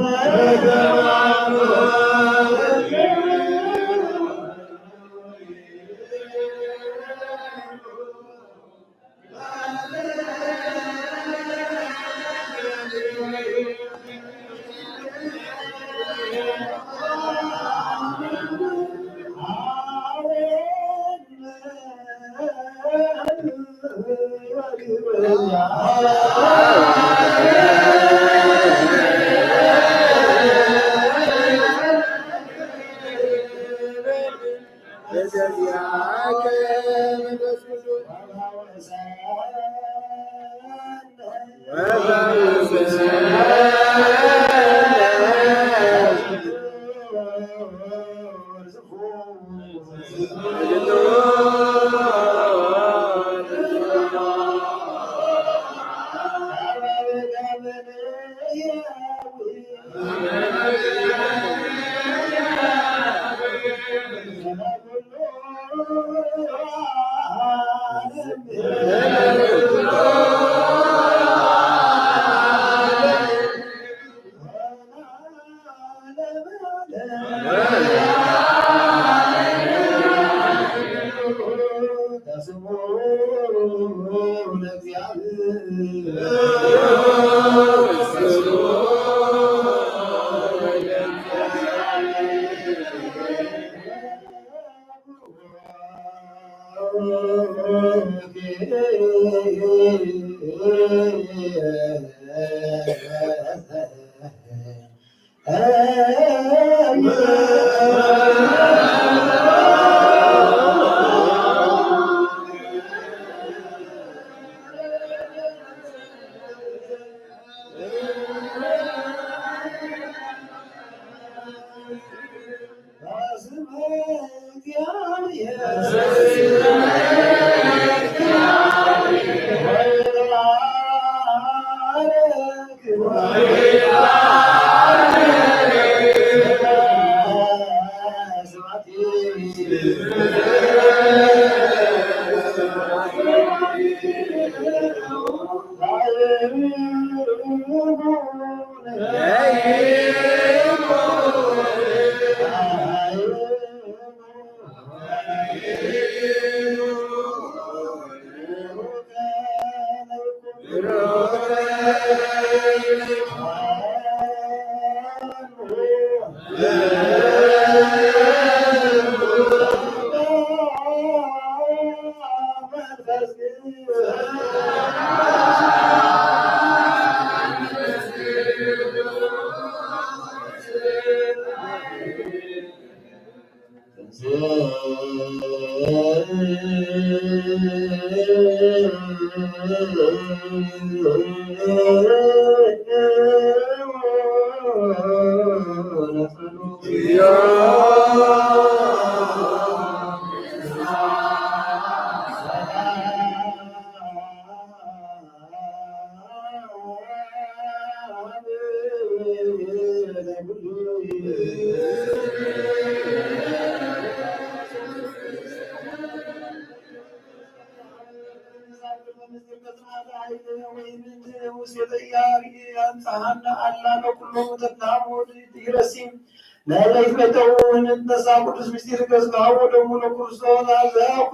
ለለይትመይተው እንተሳ ቅዱስ ምስጢር ገዝጋው ወደሙ ለክርስቶስ አዘኩ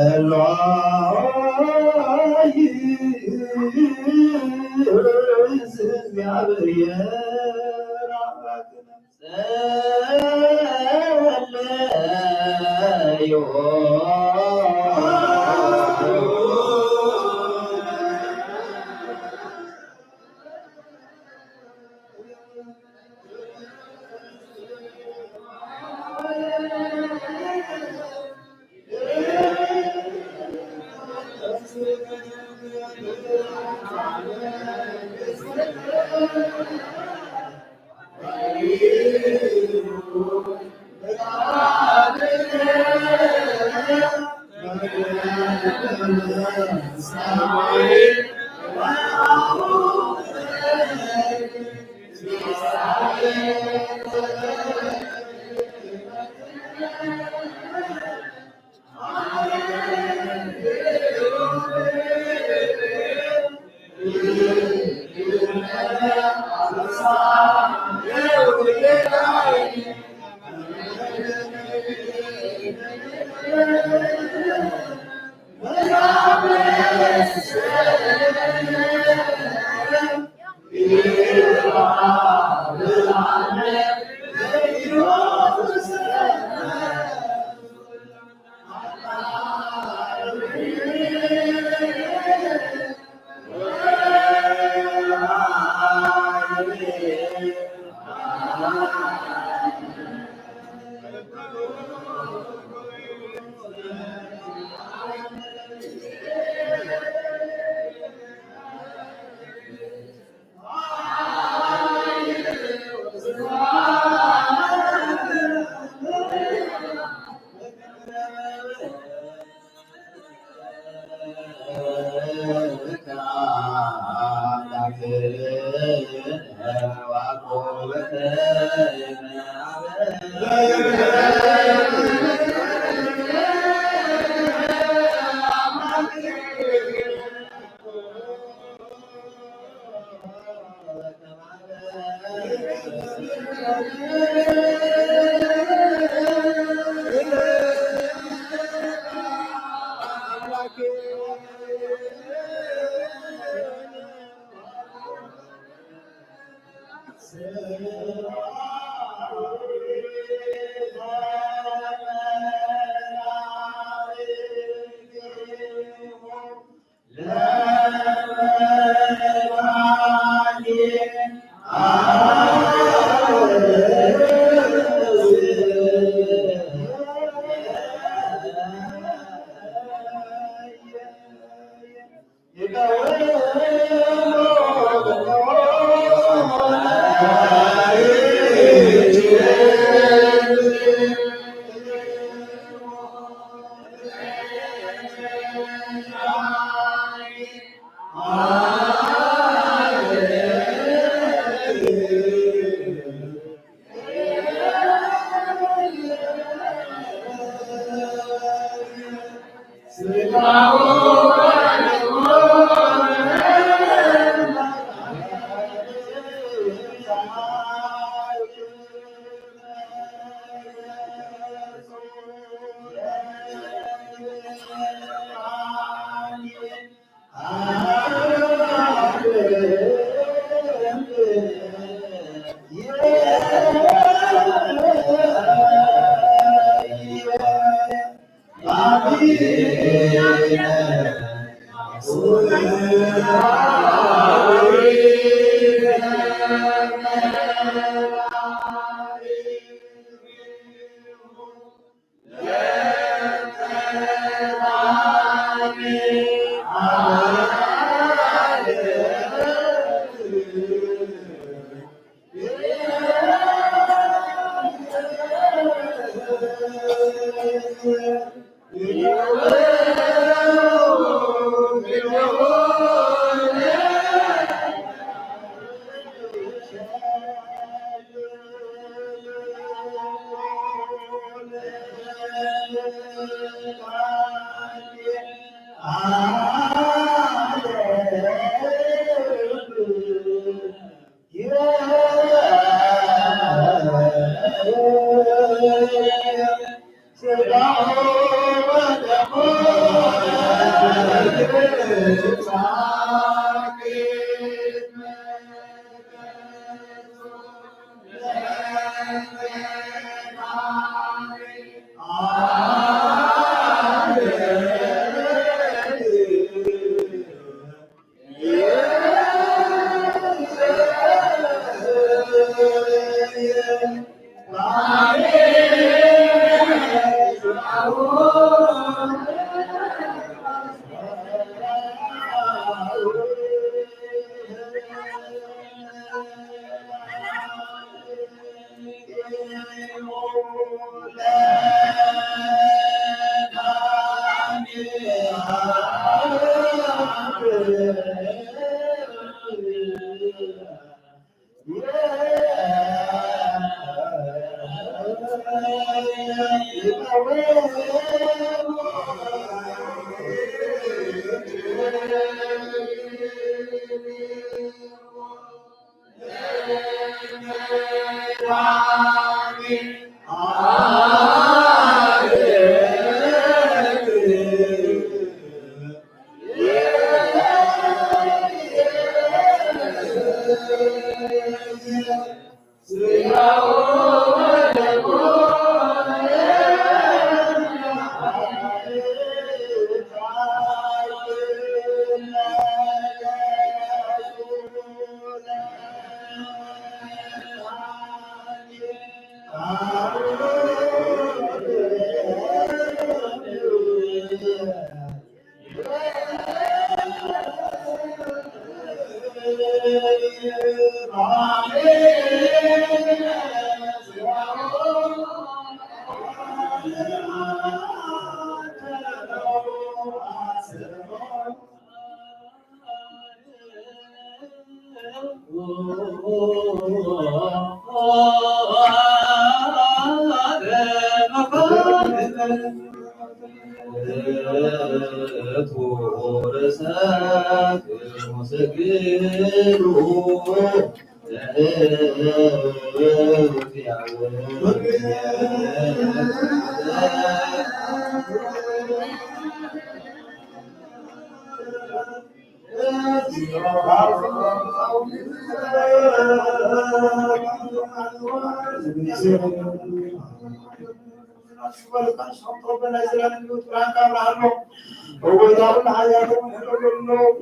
እሎይ እግዚአብሔር አምላክነ ጸለዮ።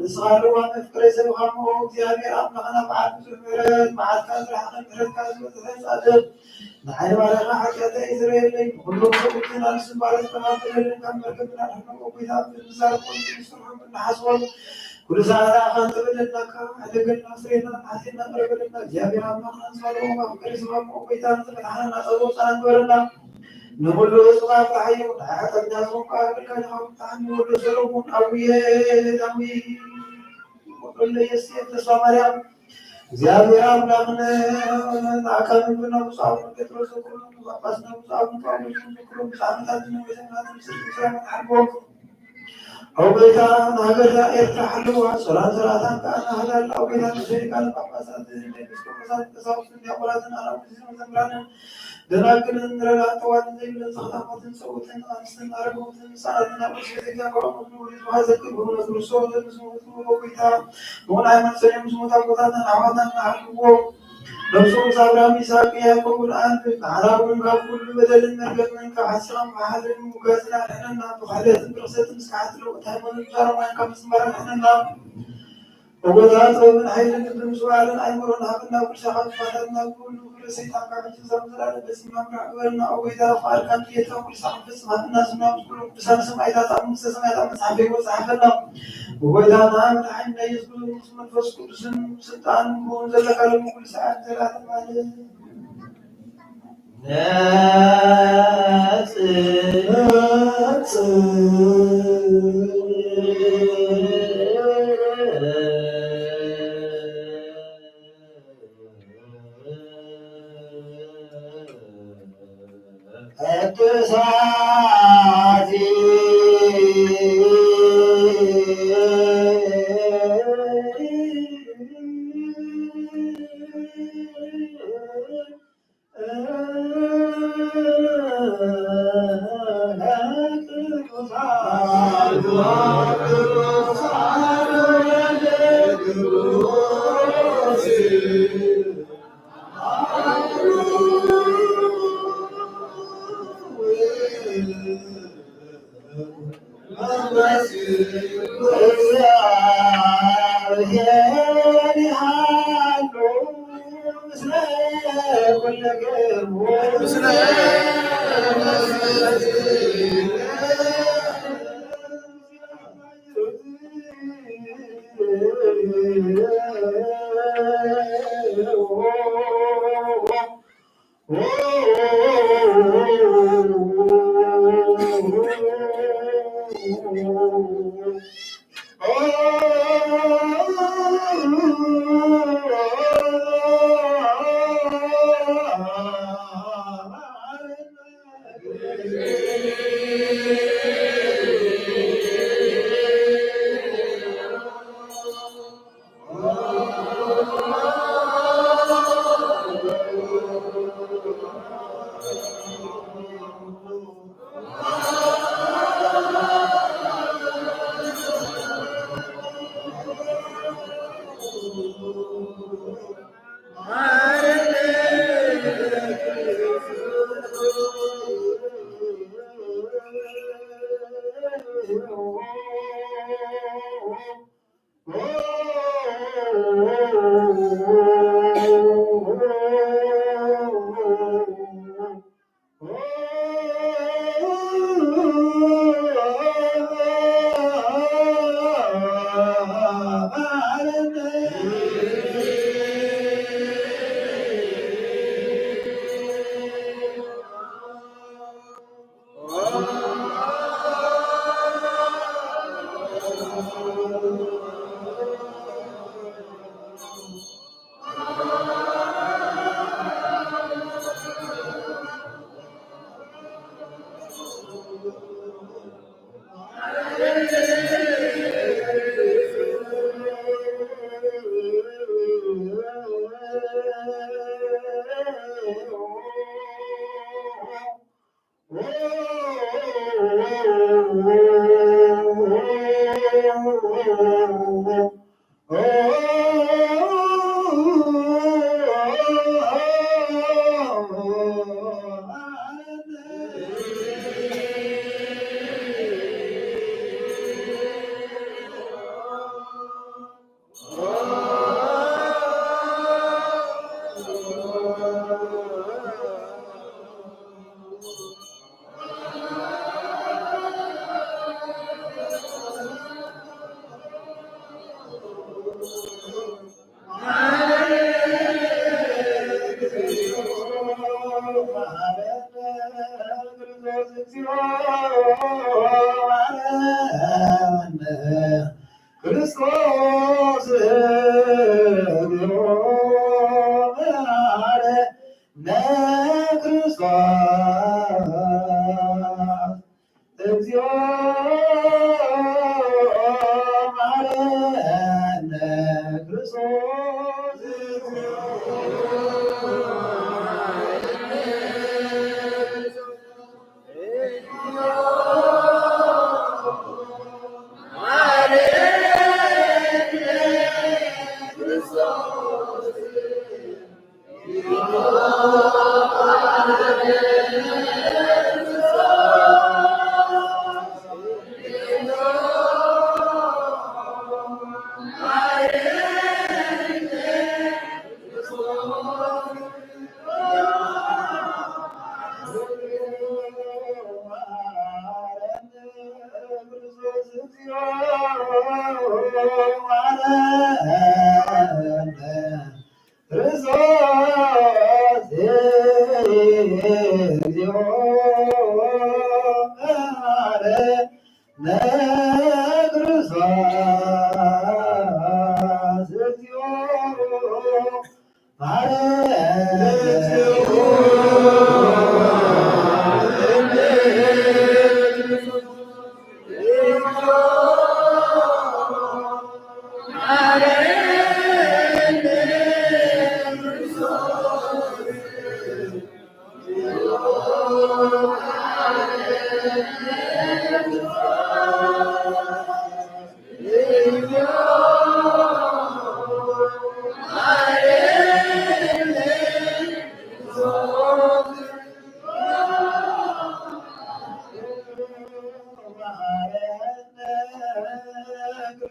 ንስኻ ኣለዋ መፍቀሬ ሰብ ኻሞ እግዚኣብሔር ኣምላኽና በዓል ብዙሕ ምሕረት መዓልትካ ዝረሓቐ ምሕረትካ ዝበዝሐ ጻድቕ ንዓይኒ ባርያኻ ሓጢኣተይ ይስረየለይ። ንኹሎም ሰብኡትን ኣንስትን ባርያኻ ተቐበለልን ካብ መርገምና ኣድሕኖም። ኦ ጐይታ፣ ብንዛረቦን ብንስርሖን ብንሓስቦን ኩሉ ሰዓት ኣኻ እንተበደልናካ፣ ኣሕድገልና፣ ስረየና፣ ሓጢኣትና ይቕረ በለልና። እግዚኣብሔር ኣምላኽና ንሳልኦም ኣብ ፍቅሪ ስማሞ ኦ ጐይታ፣ ንዝፈትሓና ናጻ ወጻና ግበረና። ንኹሉ ዕጹብ ኣብርሃዮ፣ ንሓጢኣተኛ ዝኾንካ ኣገልጋሊኻ ፍታሕ ንወዶ ሰሎሞን ኣውየ ዳዊት። ወለየሴፍ ተስፋ ማርያም እግዚኣብሔር ኣምላኽን ንኣካል ምግብና ብፁዕ ኣቡነ ጴጥሮስ ዘክሩን ጳጳስና ብፁዕ ኣቡነ ጳውሎስ ዘክሩን ብፁዕ ዓመታት ዝነገሰና ትምስል ምስራን ሓልቦም። ኦ ጐይታ ንሃገርና ኤርትራ ሓልዋ፣ ሰላም ዘራእታን ከኣ ንሃዳላ። ኦ ጐይታ ንሰሪቃን ጳጳሳትን ኤጲስቆጶሳትን ቀሳውስትን ዲያቆናትን ኣናብስትን መዘምራንን ደናግልን ረዳእን ተዋትን ዘይብለን ዘኽታማትን ሰብኡትን ኣንስትን ኣረጋውትን ህጻናትን ኣብ ርእሲ ቤተክርስትያን ቆሞም ዝብሉ ህዝብኻ ዘክር። ብእምነት ክርስቶስ ዘምስሉ ኦ ጐይታ፣ ብቕንዓይ መሰሎም ዝሞቱ ኣቦታትና ኣሕዋታትና ሓልዎም። ነብሶም ምስ ኣብርሃም፣ ይስሐቅ፣ ያዕቆብ ወልዓል፣ ንዓና እውን ካብ ኩሉ በደልን መርገምን ካብ ሓሲኻን መሓልን ምጉጋዝን ኣድሕነና። ብኽሕደትን ብርኽሰትን ስክሓት ለውጥ ሃይማኖት ዛረማን ካብ ምዝማር ኣድሕነና። ኦ ጐይታ፣ ጥበብን ሓይልን ልብን ምስትውዓልን ኣእምሮን ሃበና። ኩሉ ሳዕ ካብ ጥፋታትና ብኹሉ ክብሪ ሰይጣን ካብ ሕጂ ክሳብ ንዘለኣለም በጺሕና ምራሕ ግበረና። ኦ ጐይታ፣ ፍቓድካን ድሌትካን ኩሉ ሳዕ ክንፍጽም ሃበና። ስምና ምስ ኩሎም ቅዱሳን ሰማእታት ኣብ መንግስተ ሰማያት ኣብ መጽሓፍ ሕይወት ጸሓፈና። ኦ ጐይታና መድሓኒና ኢየሱስ ክርስቶስ፣ መንፈስ ቅዱስን ስልጣንን ብእውን ዘለካ ሎሚ ኩሉ ሰዓት ንዘለኣለም ዓለም። ቅዱሳት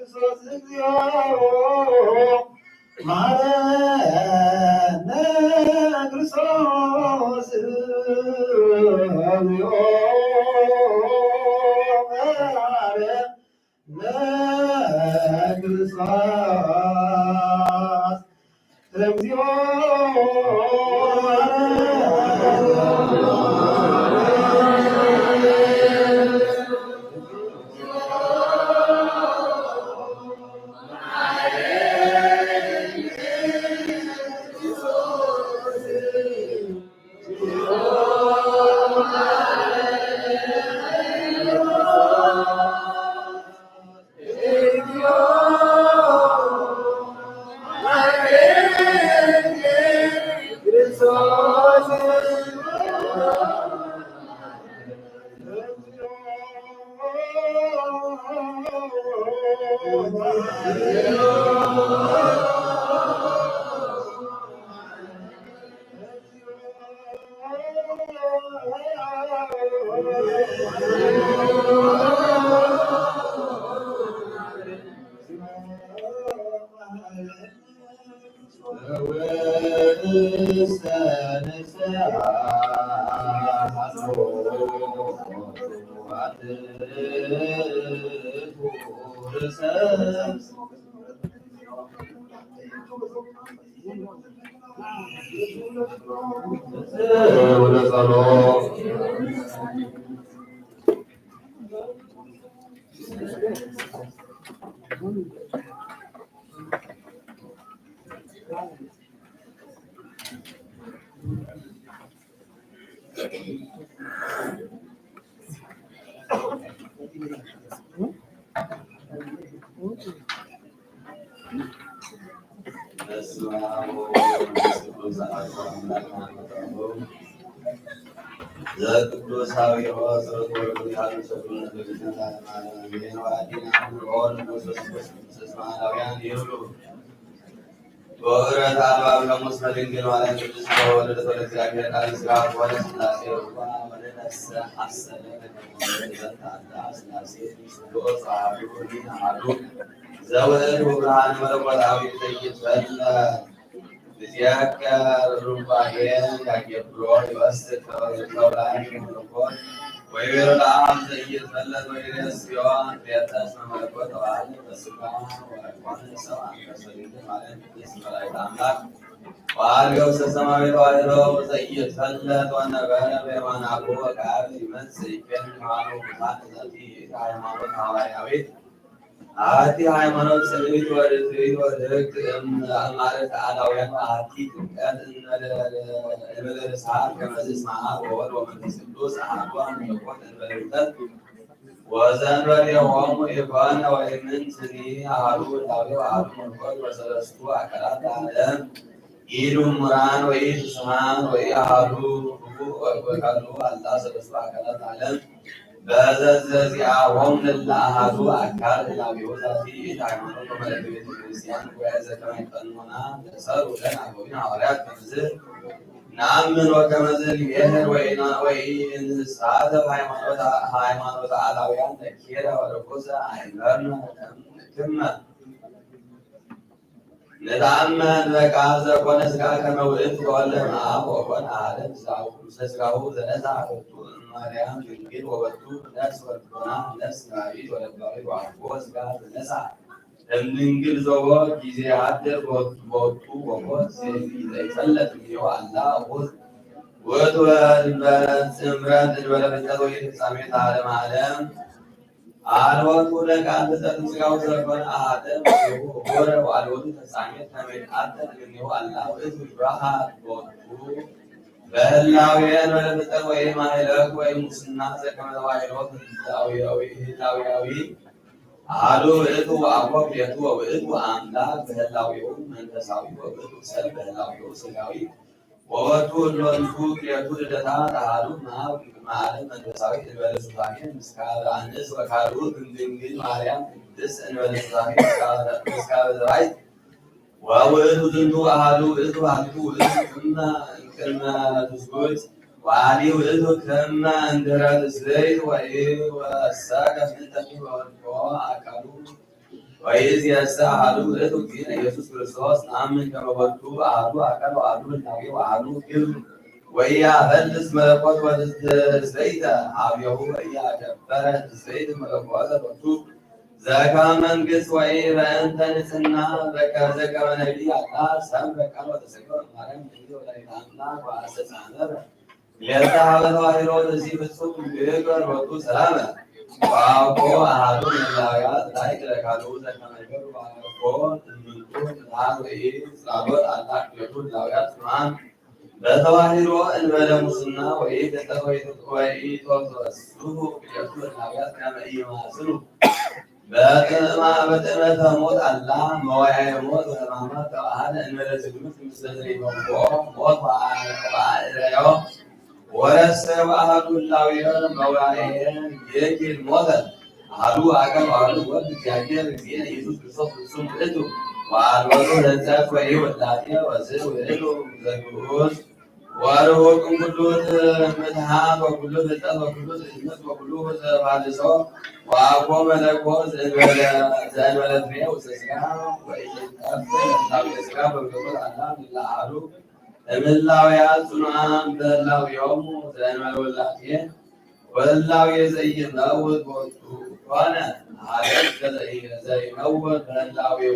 ክርስቶስ እግዚኦ መሐረነ ክርስቶስ። እግዚኦ መሐረነ ክርስቶስ። ወደ ጸሎት። በስመ አብ ወወልድ ወመንፈስ ቅዱስ አሐዱ አምላክ አሜን። ዘቅዱስ ሐዊሮ ጸሎት ወርዱ ያሉ ሰብነ በግዝና ለዓለመ ዓለም አሜን። ወአዲና ንርኦ ንጉስ ክርስቶስ ማዕዳውያን ይብሉ። በእውነት አልባብ ለሙስ በድንግል ማርያም ቅድስት ተወለደት ወደ እግዚአብሔር ቃል ሥጋ ሆነ ሥላሴ ሩባ ወለነሰ ሐሰነ ለከመ ወለደ ዘንተ አላ ሥላሴ ስሉስ አሐዱ አሐዱ ዘውእቱ ብርሃን መለኮታዊ ዘይትፈለ። ይትዘከር ሩባኤ ያገብሮ ይወስድ ተውላድ መለኮት ወይቤሎ ለአብ ዘይትፈለጥ ወይሬስዮ ቤተ እስመ መለኮት ተዋህደ በስጋ ወኮነ ሰብአ ከሰሊለ ማለት ቅድስት መላእክት አምላክ ወአርዮስ ሰማያዊ ተዋህዶ ዘይትፈለጥ ወነበረ በየማነ አቡ ወከአብ ይመጽእ ይገኝ ሃይማኖት ዛቲ ሃይማኖት ሐዋርያዊት አሐቲ ሃይማኖት ጽንዕት ወርትዕት ወርህብት እም-፣ እምአርት አላውያን አሐቲ ጥምቀት እንበለ ርእሳ ከመ እስመ አብ ወወልድ ወመንፈስ ቅዱስ አሐዱ አምላክ እንበለ ፍጥረት ወዘእንበሌሆሙ ኢኮነ ወኢምንትኒ አሐዱ ውላዌ ወአሐዱ መለኮት ወሰለስቱ አካላት ለዓለም ኢድሙራን ወኢትስማን ወኢአሐዱ ህቡእ ወከልኡ አላ ሰለስቱ አካላት ለዓለም በዘዘዚአሆም ለለአሃዱ አካል ህላዌሁ ዛቲ ይእቲ ሃይማኖት ወመለከ ቤተ ክርስቲያን ወዘከመ ቀኖና ለሰሩ ለነ አበዊነ ሐዋርያት ከመዝ ነአምን ወከመዝ ንሜህር ወኢና-፣ ወኢንሳተፍ ሃይማኖተ፣ ሃይማኖተ አላውያን ነኪረ ወርኩሰ አይመርነ ክመ ንትአመን በቃል ዘኮነ ሥጋ ከመ ውእቱ ተወልደ እምአብ ወኮነ አሐደ ምስለ ሥጋሁ ዘነሳ ሎቱ እማርያም ድንግል ወበቱ ነፍስ ወልቦና ነፍስ ነባቢት ወለባዊት ወአልቦ ሥጋ ዘነሳ እምድንግል ዘቦ ጊዜ ሀድር ቦቱ ወቦ ዘይፈለጥ እምኔሁ አላ ውእቱ እንበለ ጽምረት እንበለ ፍልጠት ወይ ፍጻሜ ለዓለመ ዓለም። አልቦቱ ለቃል ፍልጠት ሥጋው ዘኮነ አሐደ ምስሌሁ ሆረ ወአልቦቱ ተፍጻሜት ከመ ይትአተት እምኔሁ አላ ውእቱ ይትበሃር ቦቱ በህላዌ እንበለ ፍልጠት ወይ ማይለቅ ወይ ሙስና ዘከመ ተባሂሎ ህላዌያዊ ህላዌያዊ አሐዱ ውእቱ ወአኮ ክልኤቱ ወውእቱ አምላክ በህላዌሁ መንፈሳዊ ወውእቱ ሰብ በህላዌሁ ሥጋዊ ወወቱ እሎንቱ ክልኤቱ ልደታት አሐዱ እምአብ እምቅድመ ዓለም መንፈሳዊ እንበለ ሱታፌ ምስካበ አንስ ወካልኡ እምድንግል ማርያም ቅድስት እንበለ ሱታፌ ምስካበ ዘባይት ወውእቱ ዝንቱ አሐዱ ውእቱ ሀልቱ ውእቱ ክመ እምቅድመ ትስጉት ወአዲ ውእቱ ክመ እንድህረ ትስብእት ወኢ ወሰከ ፍልጠት ወወልቆ አካሉ ወይእዜሰ አሐዱ ውእቱ እግዚእነ ኢየሱስ ክርስቶስ ነአምን ከመ ቦቱ አሐዱ አካል ወአሐዱ ህላዌ ወአሐዱ ግብር ወኢያፈልስ መለኮት ወትስብእተ ሀቤሁ ወኢያከበረ ትስብእት መለኮተ ቦቱ ዘከመ መንግስት ወኢ በእንተ ንጽሕና ዘከ-፣ ዘከመ ነቢይ አላ ሰምረ ቃል ወተሰቅለ ማርያም ድንግል ወላዲተ አምላክ ወአስተጻመረ ክልኤተ ሀበ ተዋሂዶ ለዚ ፍጹም ይግበር ሎቱ ሰላመ። ወአኮ አሐዱ እምእላውያት ላይክ ለካልኡ ዘከመ ይገብር ወአኮ እምንቱ ፍትሐት ወኢ ጻሎት አላ ክልኤቱ እላውያት ፍጹማን በተዋሂዶ እንበለ ሙስና ወኢ ፍልጠት ወኢ ተወስሱ ክልኤቱ እላውያት ከመ ኢይማስኑ በጥዕማ-፣ በጥዕመተ ሞት አላ መዋያየ ሞት ወሕማማት ተዋሃደ እንበለ ዝግምት ምስለ ዘይመውኦ ሞት ወአእረዮ ወረሰ ወአሐዱ ህላዌ መዋያየ የኪል ሞተ አሐዱ አካል ወአሐዱ ወልድ እግዚአብሔር እግዚእነ ኢየሱስ ክርስቶስ ፍጹም ውእቱ ወአልቦቱ ህንጸት ወኢውላጤ ወዝእ ውእቱ ዘግዑዝ ወርሁቅ እምኩሉ ምትሃት ወኩሉ ፍልጠት ወኩሉ ትእምርት ወኩሉ ተፋልሶ ወአኮ መለኮት ዘእንበለ፣ ዘእንበለ ፍሬ ውስተ ሥጋ ወኢይጠፍ ለፍሬ ሥጋ በመለኮት አላ እምእለ አሐዱ እምእላውያን ጽኑዓን በህላዌሆሙ ዘእንበለ ውላጤ ወህላዌ ዘይመውት ቦቱ ኮነ አሐደ ምስለ ዘይ-፣ ዘይመውት በህላዌሁ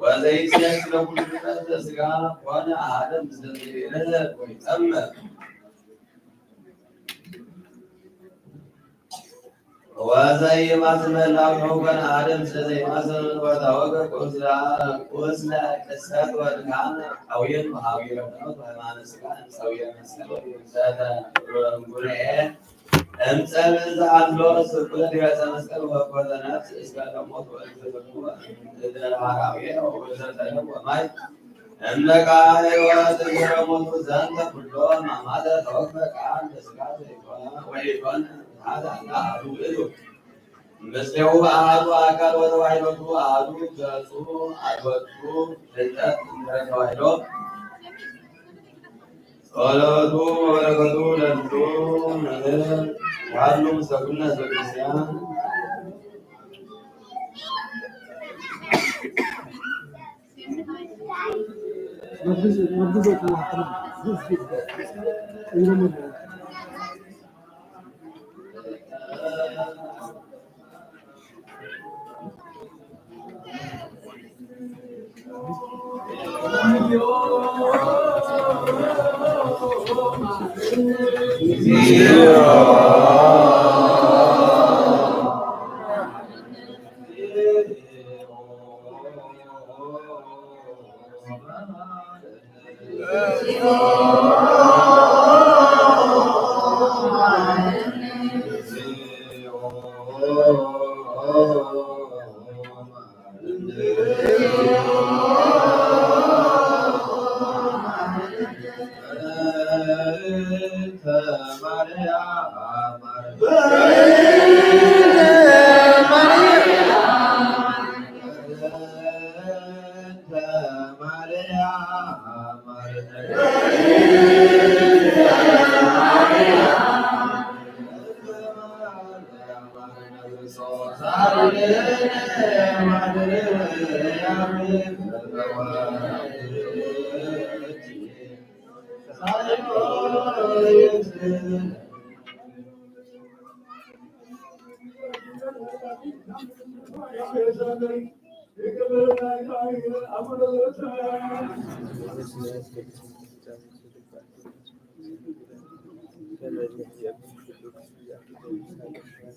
ወዘይሴስ ለኩሉ ፍጥረት ዘሥጋ ኮነ አሐደ ምስለ ዘይርህብ ወይጸምእ ወዘይማስን በህላዌሁ ኮነ አሐደ ምስለ ዘይማስን ወተወልደ ቁስለ፣ ቁስለ ቅሰት ወድካም ቀዊም ወሐዊረ ሞት ወሕማመ ሥጋ እምፀውየ መስቀል ወእምፀተ ጉንኤ እምፀብእ ዘአሎ ስቁለ ዲበ ዕፀ መስቀል ወኮተ ነፍስ እስከ ለሞት ወእግዝእትኑ እደ ሐራውየ ወዘተለም ወማይ እምነ ቃል ሕይወት እግረ ሞቱ ዘንተ ኩሎ ማማተ ተወክፈ ቃል በስጋ ዘይኮነ ወይኮነ። ሀዛ እንዳ አሐዱ ውእቱ። ምስሌሁ አሐዱ አካል ወተዋሕዶቱ አሐዱ ገጹ አልወቱ ፍልጠት እንተ ተዋሕዶ። ጸሎቱ ወበረከቱ ለኩሉ መምህር ወሀሉ ምስለ ኩልነ ህዝበ ክርስቲያን።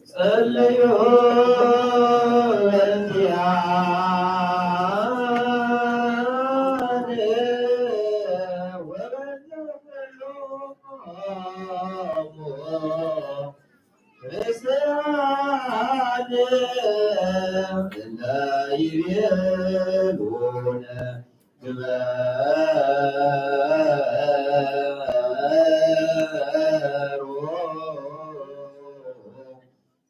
ጸልዩ በእንቲአነ ወበእንተ ኩሉ ክርስቲያን እለ ይቤሉነ ግበሩ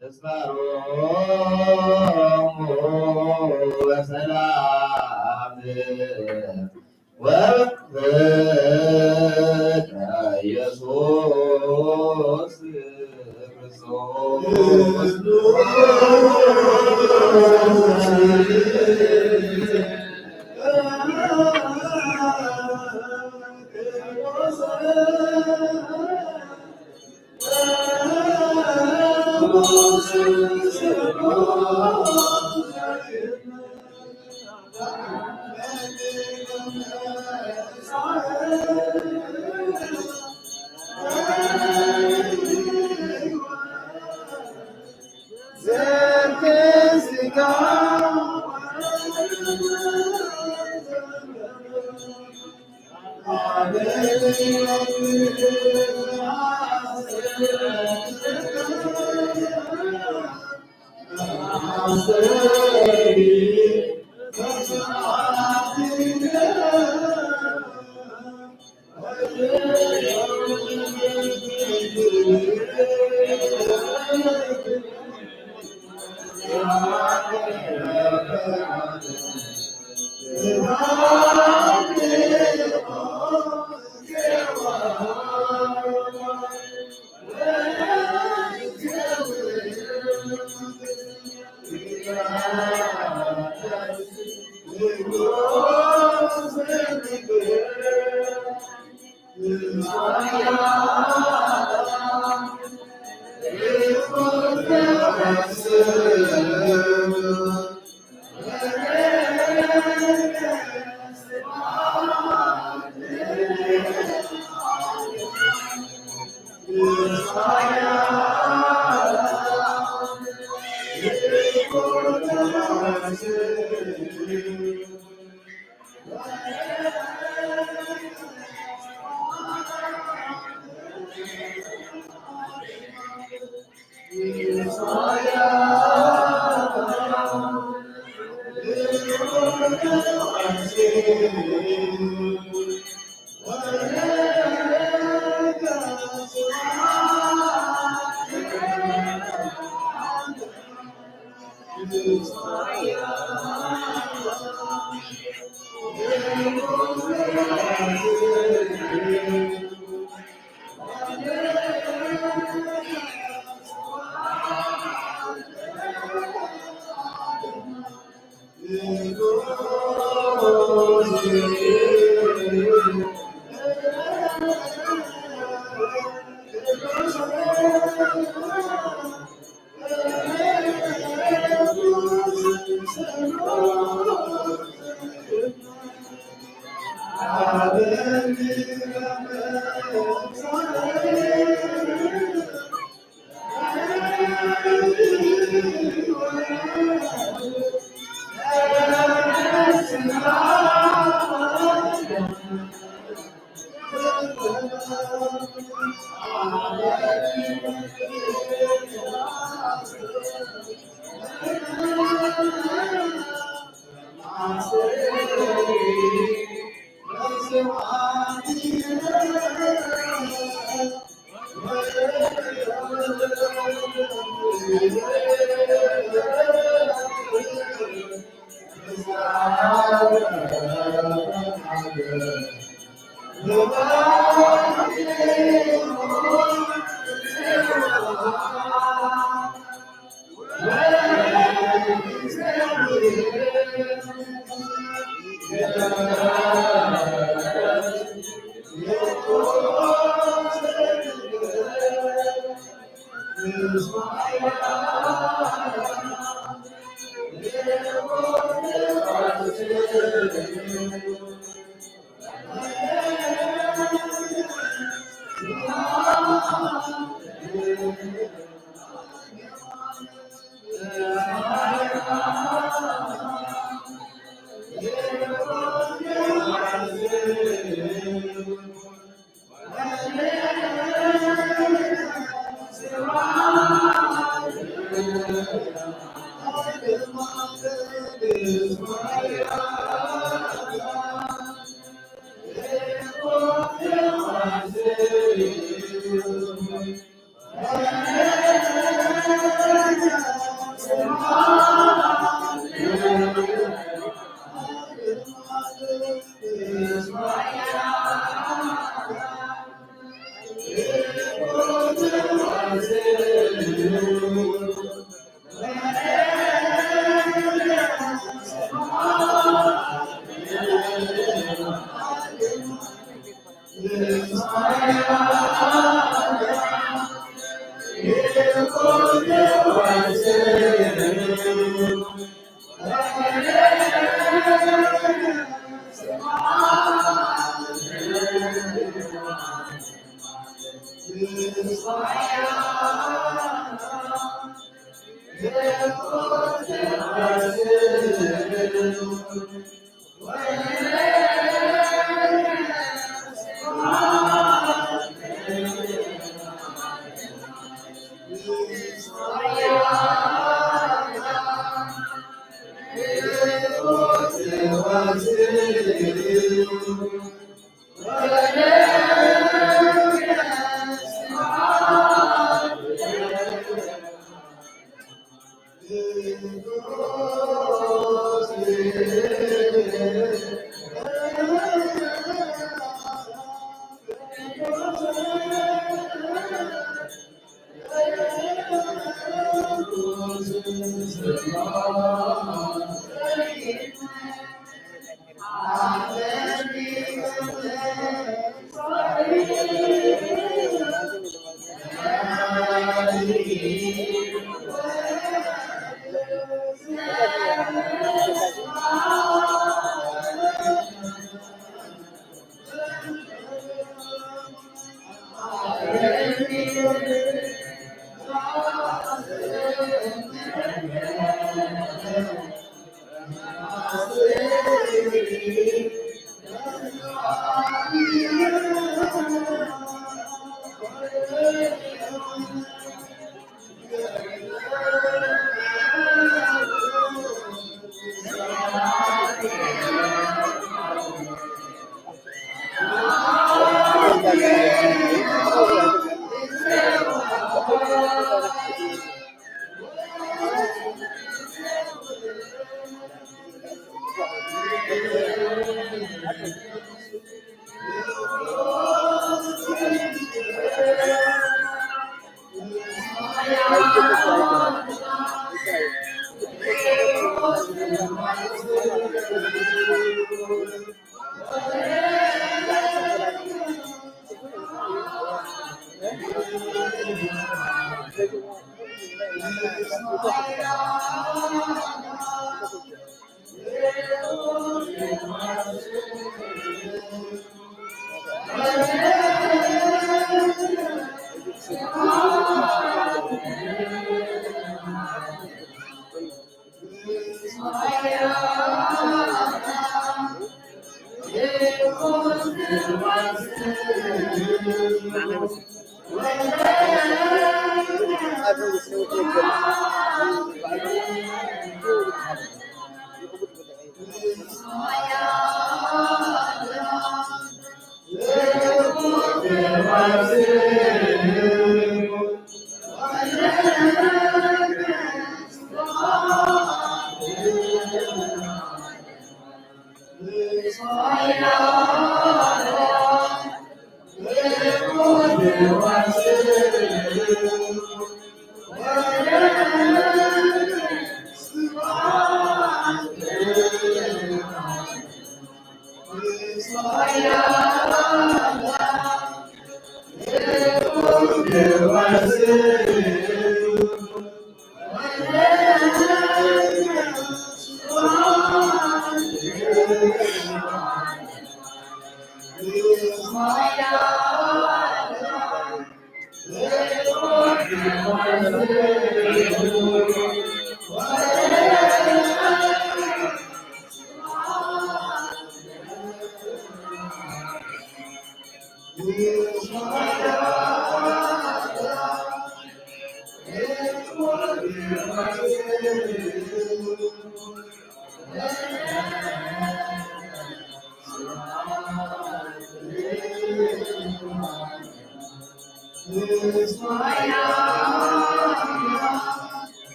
ተስፋሮሙ በሰላም ወበፍቅረ ኢየሱስ ክርስቶስ።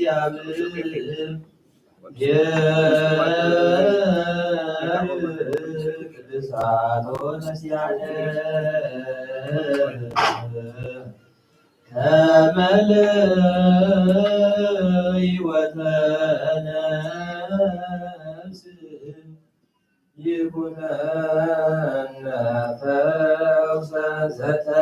ለእግዚአብሔር ቅዱሳት ወነስያተ ከመ ለህይወተ ነፍስ ይኩነነ ፈውሰ ዘተመጦነ።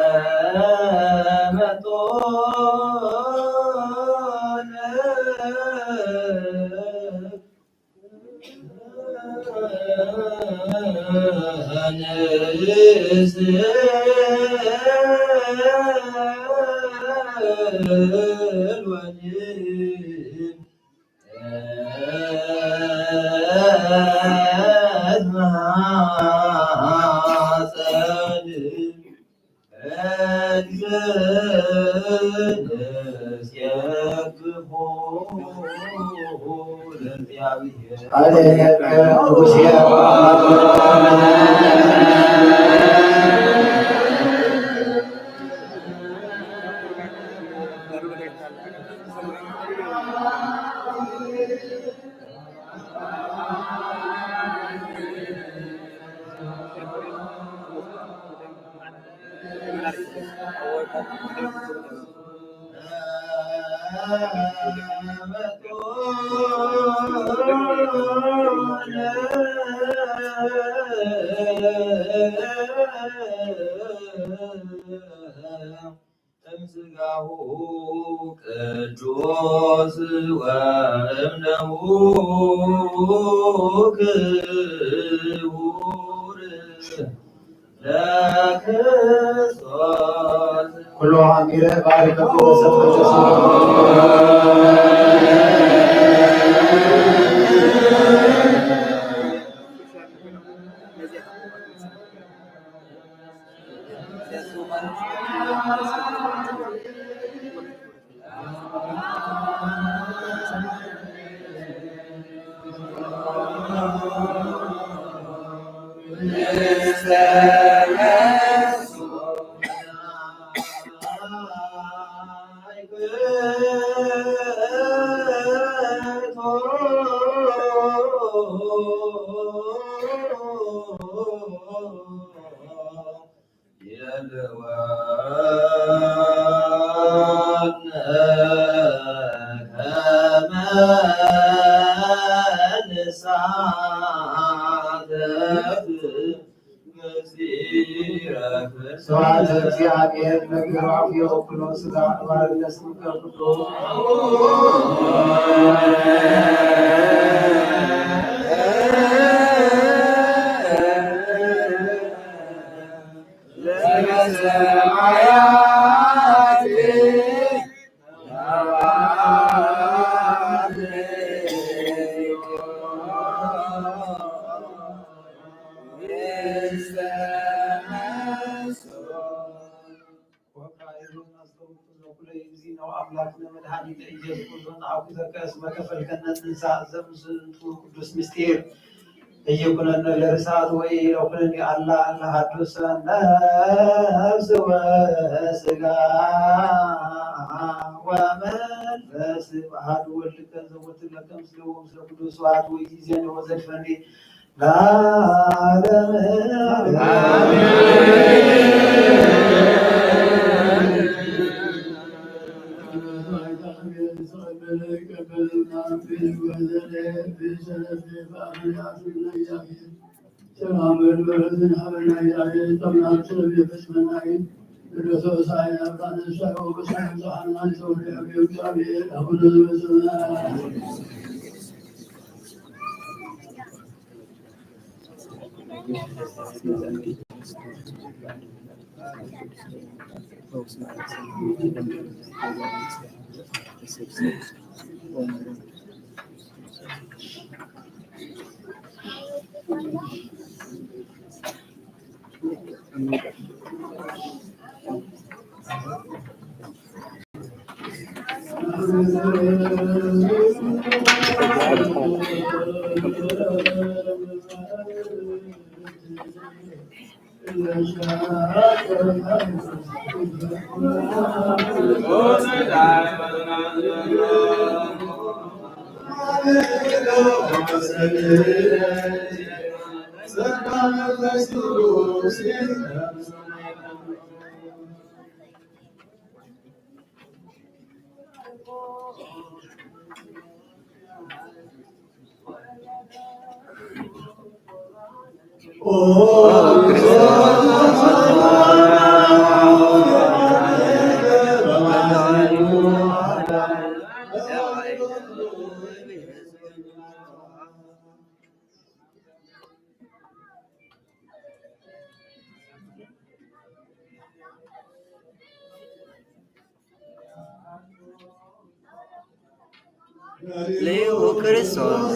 እምስጋሁ ቅዱስ ወእምደሙ ክቡር ለክርስቶስ። ኩሎ አሚረ ባርከቱ በሰፈረ ስብሐት ለእግዚአብሔር ለግብራዊ ወኩሎ ስጋ ባርነት ስምከ ኩሎ። ወካይሉ ናስተውኩ ዘኩለ ይዚ ነው አምላክነ መድኃኒተ ኢየሱስ ክርስቶስ አኩ ዘከ እስመ ከፈልከነ ትንሳ ዘምስንቱ ቅዱስ ምስጢር። ኢይኩነነ ለርሳት ወይ ኢይኩነኒ አላ ለሐዱሰ ነፍስ ወስጋ ወመንፈስ አሐዱ ወልድ ከዘ ወትለከ ምስሌሁ ምስለ ቅዱስ ስብሐት ወይእዜኒ ወዘልፈኒ ለዓለመ ዓለም። ሌው ክርስቶስ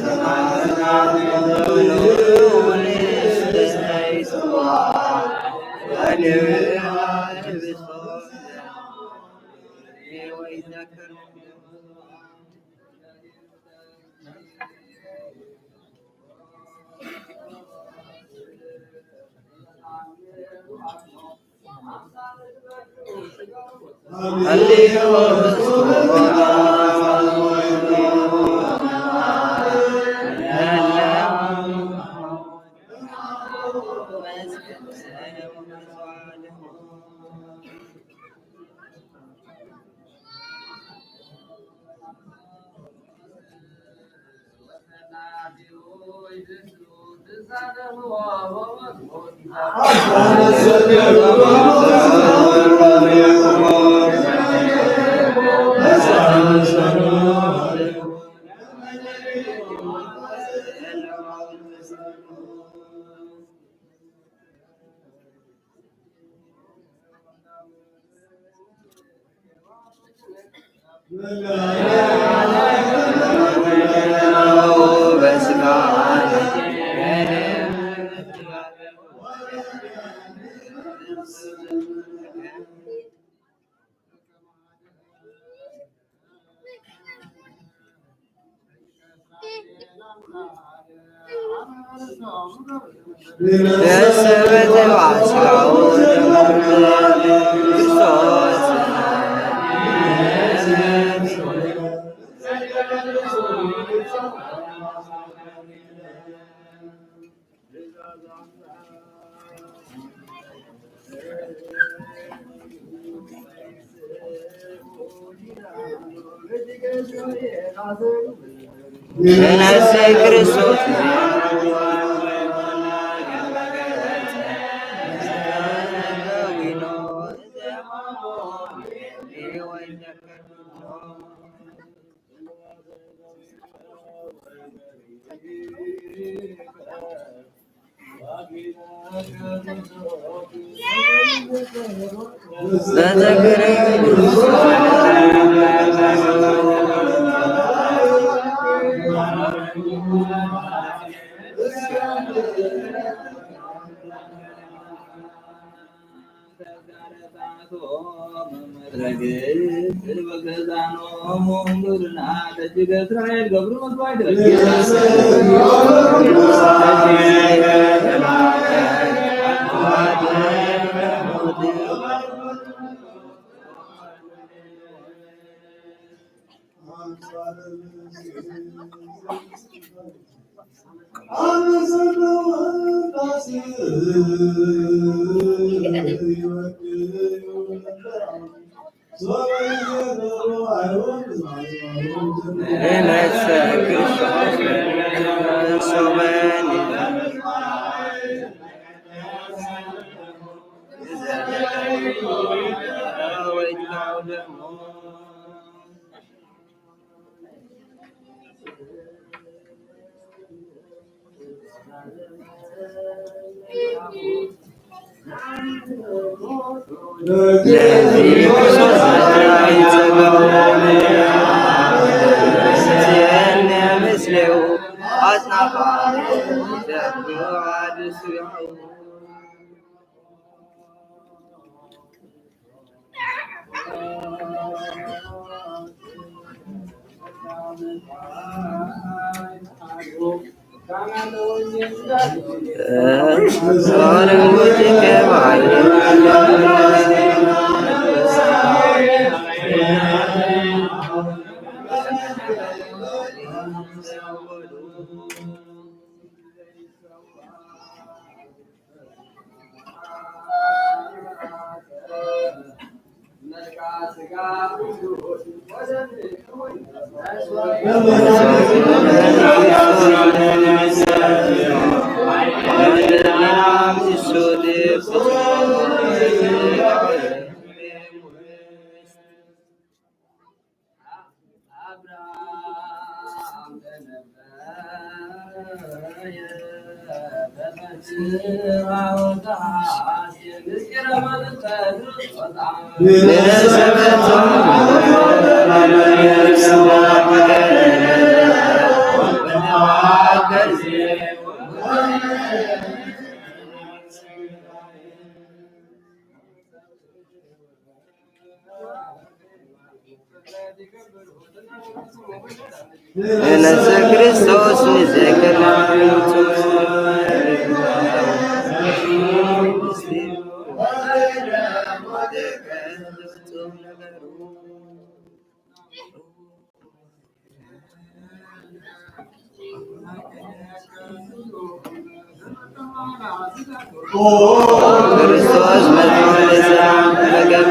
ንነብሰ ክርስቶስ ንዘክር። ክርስቶስ መዝሙር ሰላም ተመገበ።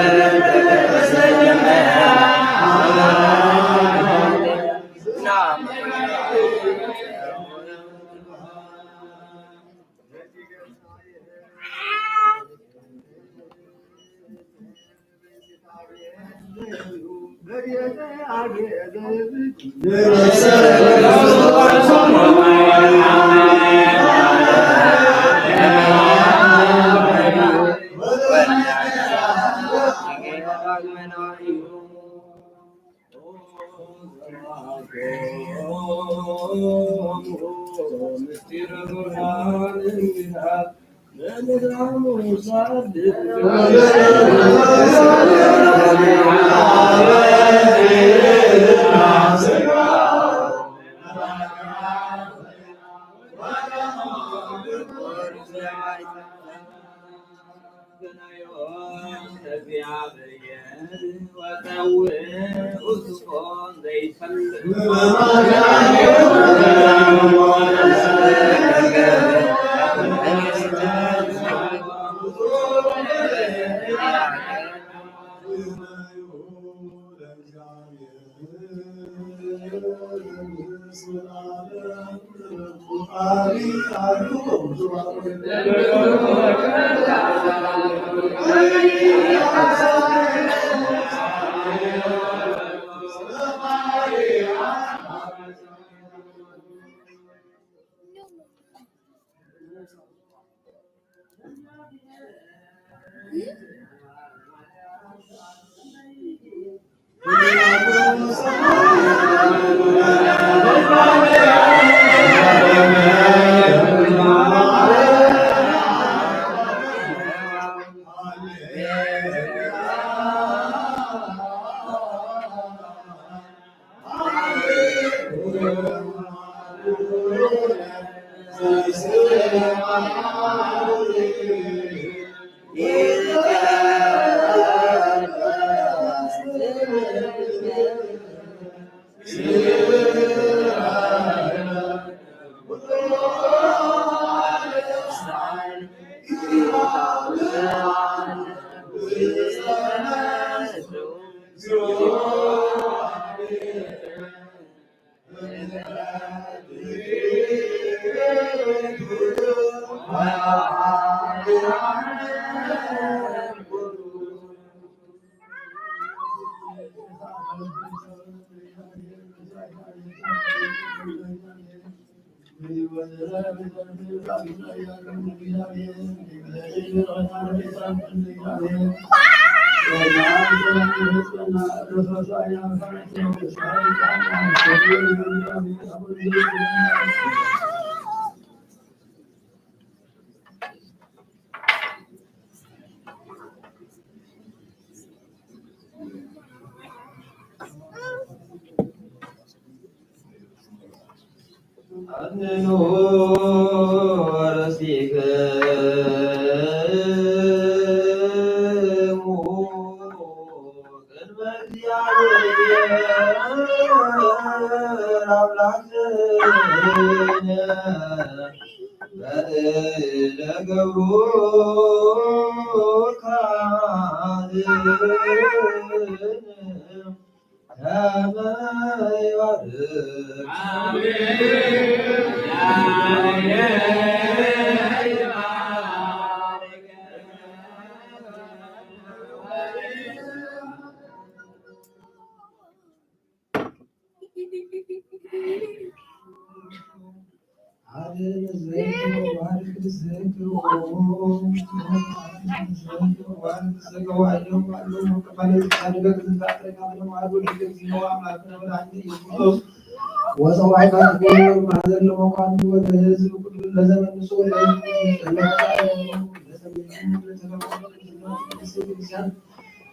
ወፀዋዕታ ትገብሩ ማዘን ለመኳን ወደ ህዝብ ኩሉ ለዘመንሱ ወደ ህዝብ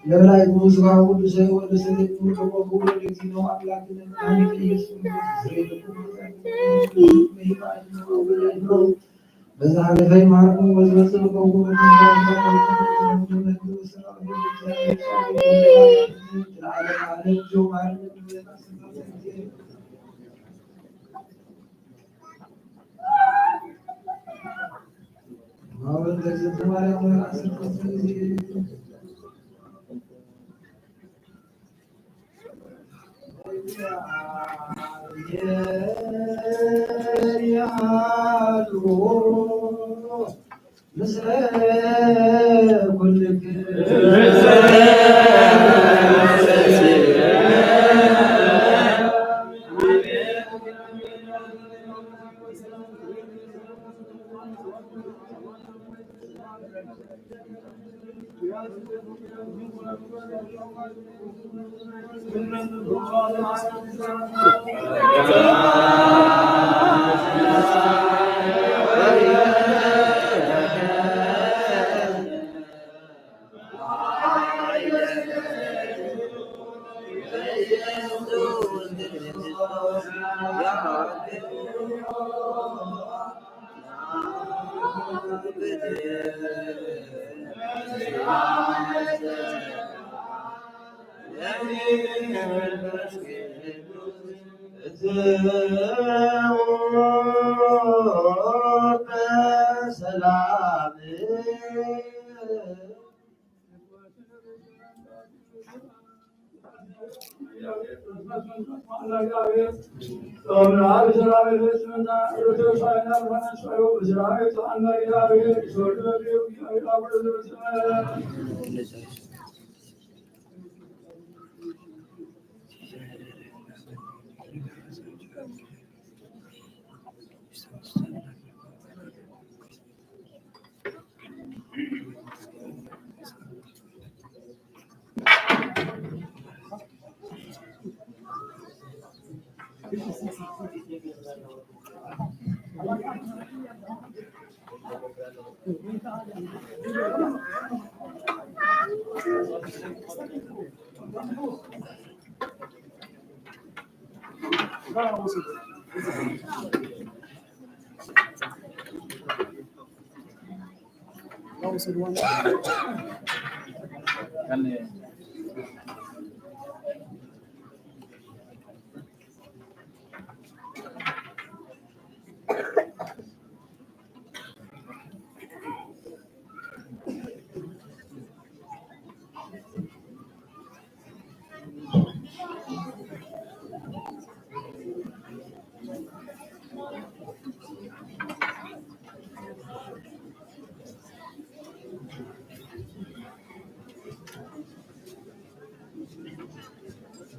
ለበላይ ስጋው ቅዱስ ወደ ሰደድ ወደ ጊዜው አምላክን ኢየሱስ በዛ ሐለፈ ይማርኩም ወዝመጽእ በጎ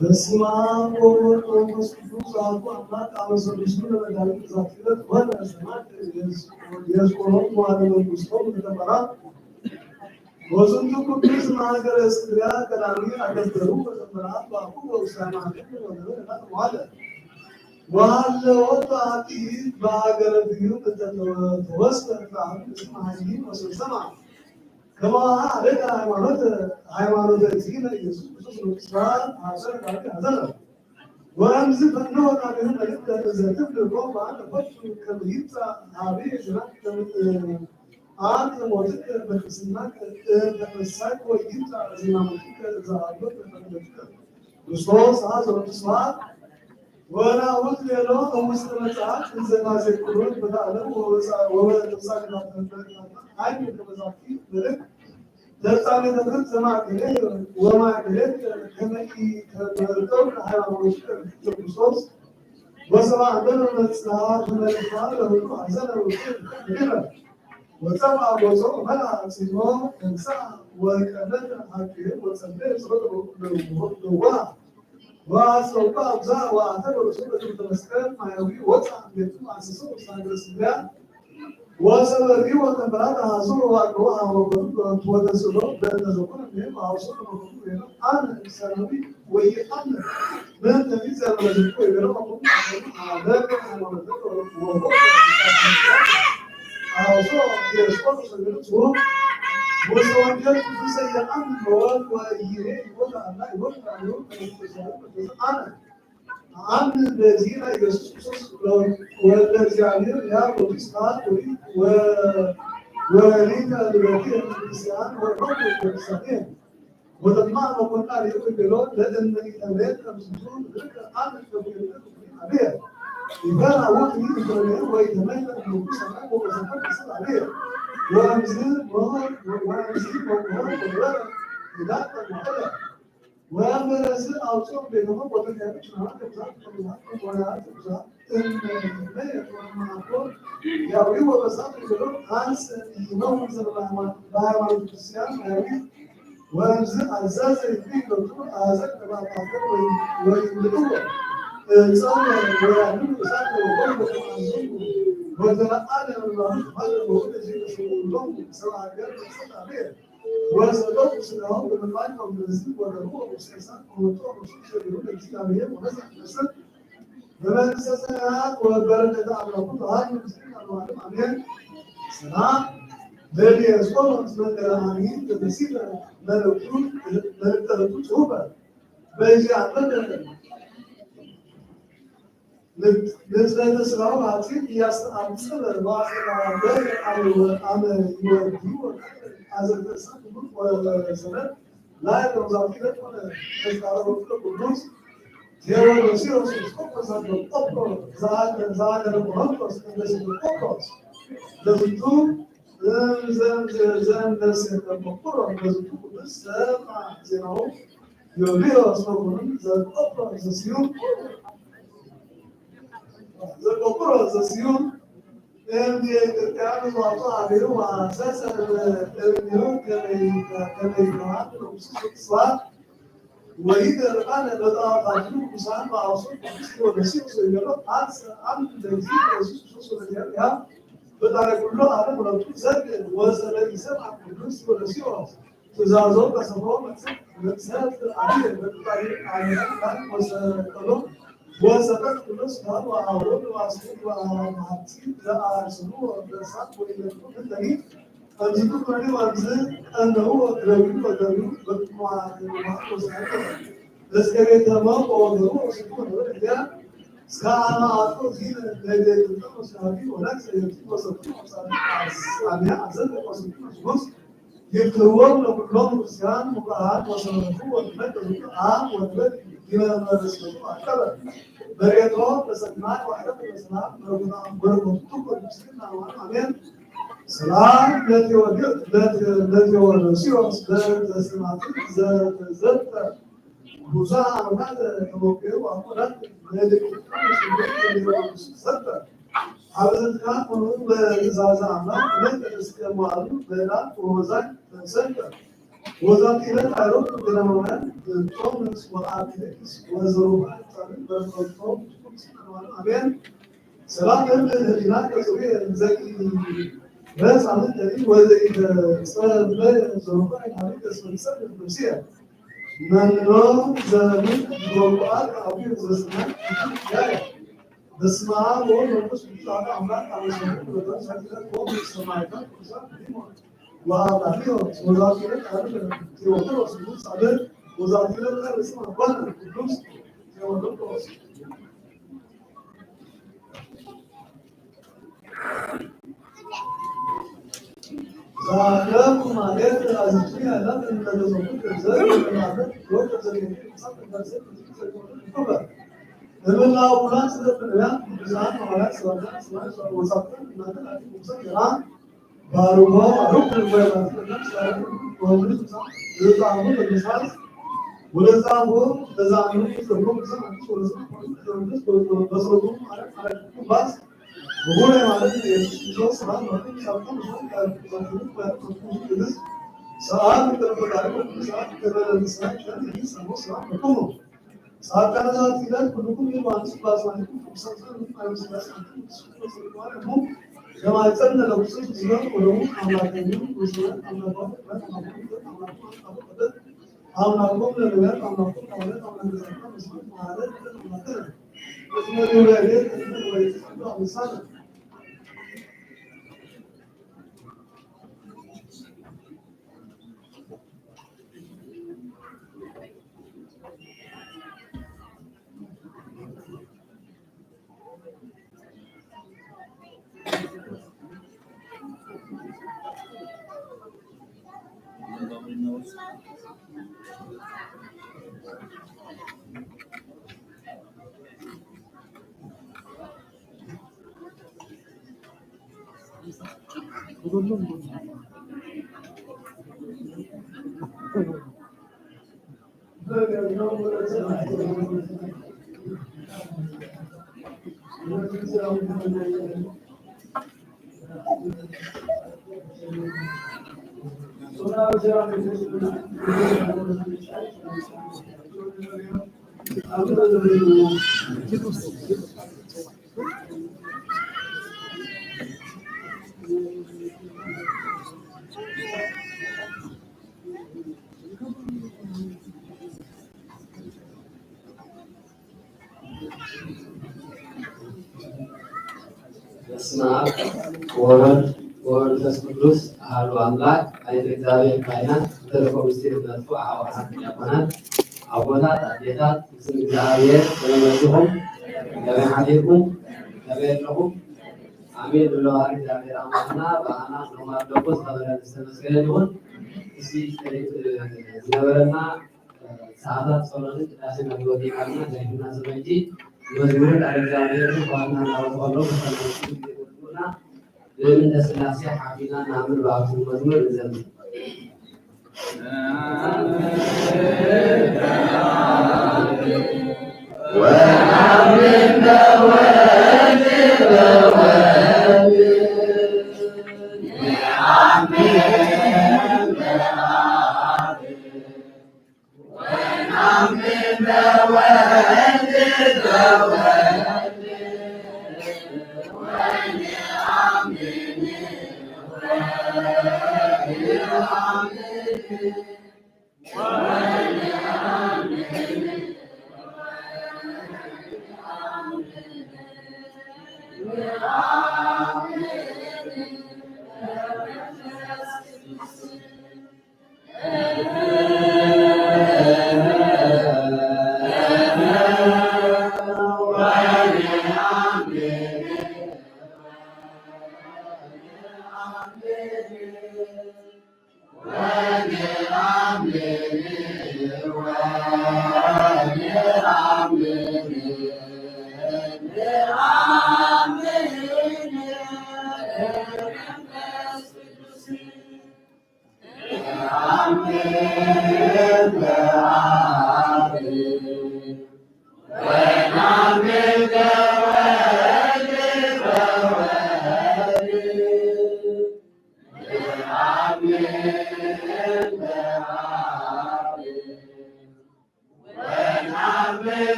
በስመ አብ ወወልድ ወመንፈስ ቅዱስ አሐዱ አምላክ። አመ ሰሉሱ ለመጋቢት በዛቲ ዕለት ኮነ ሰማዕት ዲዮስቆሮስ መዋዕለ መንግስቶም ለተንበራ። ወዝንቱ ቅዱስ እምሀገረ እስክንድርያ ቀዳሚ አገዝገሩ ወተንበራ በአፉ ወውሳነ አፉ ወነበረ መዋዕለ። ወሀለወ በአቲ በሀገረ ብዩ እንተ ተወስፈ እምነ አብ እስመ ሀይሊ ወስብሰማ። ከማሃ አደጋ ሃይማኖት ሃይማኖተ እግዚእነ ኢየሱስ ክርስቶስ ወቅስራ ሀዘነ ዳዊት ሀዘነ። ወእምዝ ፈኖ ቃልህም መልእክተ እዘ ትብል እኮ በአንተ ፈቱ ከመ ይብጻ ሀቤ ዝናብ አብ ሞትከ በቅስና ተፈሳይ ወይብጻ ዜማ ሞትከ እዛ አሎ ተፈለትከ። ክርስቶስ ሀዘ ወቅስራ ወናሁት ሌሎ እሙስተ መጽሐፍ እንዘ ናዜክሮን በታዕለም ወበጻ ወበጻ ግናት ሀይል ከመዛቲ መልእክት ተጻሜ ተፍርድ ዘማእከለ ወማእከለ ከመ ኢተመርጠው ሃይማኖት ክርስቶስ ወሰብአ እንበለ መጽአ ተመልሳ ለሁሉ ሐዘነ ውስጥ ይግበር ወጸብአ ጎጾ መላ ጽዮ ተንሳ ወቀመት ሀቅ ወጸበ ጸሎተ ለዋ ወአስተውቀ አብዛ ወአተ በርእሱ በትምህርተ መስቀል ማያዊ ወፃ ቤቱ አስሱ ሳግረ ስቢያ ወሰበሪ ወተንበራ ተሃዙ ወአቅሮ አወበሩ ወተስሎ በእነ ዘኮነ ምን አውሶ ተመኮኑ ወይነ አነ ሰናዊ ወይአነ ምን ተሚት ዘመዘቱ ወይገረመ ኮኑ አለ ሃይማኖተ ወሆ አውሶ የስቆ ሰገዱ ወሰ ወንጌል ቅዱስ የአምን ወወልድ ወይሄ ይወጣ እና ይወጣ አነ አምን በዚህ ኢየሱስ ክርስቶስ ወልደ እግዚአብሔር ያ ቅዱስ ቃል ወ- ወ- ወሊተ ልደቲ ክርስቲያን ወሮም ክርስቲያን ወተማ መኮና ሊሆ ይገሎ ለእነ ኢተቤት ከምስቱ ልክ አምን በኩል አብየ ይፈራ ወቅኒ ኢተቤት ወይ ተመይተ ንጉስ ሰማይ ወሰፈር ክስል አብየ ወምዝ ሞሆር ወምዝ ሞሆር ወወረ ይዳቀ ማለ ወያንበረዝ አውፅኦም ቤተሞ ወተጋቢት ናት ተብዛት ተብዛት ወያት ተብዛት እመ ወማኮ ያዊ ወበሳት ገሎ አንስ ይመውን ዘበ በሃይማኖት ክርስቲያን ያዊ ወንዝ አዘዘ ይገቱ አዘ ተባታተ ወይ ወይ ልጥወ ጸመ ወያሉ እሳት ወሆን ወተማዘኑ ወተለአለ ወባሁት ባለ ወሁለ ዜገ ሎም ሰብ ሀገር ሰጣቤ ወሰደው ስጋውን በመባል በእንግሊዝ ወደሙ ወቅዱስ ኤልሳዕ ከወጡ ወቅዱስ ሸሪሁ ለእግዚአብሔር ወነሳ ይመስል በመንግስተ ሰማያት ወበረከተ አምላኩ ተዋህድ ምስል አለማለም አሜን። ሰላም ለዲያስቆን መንገረ አሚን ተመሲለ መልእክቱ መልእክተቱ ጽሁፈ በዚያ መጠን ንጽሕተ ሥጋው ኃጢአት እያስተአምጸ በማእሰራ በ አመ ይወዱ አዘርተሳ ክቡር ወሰረት ላይ ተውዛፊለት ሆነ ተስካረ ወቅተ ቅዱስ ቴዎዶሲዎስ ኤጲስቆጶስ ዘአገረ ቆሮንቶስ ቅዱስ ኤጲስቆጶስ ለዝቱ ዘንደስ የተቆቁሮ ለዝቱ ቅዱስ ሰማ ዜናው ዮልዮስ መኮንን ዘቆቁሮ ዘስዩም ዘቆቁሮ ዘስዩም እምየ ኢትዮጵያ ንዋጡ አቤሉ ወአንሰሰ እምኔሁ ከመይ ከመይ ከማን ንጉሱ ስብስባት ወይት ርቃነ በጣም ብዙ ቅዱሳን በአውሱ ቅዱስ ቴዎዶሲዎስ ወይገሎ አንስ አንድ ለጊዜ ኢየሱስ ክርስቶስ ወለዚያ ፈጣሪ ኩሉ ዓለም ሁለቱ ዘንድ ወዘለ ይሰብሐ ቅዱስ ቴዎዶሲዎስ ትእዛዞ በሰፈው መቅሰፍት አብየ በፈጣሪ ዓለም ወሰቀሎ ወሰቀት ቅዱስ ቃል ወአሮን ወአስሩት ወአማቲ ዘአስሩ በእሳት ወይለቱ ምንተኒ ከምዝቱ ኩሉ ወንዝ ቀነው ወግረዊ ወገሩ በጥሟ ወሰቀ እስከ ቤተ ሞት ወገሩ ወስቱ ወገሩ እያ እስከ አመ አቶ ዚን ለቤት ጥቅም ወስናቢ ወላክ ሰየቱ ወሰቱ ወሳቢ አሚያ አዘን ወስቱ ንጉስ ይፍትህዎም ለኩሎም ክርስቲያን ሙቃሃን ወሰነፉ ወትመድ ርቱዓን ወትመድ ዲበ መበስበቱ አቀበ በሬቶ በሰናይ ወሕረት በሰላም በረኮታ በረኮቱ ቅዱስና ዋን አሜን። ሰላም ለቴዎድዮስ ለቴዎዶሲዎስ ለተስማት ዘተዘጠ ብዙ አመታት ተሞክሮ አቆዳት መልእክት ሰጠ። አብዝትካ ሆኖ በትእዛዝ አምላክ በቅድስት ጀማሩ በላ ወዛኝ ተሰጠ። ወዛት ይለት አይሮት ገዳማውያን ቶምስ ወአትሌቲክስ ወዘሩባ ጻድቅ በረከቶም አሜን። ሰላም ለእምነ ህሊና ከጽሩ ዘቂ በጻምን ተሪ ወዘኢተ ጸበ ዘሩባ ይታሪ ተስፈንሰብ ነፍሲያ መኖ ዘምን ዶቋት አዊ ዘስና ያያ በስመ አብ ወወልድ ወመንፈስ ቅዱስ አሐዱ አምላክ አመሰግን ወተን ሳይለ ወም ሰማይታ ቅዱሳን ዲሞ ወአባሊዮ ወዛቱ ቃል ቴዎድሮስ ቅዱስ አለ ወዛቱ ቃል ስም አባነ ቅዱስ ቴዎድሮስ ዛቅረብኩ ማለት አዝኪ ያላት እንደተሰኩት ዘር ማለት ወቅት ዘር እምና ውላን ስለ ፍቅርያን ቅዱሳን ሐዋርያት ሰባክያን ስማን ወጻፍን እናንተ ናችሁ ቅዱሳን ገና ባርኮ ሩቅ ልቦና ወንዱ ቅዱሳን የጻፉ ቅዱሳን ወደ ጻፉ በዛ ነው ተብሎ ቅዱሳን አዲስ ወደ ጻፉ በሰው ማለት ማለት ባስ በቦሌ ማለት የኢየሱስ ክርስቶስ ስራ ነው። ሰዓት ተፈጣሪ ሰዓት ተበለሰ ሰዓት ነው። ጻድቃን ሰማዕታት ኪዳን ኩልኩም ኢሉ ዮሃንስ ባስማኒኩም ቅዱሳን ጻድቃን ምስላስ ኣንቱም ምስሉ ጽድቅ ማርያም እሞ ለማጸን ለብሱ ዝዘን ወለሙ አምላክን ምስለ አምላካዊ ፍጥረት አምላኩም ፍጥረት አምላኩም አምላኩም ፍጥረት አምላኩም ለነቢያት አምላኩም ለሐዋርያት አምላክ ዘጻድቃን ምስለ ማለት ፍጥረት አምላክን ምስለ ግብረ ቤት ምስለ ወይት አምሳለ በስመ አብ ወወልድ ወመንፈስ ቅዱስ አሐዱ አምላክ። ኣይተ እግዚኣብሔር ካህናት፣ እንተ ለኮ ምስጢር መጥፉ፣ አበው ካህናት፣ ዲያቆናት፣ አቦታት፣ አዴታት፣ ብስም እግዚኣብሔር ከመይ መሲኹም? ከመይ ሓዲርኩም? ከመይ ኣለኹም? ኣሜን። ንለዋህ እግዚኣብሔር ኣምላኽና ብኣና ነማር ደቁ ዝተበረን ዝተመስገነ ይኹን። እስቲ ከሊእ ዝነበረና ሰዓታት ጸሎትን ቅዳሴን ኣድወዲዓልና፣ ናይ ህና ዘመጂ መዝሙርን ቃል እግዚኣብሔርን ብዋና እናወጡ ከለዉ፣ ብሰላም ይጎድጉና። ብእምነ ሥላሴ ሓፊና እናምን ብኣክሱም መዝሙር ንዘምር።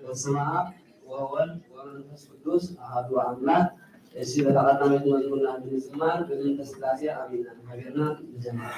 በስመ አብ ወወልድ ወመንፈስ ቅዱስ አሐዱ አምላክ። እሺ፣ በታ ቀዳመይቲ መዝሙርና ብምዝማር ብመንፈስ ሥላሴ ኣሚንና ሓቢርና ንዘምር።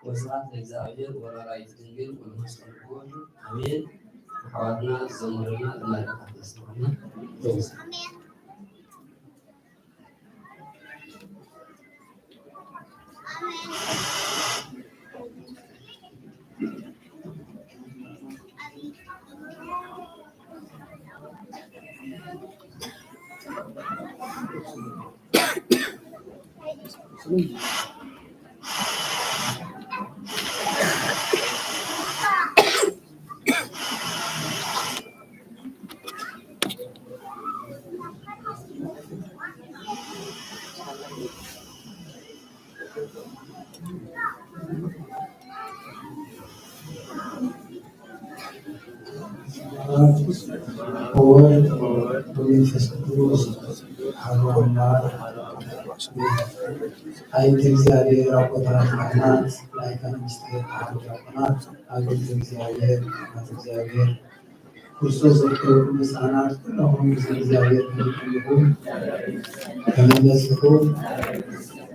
ወስብሐት ለእግዚኣብሔር ወለወላዲቱ ድንግል ወለመስቀሉ ክቡር። ኣሜን። ኣሕዋትና ዝዘመሩልና ዝማሬ መላእክት የስምዓልና። ወወልድ ወመንፈስ ቅዱስ ኣሐዱ ኣምላክ። ኣይንተ እግዚኣብሔር ኣቦታት ካህናት፣ ላይካን ምስጢር ኣሐዱ ዲያቆናት፣ ኣገልግል እግዚኣብሔር፣ ኣገልግል እግዚኣብሔር፣ ክርስቶስ ዘፍቅረኩም ህፃናት ኩለኹም ምስለ እግዚኣብሔር ከመይ ከለኹም? ከመይ መሲኹም?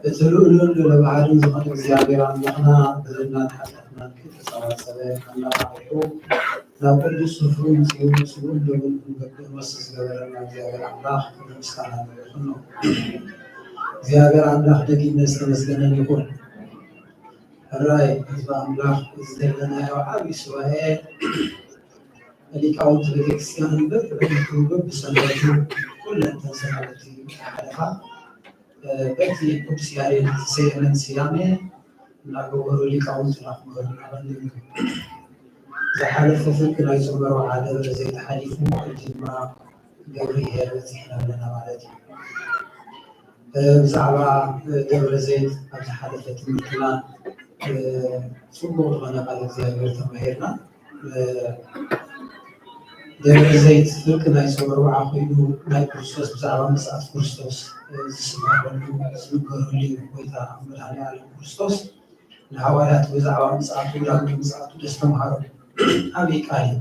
እቲ ልዑልን ልዑለ ባሕርን ዝኾነ እግዚኣብሔር ኣምላኽና በደልናን ሓጢኣትናን ከይተጸባጸበ ኣናቓቒሑ ናብ ቅዱስ ስፍርኡ ምጺኡ ስዉእን ደሙን ክንገብር መሲ ዝገበረና እግዚኣብሔር ኣምላኽ ክብሪ ምስጋና ይኹኖ። እግዚኣብሔር ኣምላኽ ደጊመ ዝተመስገነን ይኹን። ሕራይ ህዝቢ ኣምላኽ፣ እዚ ዘለናዮ ዓብዪ ሱባኤ ሊቃውንቲ ቤተክርስትያን በብዕለቱ በብሰንበቱ ኩለን እተን ሰናብቲ እናሓለፋ፣ እ፣ በቲ ቅዱስ ያሬድ ዝሰየመን ስያሜ እናገበሩ ሊቃውንትና ክምህሩና ኣለዉ። ዝሓለፈ ፍርቂ ናይ ጾመ ሮብዓ ደብረ ዘይት ሓሊፉ፣ ሕጂ ድማ ገብርሄር በጺሕና ኣለና ማለት እዩ። እ፣ ብዛዕባ፣ እ፣ ደብረ ዘይት ኣብ ዝሓለፈ ትምህርትና፣ እ፣ ጽቡቕ ዝኾነ ቃል እግዚኣብሔር ተማሂርና። እ፣ ደብረ ዘይት ፍርቂ ናይ ጾመ ሮብዓ ኮይኑ ናይ ክርስቶስ ብዛዕባ ምጽኣት ክርስቶስ፣ እ፣ ዝስበኸሉ ዝንገረሉ እዩ። ጎይታ መድኃኔ ዓለም ክርስቶስ ንሃዋርያት ብዛዕባ ምጽኣቱ፣ ዳግም ምጽኣቱ ዘስተምሃሮ ዓብዪ ቃል እዩ።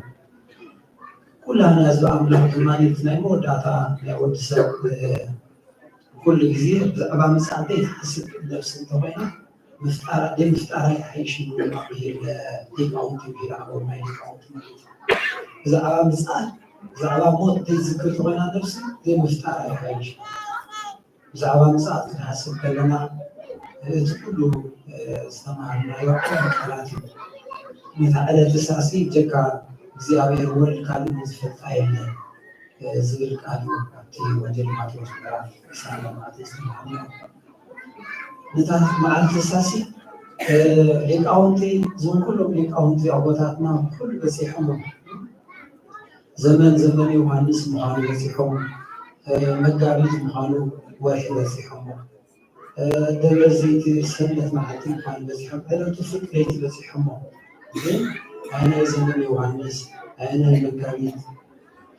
ኩላህና ህዝቢ ኣምላኽ ድማ እቲ ናይ መወዳእታ ናይ ወዲ ሰብ፣ እ፣ ኩሉ ግዜ ብዛዕባ ምጽኣት ዘይትሓስብ ነብሲ እንተኾይና፣ ምፍጣራ፣ ዘይምፍጣራ ይሓይሽ እዩ ብሂል ሊቃውንቲ፣ ብሂል ኣበው ናይ ሊቃውንቲ ማለት እዩ። ብዛዕባ ምጽኣት፣ ብዛዕባ ሞት ዘይትዝክር ተኾይና ነብሲ፣ ዘይምፍጣራ ይሓይሽ። ብዛዕባ ምጽኣት ክንሓስብ ከለና፣ እቲ ኩሉ፣ እ፣ ዝተማሃርናዮ ዓቢ ቃላት እዩ። ነታ ዕለት እሳሲ ብጀካ እግዚኣብሔር ወልድ ካልእ ዝፈልጣ የለን፣ እ፣ ዝብል ቃል እዩ ኣብቲ ወንጌል ማቴዎስ ምዕራፍ ዕስራን ኣርባዕተን ዝተማሃርናዮ። ነታ መዓልቲ እሳሲ፣ እ፣ ሊቃውንቲ፣ እዞም ኩሎም ሊቃውንቲ ኣቦታትና ኩሉ በጺሖም። ዘመን ዘመን ዮሃንስ ምዃኑ በጺሖም፣ እ፣ መጋቢት ምዃኑ ወርሒ በጺሖም፣ እ፣ ደብረ ዘይት ሰንበት መዓልቲ ምዃኑ በጺሖም፣ ዕለቱ ፍርቂ ለይቲ በጺሖም። ግን ኣየናይ ዘመን ዮሃንስ፣ ኣየናይ መጋቢት፣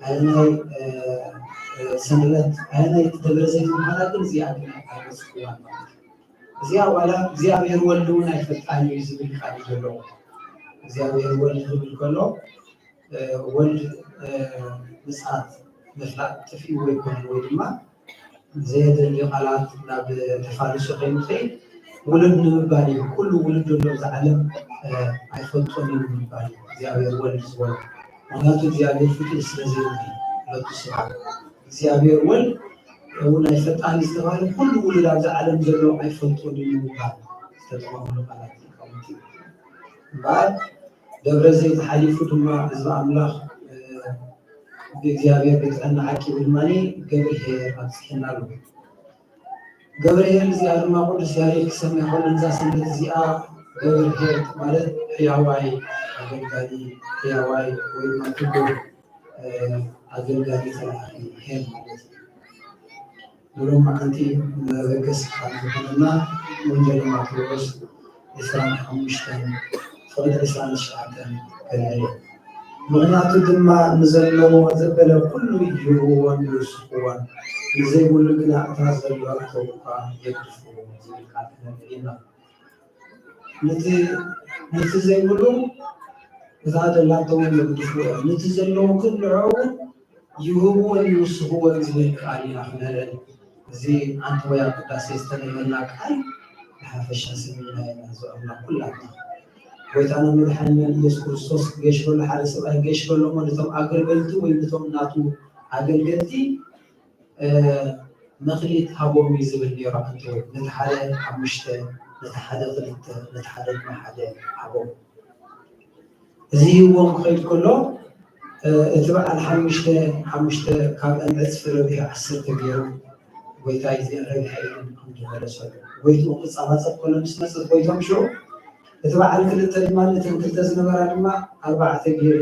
ኣየናይ፣ እ፣ እ፣ ሰንበት፣ ኣየናይ ደብረ ዘይት ምዃና ግን እዚኣ ግን ኣይበጽሕዋን ማለት እዩ። እዚኣ ዋላ እግዚኣብሔር ወልድ እውን ኣይፈልጣን እዩ ዝብል ቃል እዩ ዘለዎ። እግዚኣብሔር ወልድ ክብል ከሎ እ፣ ወልድ፣ እ፣ ምጽኣት ምፍላጥ ጥፍእዎ ኣይኮነን፣ ወይ ድማ ዘየድሊ ቃላት ናብ ተፋልሶ ከይንኸይድ ውሉድ ንምባል እዩ። ኩሉ ውሉድ ዘሎ ኣብዚ ዓለም፣ እ፣ ኣይፈልጦን እዩ ንምባል እዩ እግዚኣብሔር ወልድ ዝበሎ። ምኽንያቱ እግዚኣብሔር ፍጡር ስለ ዘይብሉ እዩ። ለቱ ስብሐት። እግዚኣብሔር ወልድ እውን ኣይፈልጣን ዝተባህለ ኩሉ ውሉድ ኣብዚ ዓለም ዘሎ ኣይፈልጦን እዩ ንምባል ዝተጠቐምሉ ቃላት ሊቃውንቲ እዩ። እምበኣር ደብረ ዘይት ሓሊፉ ድማ ህዝቢ ኣምላኽ፣ እ፣ ብእግዚኣብሔር ብጥዕና ዓቂቡ ድማ ገብርኄር ኣብጺሑና ኣሎ። ገብርኄር እዚኣ ድማ ቅዱስ ያሬድ ክሰምያ ከሎ ነዛ ሰንበት እዚኣ ገብርኄር ማለት ሕያዋይ ኣገልጋሊ፣ ሕያዋይ ወይ ድማ ክቡር፣ እ፣ ኣገልጋሊ ተላኣኺ ኄር ማለት እዩ። ንሎማዓንቲ መበገሲ ካብ ዝኾነና ወንጌል ማቴዎስ ዕስራን ሓሙሽተን ፍቕዲ ዕስራን ትሽዓተን ከነርኢ። ምኽንያቱ ድማ ንዘለዎ ዘበለ ኩሉ ይህብዎን ይውስኽዎን፣ ንዘይብሉ ግና እታ ዘለዋ እተውኳ የግድፍዎ ዝብል ቃል ክነርኢ ኢና። ነቲ ዘይብሉ እታ ዘላቶም የጉድፍዎ እዮም፣ ነቲ ዘለዎም ግን ንዕኡ እውን ይህብዎን ይውስኽዎን ዝብል ቃል ኢና ክነርኢ። እዚ ኣንተ ወይ ኣብ ቅዳሴ ዝተለመና ቃል ብሓፈሻ ሰሚዕና ኢና። እዚ ኣምላኽ ኩላትና ጎይታና መድሓኒና ኢየሱስ ክርስቶስ ክገሽበሉ ሓደ ሰብኣይ ገሽበሎሞ ነቶም ኣገልገልቲ ወይ ነቶም ናቱ ኣገልገልቲ መክሊት ሃቦም እዩ ዝብል ነይሩ። ኣንተ ነቲ ሓደ ሓሙሽተ፣ ነቲ ሓደ ክልተ፣ ነቲ ሓደ ድማ ሓደ ሃቦም። እዚ ህይዎም ክኸይድ ከሎ እቲ በዓል ሓሙሽተ ሓሙሽተ ካብ ዕፅፊ ረቢሑ ዓሰርተ ገይሩ ጎይታ እዚ ረቢሐ ኢሉ ከምዝመለሰሉ ጎይትኡ ክፃባፀብ ከሎ ምስ መፅእ ጎይቶም ሽዑ እቲ በዓል ክልተ ድማ ነተን ክልተ ዝነበራ ድማ ኣርባዕተ ገይሩ።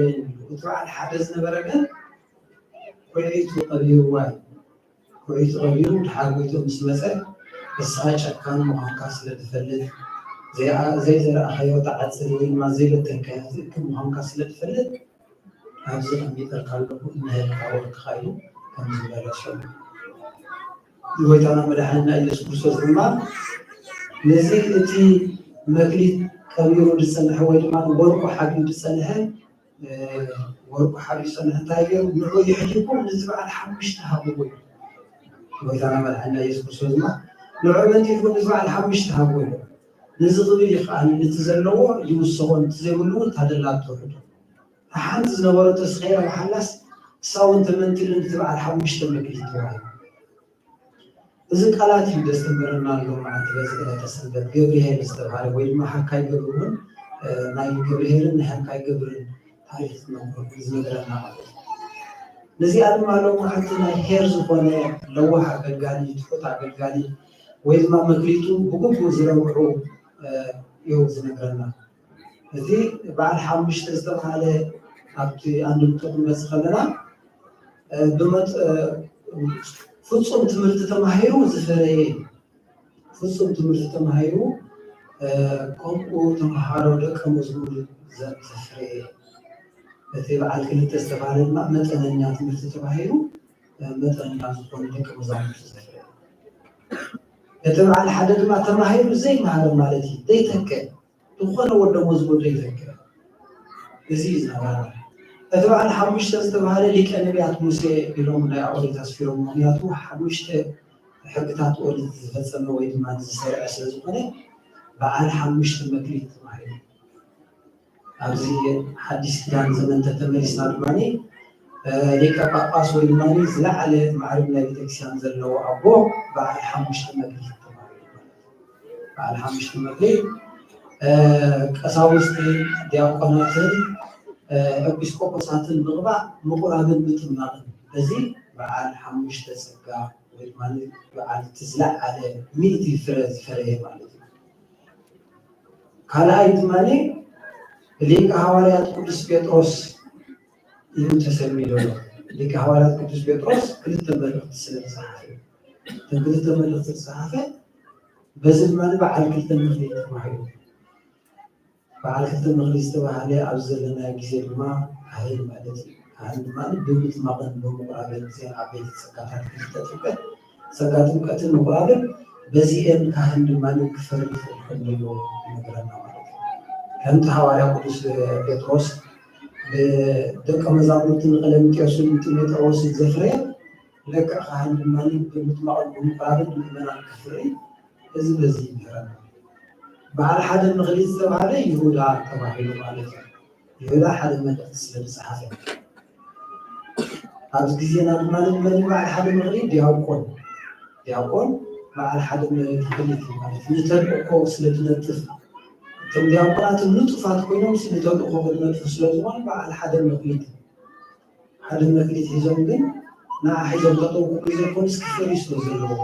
እቲ በዓል ሓደ ዝነበረ ግን ኩዒቱ ቀቢርዋ እዩ። ኩዒቱ ቀቢሩ ድሓር ጎይቱ ምስ መፀ ንስኻ ጨካን ምዃንካ ስለ ዝፈልጥ ዘይዘራእኻዮ ተዓፅድ ወይ ድማ ዘይበተንካዮ ትእክብ ምዃንካ ስለ ዝፈልጥ ኣብዚ ኣቐሚጠልካ ኣለኹ እንሀልካ ወርቅኻ ኢሉ ከም ዝመለሰሉ ጎይታና መድሓኒና ኢየሱስ ክርስቶስ ድማ ነዚ እቲ መክሊት ቀቢሩ ዝፀንሐ ወይ ድማ ወርቁ ሓቢኡ ዝፀንሐ ወርቁ ሓቢኡ ዝፀንሐ እንታይ ገይሩ ንዑ የሕሊፍኩም ነዚ በዓል ሓሙሽተ ሃብዎ እዩ። ጎይታና መድሓኒና ኢየሱስ ክርስቶስ ድማ ንዑ መንቲፍኩም ነዚ በዓል ሓሙሽተ ሃብዎ እዩ። ነዚ ክብል ይኽኣል ነቲ ዘለዎ ይውስኾ ነቲ ዘይብሉ እውን ታደላቶ ሕዶ ሓንቲ ዝነበረቶ ስኸያ ብሓላስ እሳ እውን ተመንቲሉ ነቲ በዓል ሓሙሽተ መክሊት ተዋሂቡ። እዚ ቃላት እዩ ዘስተምረና ኣሎ ማለት በዚ ዕለተ ሰንበት ገብርሄር ዝተባሃለ ወይ ድማ ሃካይ ገብሪ እውን ናይ ገብርሄርን ናይ ሃካይ ገብርን ታሪክ ዝነግረና ማለት እዩ። ነዚኣ ድማ ሎም ሓንቲ ናይ ሄር ዝኾነ ለዋህ ኣገልጋሊ ትሑት ኣገልጋሊ ወይ ድማ መክሊቱ ብግቡእ ዝረብዑ እዩ ዝነግረና። እዚ በዓል ሓሙሽተ ዝተባሃለ ኣብቲ ኣንድምቱ ክንመፅ ከለና ብመጥ ፍፁም ትምህርቲ ተማሂሩ ዝፈረየ እዩ። ፍፁም ትምህርቲ ተማሂሩ ከምኡ ተምሃሮ ደቀ መዝሙር ዘፍረየ እቲ በዓል ክልተ ዝተባሃለ ድማ መጠነኛ ትምህርቲ ተማሂሩ መጠነኛ ዝኾኑ ደቀ መዛሙርቲ ዘፍረየ። እቲ በዓል ሓደ ድማ ተማሂሩ ዘይመሃረ ማለት እዩ ዘይተከ ዝኾነ ወደ መዝሙር ዘይተክረ እዚ እዩ ዝነበረ። እቲ በዓል ሓሙሽተ ዝተባሃለ ሊቀ ነቢያት ሙሴ ኢሎም ናይ ኦሪት ኣስፊሮም። ምክንያቱ ሓሙሽተ ሕግታት ኦሪት ዝፈፀመ ወይ ድማ ዝሰርዐ ስለ ዝኾነ በዓል ሓሙሽተ መክሊት ተባሂሉ። ኣብዚ ሓዲስ ኪዳን ዘመን ተተመሊስና ድማ ሊቀ ጳጳስ ወይ ድማ ዝለዓለ ማዕርግ ናይ ቤተክርስትያን ዘለዎ ኣቦ በዓል ሓሙሽተ መክሊት ተባሂሉ። በዓል ሓሙሽተ መክሊት ቀሳውስቲ ዲያቆናትን ኤጲስቆጶሳትን ምቕባእ ምቑራብን ምጥማቕን በዚ በዓል ሓሙሽተ ጸጋ ወይ ድማ በዓል እቲ ዝለዓለ ሚእቲ ፍረ ዝፈረየ ማለት እዩ። ካልኣይ ድማ ሊቀ ሃዋርያት ቅዱስ ጴጥሮስ ኢሉ ተሰሚሉ ኣሎ። ሊቀ ሃዋርያት ቅዱስ ጴጥሮስ ክልተ መልእኽቲ ስለ ዝጸሓፈ እተን ክልተ መልእኽቲ ዝጸሓፈ በዚ ድማ በዓል ክልተ መኽሊት ተባሂሉ። በዓል ክልተ መኽሊት ዝተባህለ ኣብዚ ዘለናዮ ግዜ ድማ ካህን ማለት እዩ። ካህን ድማ ብምጥማቕን ብምቑራብን እዚኣን ዓበይቲ ጸጋታት ክልተ ጥምቀት ጸጋ ጥምቀትን ምቑራብን በዚኤን ካህን ድማ ክፈሪ ይኽእል ከም ዘለዎ ይነግረና ማለት እዩ። ከምቲ ሃዋርያ ቅዱስ ጴጥሮስ ብደቀ መዛሙርቲ ንቀለሚንጢዮስን ንጢሞቴዎስን ዘፍረየ ልክዕ ካህን ድማ ብምጥማቕን ብምቑራብን ምእመናን ክፍሪ እዚ በዚ ይምህረና። በዓል ሓደ መኽሊት ዝተባህለ ይሁዳ ተባሂሉ ማለት እዩ። ይሁዳ ሓደ መልእኽቲ ስለ ዝጸሓፈ ኣብዚ ግዜና ድማ ንመን በዓል ሓደ መኽሊት ዲያቆን ዲያቆን በዓል ሓደ መኽሊት ማለት ንተልእኮ ስለ ዝነጥፍ እቶም ዲያቆናት ንጡፋት ኮይኖም ንተልእኮ ክነጥፉ ስለ ዝኾኑ በዓል ሓደ መኽሊት ሓደ መኽሊት ሒዞም ግን ንዓ ሒዞም ጠጠው ክብሉ ዘይኮኑስ ክፈርዩ ስለ ዘለዎ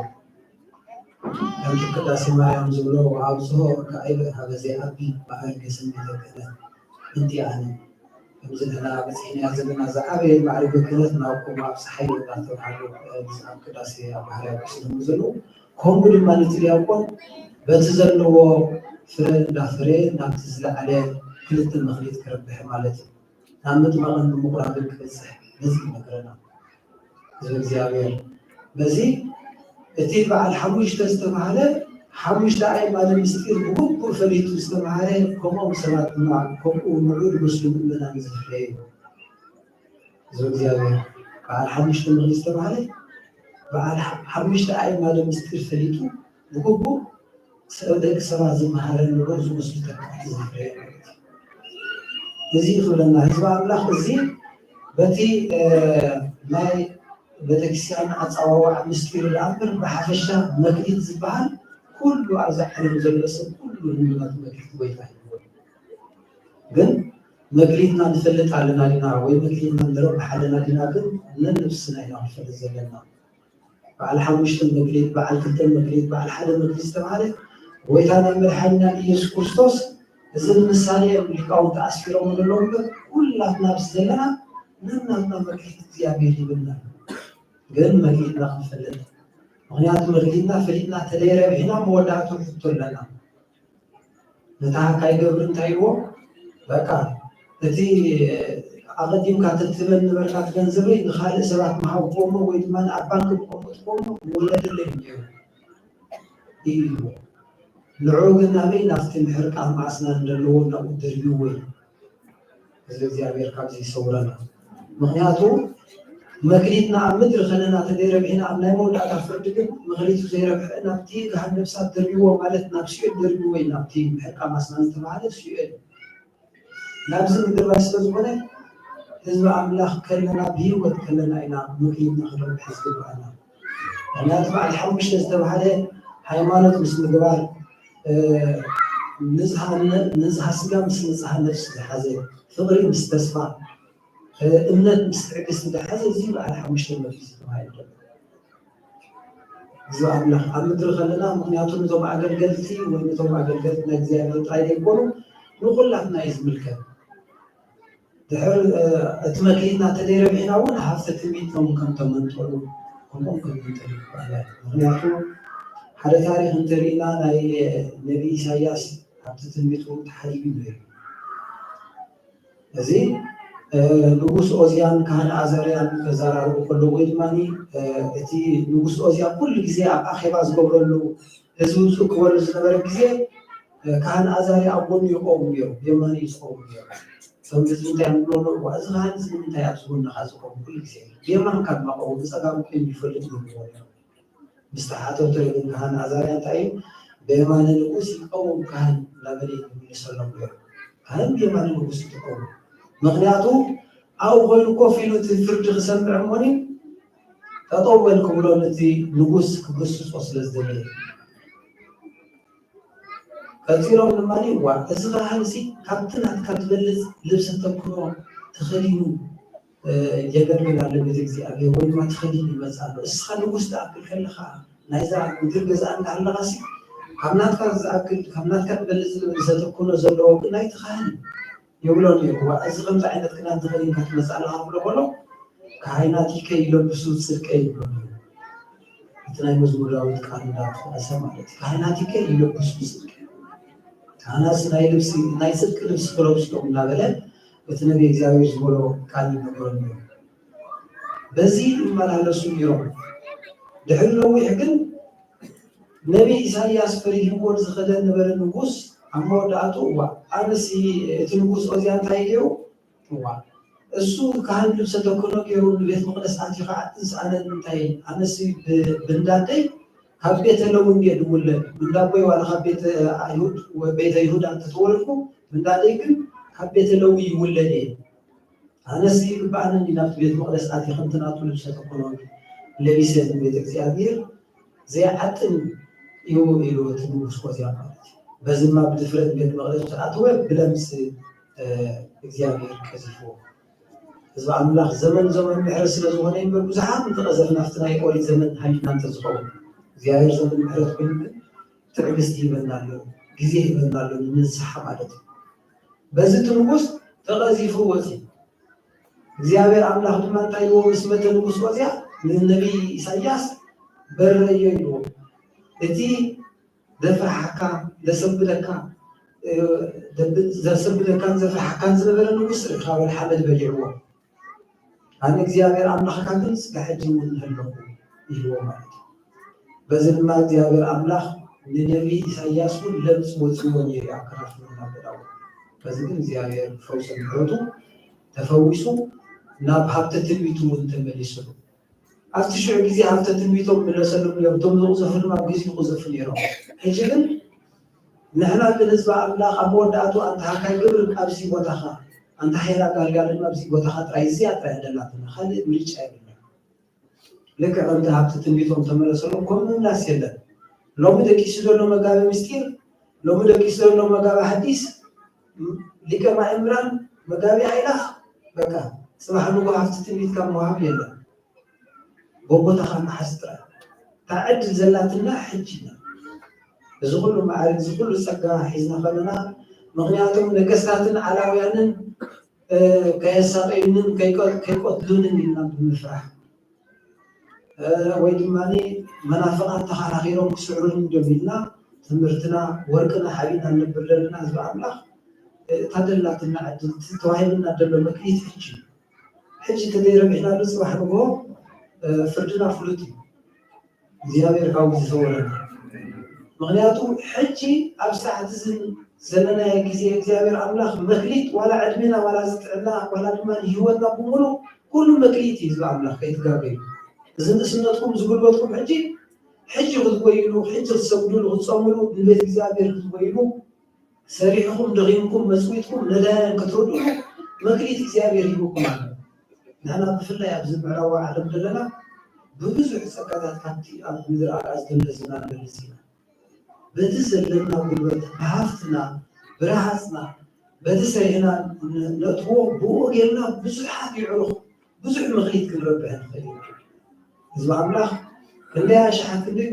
ከምቲ ቅዳሴ ማርያም ዝብሎ ኣብዝሆ ከኣይበ ሀበ ዘይዓቢ ማዕርገ ስም ቤተ ክህነት እንቲኣነ ከምዚ ንሕና በፂሕና ዘለና ዝዓበየ ማዕርገ ክህነት ናብኩም ኣብፅሓዮ እናተባሃሉ ኣብ ቅዳሴ ኣብ ባህርያ ክስለሙ ዘለዉ ከምኡ ድማ ነቲ ዲያቆን በቲ ዘለዎ ፍረ እንዳፈረየ ናብቲ ዝለዓለ ክልተ መኽሊት ክረብሕ ማለት እዩ። ናብ ምጥማቕን ብምቑራብን ክበፅሕ ነዚ ይነግረና ህዝቢ እግዚኣብሔር። በዚ እቲ በዓል ሓሙሽተ ዝተባህለ ሓሙሽተ ኣዕማደ ምስጢር ብግቡእ ፈሊጡ ዝተምሃረ፣ ከምኦም ሰባት ድማ ከምኡ ንዑ ዝመስሉ ምእመናን ዘፍረየ እዩ። እዚ እግዚኣብሔር በዓል ሓሙሽተ ምኽሊ ዝተባህለ፣ በዓል ሓ-፣ ሓሙሽተ ኣዕማደ ምስጢር ፈሊጡ ብግቡእ ሰብ፣ ደቂ ሰባት ዝመሃረ ንዑ ዝመስሉ ተካእቲ ዘፍረየ ማለት እዩ። እዚ ክብለና ህዝቢ ኣምላኽ እዚ በቲ፣ እ፣ ናይ ቤተክርስትያን ኣጸዋውዓ ምስጢር ደኣ እምበር፣ ብሓፈሻ መክሊት ዝበሃል ኩሉ ኣብዚ ዓለም ዘሎ ሰብ ኩሉ ህንድማት መክሊት ጎይታ ሂብዎ። ግን መክሊትና ንፈልጥ ኣለና ዲና ወይ መክሊትና ንረብሕ ኣለና ዲና ግን ነንነብስና ኢና ክንፈልጥ ዘለና። በዓል ሓሙሽተ መክሊት፣ በዓል ክልተ መክሊት፣ በዓል ሓደ መክሊት ዝተባህለ ጎይታና መድሓኒና ኢየሱስ ክርስቶስ እዚ ንምሳሌ እዮም ሊቃውንቲ ኣስፊሮም ዘለዉ እምበር ኩላትና ኣብዚ ዘለና ነናትና መክሊት እግዚኣብሔር ሂብና። ግን መክሊትና ክንፈልጥ፣ ምኽንያቱ መክሊትና ፈሊጥና ተደይረቢሕና መወዳእትኡ ሕቶ ኣለና። ነታ ካይ ገብር እንታይ ኢልዎ? በቃ እቲ ኣቐዲምካ ትትበን ነበርካ እቲ ገንዘበይ ንኻልእ ሰባት ምሃብክዎሞ ወይ ድማ ኣብ ባንክ ምቐመጥክዎሞ ምወለደለይ ነይሩ ኢልዎ። ንዑ ግን ናበይ? ናብቲ ምሕርቃ ማዕስና እንደለዎ ናብኡ ደርብዎ እዩ። እዚ እግዚኣብሔር ካብዚ ይሰውረና። ምኽንያቱ መክሊትና ኣብ ምድሪ ከለና ተዘይረብሒና ኣብ ናይ መወዳእታ ፍርዲ ግን መክሊቱ ዘይረብሐ ናብቲ ገሃነብ እሳት ደርብዎ ማለት ናብ ሲኦል ደርብዎ እዩ። ናብቲ ምሕርቃ ማዕስና ዝተባህለ ሲኦል ናብዚ ምድርባይ ስለ ዝኾነ ህዝቢ ኣምላኽ ከለና ብህይወት ከለና ኢና መክሊትና ክንረብሕ ዝግባኣና። ምክንያቱ በዓል ሓሙሽተ ዝተባህለ ሃይማኖት ምስ ምግባር፣ እ፣ ንጽሃ ነ-፣ ንጽሃ ስጋ ምስ ንጽሃ ነፍሲ ዝሓዘ፣ ፍቕሪ ምስ ተስፋ፣ እ፣ እምነት ምስ ትዕግስቲ ዝሓዘ እዚ በዓል ሓሙሽተ መክሊት ዝተባህለ እዩ። እዚ ኣምላኽ ኣብ ምድሪ ከለና፣ ምኽንያቱ ነቶም ኣገልገልቲ ወይ ነቶም ኣገልገልቲ ናይ እግዚኣብሔር ጥራይ ዘይኮኑ ንኹላትና እዩ ዝምልከት። ድሕር፣ እ፣ እቲ መክሊትና እንተዘይረቢሕና እውን ሃብቲ ትንቢት ሎም ከም ተመንጠሉ፣ ከምኦም ከም መንጠሉ ይበሃል። ምኽንያቱ ሓደ ታሪኽ እንተሪእና ናይ ነቢ ኢሳያስ ኣብቲ ትንቢቱ ተሓሊሉ ነይሩ። እዚ፣ እ፣ ንጉስ ኦዝያን ካህን ኣዛርያን ከዘራርቡ ከለዉ ወይ ድማ፣ እ፣ እቲ ንጉስ ኦዝያን ኩሉ ግዜ ኣብ ኣኼባ ዝገብረሉ ህዝቢ ዝእክበሉ ዝነበረ ግዜ፣ እ፣ ካህን ኣዛርያ ኣብ ጎኑ ይቆም ነይሩ፣ የማን እዩ ዝቆም ነይሩ። እቶም ህዝቢ እንታይ እዮም ዝብሎ? "እዋ፣ እዚ ካህን እዚ ንምንታይ ኣብዚ ጎንኻ ዝቆም ኩሉ ግዜ? ብየማንካ ድማ ቀውም፣ ብጸጋም ኮይኑ ይፈልጥ" ይብልዎ ነይሩ። ምስ ተሓተቱ ግን ካህን ኣዛርያ እንታይ እዩ? "ብየማነ ንጉስ ይቀውም ካህን" እናበለ እዩ ዝምልሰሎም ነይሩ። ካህን ብየማነ ንጉስ እዩ ዝቀውም። ምኽንያቱ ኣብኡ ኮይኑ ኮፍ ኢሉ እቲ ፍርዲ ክሰምዕ እሞኒ ጠጠው በል ክብሎ ነቲ ንጉስ ክግስጾ ስለ ዝደለየ። ቀጺሎም ድማ፣ "እዋ፣ እዚ ካህን እዚ ካብቲ ናትካ ዝበልጽ ልብሰ ተክህኖ ተኸዲኑ፣ እ፣ የገልግል ኣሎ ቤተ እግዚኣብሔር፣ ወይ ድማ ተኸዲኑ ይመጽእ ኣሎ። እስኻ ንጉስ ትኣክል ከለኻ፣ ናይዛ ምድሪ ገዛእ እንዳሃለኻሲ፣ ካብ ናትካ ዝኣክል፣ ካብ ናትካ ዝበልጽ ልብሰ ተክህኖ ዘለዎ ግን ናይቲ ካህን እዩ" ይብሎ ነይሩ። "እዋ፣ እዚ ከምዚ ዓይነት ክዳን ተኸዲንካ ትመጽእ ኣለኻ" ክብሎ ከሎ፣ "ካህናቲከ ይለብሱ ጽድቀ" ይብሎ ነይሩ። እቲ ናይ መዝሙር ዳዊት ቃል እንዳተጠቐሰ ማለት እዩ። "ካህናቲከ ይለብሱ ጽድቀ"፣ ካህናት ናይ ልብሲ፣ ናይ ጽድቂ ልብሲ ክለብሱ እዮም እናበለ እቲ ነቢ እግዚኣብሔር ዝበሎ ቃል ይነገረሉ እዩ። በዚ ይመላለሱ ነይሮም። ድሕሪ ነዊሕ ግን ነቢ ኢሳይያስ ፈሪህዎ ዝኸደ ነበረ ንጉስ ኣብ መወዳእቱ፣ "እዋ፣ ኣነሲ እቲ ንጉስ ኦዝያ እንታይ ገይሩ?" እዋ፣ እሱ ካህን ልብሰ ተክህኖ ገይሩ ንቤት መቕደስ ኣትዩ ክዓጥን ሰኣነን እንታይ? ኣነሲ ብ-፣ ብንዳደይ ካብ ቤተ ለዊ እንድየ ድውለድ። ብንዳቦይ ዋላ ካብ ቤተ ኣይሁድ ወ-፣ ቤተ ይሁዳ እንተተወለድኩ፣ ብንዳደይ ግን ካብ ቤተ ለዊ ይውለድ እየ። ኣነሲ ይግብኣኒ እንዲ ናብቲ ቤት መቕደስ ኣትየ ከምቲ ናቱ ልብሰ ተክህኖ ለቢሰ ንቤተ እግዚኣብሔር ዘይዓጥን እዩ ኢሉ እቲ ንጉስ ኦዝያ ማለት እዩ። በዚ ድማ ብድፍረት ቤት መቕደስ ተኣተወ፣ ብለምጽ፣ እ፣ እግዚኣብሔር ቀዚፍዎ። ህዝቢ ኣምላኽ ዘመን ዘመን ምሕረት ስለ ዝኾነ እምበር ብዙሓት እንተቐዘፍና ኣብቲ ናይ ኦሪት ዘመን ሃሊና እንተዝኸውን፣ እግዚኣብሔር ዘመን ምሕረት ኮይኑ ግን ትዕግስቲ ሂበና ኣሎ፣ ግዜ ሂበና ኣሎ፣ ንንስሓ ማለት እዩ። በዚ እቲ ንጉስ ተቐዚፉ ወፂኡ። እግዚኣብሔር ኣምላኽ ድማ እንታይ ኢልዎ ምስ መተ ንጉስ ኦዝያ? ንነቢይ ኢሳይያስ በረዮ ኢልዎ። እቲ ዘፍርሓካ፣ ዘሰንብደካ፣ እ፣ ዘብ-፣ ዘሰንብደካን ዘፍርሓካን ዝነበረ ንጉስ ርኢኻ በል ሓመድ በሊዕዎ። ኣነ እግዚኣብሔር ኣምላኽካ ግን ስጋዕ ሕጂ እውን ኣለኹ ኢልዎ ማለት እዩ። በዚ ድማ እግዚኣብሔር ኣምላኽ ንነቢይ ኢሳያስ እውን ለምጽ ወጺዎ ነይሩ ኣብ ከናፍሩ እናተዳወለ። ከዚ ግን እግዚኣብሔር ፈውሰ ምሕረቱ ተፈዊሱ ናብ ሃብተ ትንቢቱ እውን ተመሊሱሉ። ኣብቲ ሽዑ ግዜ ሃብተ ትንቢቶም ምለሰሎም እዮም። እቶም ዝቕዘፉ ድማ ኣብ ግዜ ይቕዘፉ ነይሮም። ሕጂ ግን ንሕና ግን ህዝቢ ኣምላኽ ኣብ መወዳእቱ ኣንታ ሃካይ ግብር ኣብዚ ቦታኻ ኣንታ ሄራ ጋልጋልን ኣብዚ ቦታኻ ጥራይ እዚኣ ጥራይ ደላትና ካልእ ምርጫ የብልና። ልክዕ ከምቲ ሃብቲ ትንቢቶም ተመለሰሎም ከምኡ ምምላስ የለን። ሎሚ ደቂሱ ዘሎ መጋቢ ምስጢር፣ ሎሚ ደቂሱ ዘሎ መጋቢ ሓዲስ፣ ሊቀ ማእምራን፣ መጋቢ ኣይላፍ በቃ ጽባሕ ንጎ ሃብቲ ትንቢት ካብ ምሃብ የለን። ቦቦታኻ ምሓዝ ጥራይ። እታ ዕድል ዘላትና ሕጂ ኢና። እዚ ኩሉ ማዕርግ እዚ ኩሉ ጸጋ ሒዝና ከለና ምክንያቱም ነገስታትን ዓላውያንን ከየሳቀዩንን ከይቀትሉንን ኢልና ብምፍራሕ ወይ ድማ መናፍቃን ተኸራኺሮም ክስዕሩን እዮም ኢልና ትምህርትና ወርቅና ሓቢና ንነብር ዘለና ህዝቢ ኣምላኽ እታ ደላትና ዕድል ተዋሂብና ዘሎ መክሊት ሕጂ ሕጂ ተዘይረቢሕናሉ ጽባሕ ንግሆ ፍርድና ፍሉጥ እዩ። እግዚኣብሔር ካብኡ ዝሰውረና። ምክንያቱ ሕጂ ኣብ ሰዓት እዚ ዘለናዮ ግዜ እግዚኣብሔር ኣምላኽ መክሊት ዋላ ዕድሜና ዋላ ዝጥዕና ዋላ ድማ ህይወትና ብምሉእ ኩሉ መክሊት እዩ ህዝቢ ኣምላኽ ከይትጋገዩ። እዚ ንእስነትኩም ዝጉልበትኩም ሕጂ ሕጂ ክትጎይሉ ሕጂ ክትሰግዱሉ ክትጸምሉ ንቤት እግዚኣብሔር ክትጎይሉ ሰሪሕኹም ደኺምኩም መጽዊትኩም ነዳያን ክትረድኡ መክሊት እግዚኣብሔር ሂቡኩም ኣሎ። ንሕና ብፍላይ ኣብዚ ምዕራባዊ ዓለም ዘለና ብብዙሕ ጸጋታት ካብቲ ኣብ ምድሪ ኣርኣስ ዝምለስና ንመልስ ኢና። በቲ ዘለና ጉልበት ብሃፍትና ብረሃጽና በቲ ሰሪሕና ነእትዎ ብኡ ጌርና ብዙሓት የዕሩኽ ብዙሕ መኽሊት ክንረብሕ ንኽእል ኢና። ህዝቢ ኣምላኽ ክንደይ ኣሽሓት ክንደይ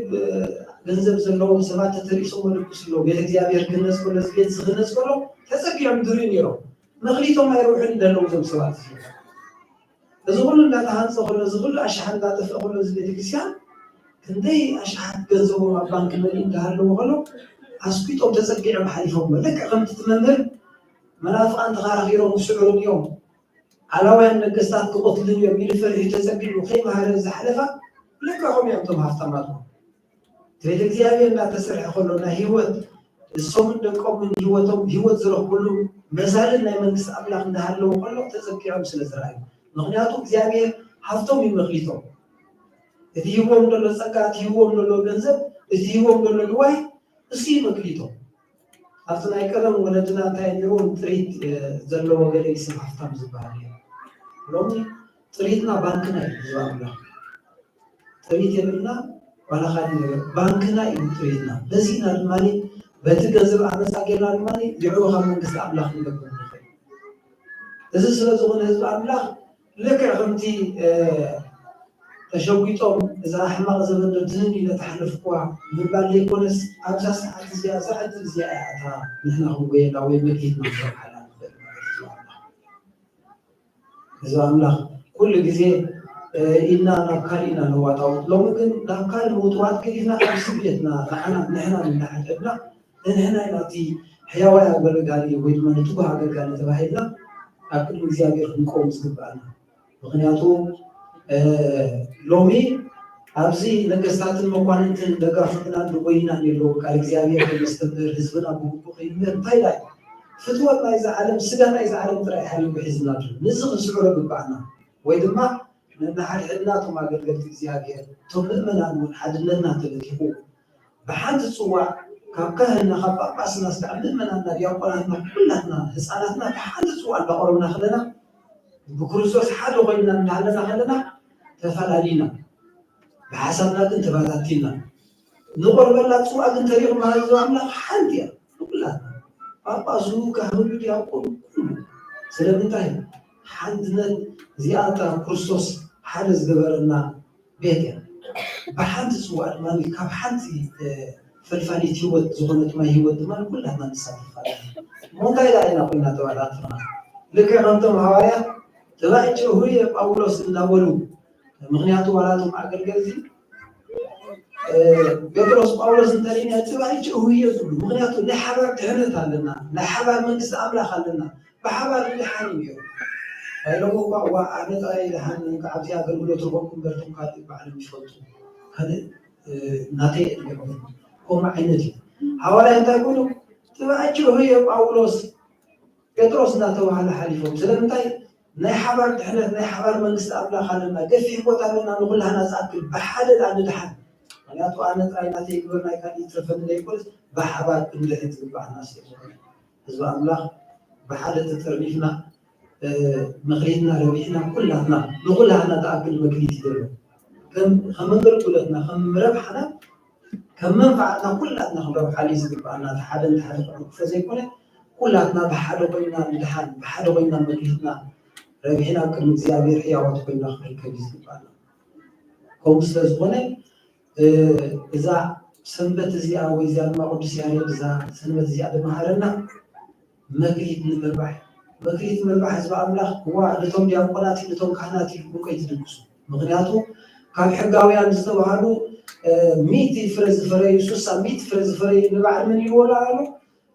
ገንዘብ ዘለዎም ሰባት ተተሪሶም መለኩስ ኣለዉ። ቤተ እግዚኣብሔር ክህነጽ ከሎ እዚ ቤት እዚ ክህነጽ ከሎ ተጸጊዖም ድርዩ ነይሮም። መኽሊቶም ኣይረብሑን እንደለዉ እዞም ሰባት እዚኦም። እዚ ኩሉ እንዳተሃንጸ ከሎ እዚ ኩሉ ኣሽሓት እንዳጠፍአ ከሎ እዚ ቤተክርስትያን ክንደይ ኣሽሓት ገንዘቦም ኣብ ባንክ መሊኡ እንዳሃለዉ ከሎ ኣስቂጦም ተጸጊዖም ሓሊፎም። ልክዕ ከምቲ እቲ መምህር መናፍቃን ተኻራኺሮም ክስዕሩ እዮም። ዓላውያን ነገስታት ክቐትሉኒ እዮም ኢሉ ፈሪሑ ተጸጊዑ ከይመሃረ ዝሓለፋ ልክዕ ከምኡ እዮም እቶም ሃፍታማት እውን። እቲ ቤተ እግዚኣብሔር እንዳተሰርሐ ከሎ ናይ ህይወት እሶምን ደቆምን ህይወቶም ህይወት ዝረኽብሉ መዛልን ናይ መንግስቲ ኣምላኽ እንዳሃለዉ ከሎ ተጸጊዖም ስለ ዝረኣዩ። ምኽንያቱ እግዚኣብሔር ሃፍቶም እዩ መኽሊቶም። እቲ ሂቦም ዘሎ ጸጋ፣ እቲ ሂቦም ዘሎ ገንዘብ፣ እቲ ሂቦም ዘሎ ንዋይ እሱ እዩ መክሊቶም። ኣብቲ ናይ ቀደም ወለድና እንታይ ነይርዎም ጥሪት ዘለዎ ገለ እዩ ሰብ ሃፍታም ዝበሃል እዩ። ሎሚ ጥሪትና ባንክና እዩ ህዝቢ ኣምላኽ። ጥሪት የብልና ዋላ ካልእ ነገር ባንክና እዩ ጥሪትና። በዚ ኢና ድማ በቲ ገንዘብ ኣመፃ ጌርና ድማ ይዕሩ ካብ መንግስቲ ኣምላኽ ንገብር ንኽእል። እዚ ስለ ዝኾነ ህዝቢ ኣምላኽ ልክዕ ከምቲ ተሸጒጦም እዛ ሕማቕ ዘመን ዶ ድንን ኢለ ተሓለፍኩዋ ምባል ዘይኮነስ ኣብዛ ሰዓት እዚኣ እዛ ዕድል እዚኣ እያ እታ ንሕና ክንጎየላ ወይ መክሊትና ክንረብሓላ ንኽእል ማለት እዩ። ህዝቢ ኣምላኽ ኩሉ ግዜ ኢድና ናብ ካልእ ኢና ነዋጣውጥ። ሎሚ ግን ናብ ካልእ ምውጥዋጥ ገዲፍና ካብ ስብየትና ንዓና ንሕና ንናሕድሕድና ንሕና ኢና እቲ ሕያዋይ ኣገልጋሊ ወይ ድማ ንትጉህ ኣገልጋሊ ተባሂልና ኣብ ቅድሚ እግዚኣብሔር ክንቆም ዝግብኣና። ምኽንያቱ ሎሚ ኣብዚ ነገስታትን መኳንንትን ደጋፍዑናን ደጎይናን የለዉ። ቃል እግዚኣብሔር ከነስተምህር ህዝብና ብግቡእ ከይንምህር እንታይ ኢላ ፍትወት ናይዛ ዓለም ስጋ ናይዛ ዓለም ጥራይ ሓሊቡ ሒዝና ኣሎ። ነዚ ክንስዕሮ ግብኣና ወይ ድማ ነንሓድሕድና እቶም ኣገልገልቲ እግዚኣብሔር እቶም ምእመናን እውን ሓድነትና ተበቲኹ ብሓንቲ ጽዋዕ ካብ ካህንና ካብ ጳጳስና ስጋዕ ምእመናንና ዲያቆናትና ኩላትና ህፃናትና ብሓንቲ ጽዋዕ እንዳቆረብና ከለና ብክርስቶስ ሓደ ኮይንና እንዳሃለና ከለና ተፈላለዩና ብሓሳብና ግን ተባታቲና ንቆርበላ ጽዋዕ ግን ተሪቕ ማለት ኣምላኽ ሓንቲ እያ ንኩላትና ጳጳሱ ካህኑ ዲያቆኑ ኩሉ ስለምንታይ ሓንትነት እዚኣ እታ ክርስቶስ ሓደ ዝገበረና ቤት እያ። ብሓንቲ ጽዋዕ ድማ ካብ ሓንቲ ፈልፋሊት ህይወት ዝኾነት ማይ ህይወት ድማ ንኩላትና ንሳተፍ ኣለና። እሞ እንታይ ደኣ ኢና ኮይና ተባላትና? ልክዕ ከምቶም ሃዋርያት ተባኢጭ ሁየ ጳውሎስ እናበሉ ምክንያቱ ዋላቶም ኣገልገልቲ ጴጥሮስ ጳውሎስ እንተሪእና ተባኢጭ ሁየ ዝብሉ ምክንያቱ ናይ ሓባር ድሕነት ኣለና፣ ናይ ሓባር መንግስቲ ኣምላኽ ኣለና። ብሓባር ንድሓን እዩ። ባይሎም እኳ እዋ ኣነ ጥራይ ድሓን ካብዚ ኣገልግሎት ረኸብኩ እምበር እቶም ካልእ ባዕሎም ይፈልጡ። ካልእ ናተይ እድገም ከምኡ ዓይነት እዩ። ሃዋርያ እንታይ ኮይኑ? ተባእችሁ የጳውሎስ ጴጥሮስ እናተባህለ ሓሊፎም። ስለምንታይ? ናይ ሓባር ድሕነት፣ ናይ ሓባር መንግስቲ ኣምላኽ ኣለና፣ ገፊሕ ቦታ ኣለና፣ ንኹላህና ዝኣክል ብሓደ ደኣ ንድሓን። ምክንያቱ ኣነ ጥራይ ናተይ ግበር ናይ ካልእ ይትረፈኒ ዘይኮነስ ብሓባር ክንድሕን ዝግባኣና ስለ ዝኾነ ህዝቢ ኣምላኽ ብሓደ ተጠርኒፍና መክሊትና ረቢሕና ኩላትና ንኩላትና ትኣክል መክሊት ይደሎ ከም ኣገልግሎትና ከም ረብሓና ከም መንፋዕትና ኩላትና ክንረብሓሉ እዩ ዝግባኣና። እቲ ሓደ ንሓደ ክዕግፎ ዘይኮነ ኩላትና ብሓደ ኮይና ንድሓን ብሓደ ኮይና መክሊትና ረቢሕና ኣብ ቅድሚ እግዚኣብሔር ሕያዋት ኮይና ክንርከብ እዩ ዝግባኣና። ከምኡ ስለ ዝኾነ እዛ ሰንበት እዚኣ ወይ እዚኣ ድማ ቅዱስ ያሬድ እዛ ሰንበት እዚኣ ድመሃረና መክሊት ንምርባሕ። መክሊት ምርባሕ ህዝቢ ኣምላኽ እዋ ነቶም ዲያቆናት ነቶም ካህናት ኢልኩም ከይትድግሱ። ምክንያቱ ካብ ሕጋውያን ዝተባሃሉ ሚእቲ ፍረ ዝፈረዩ ሱሳ ሚእቲ ፍረ ዝፈረዩ ንባዕል መን ይልዎ ኣሎ?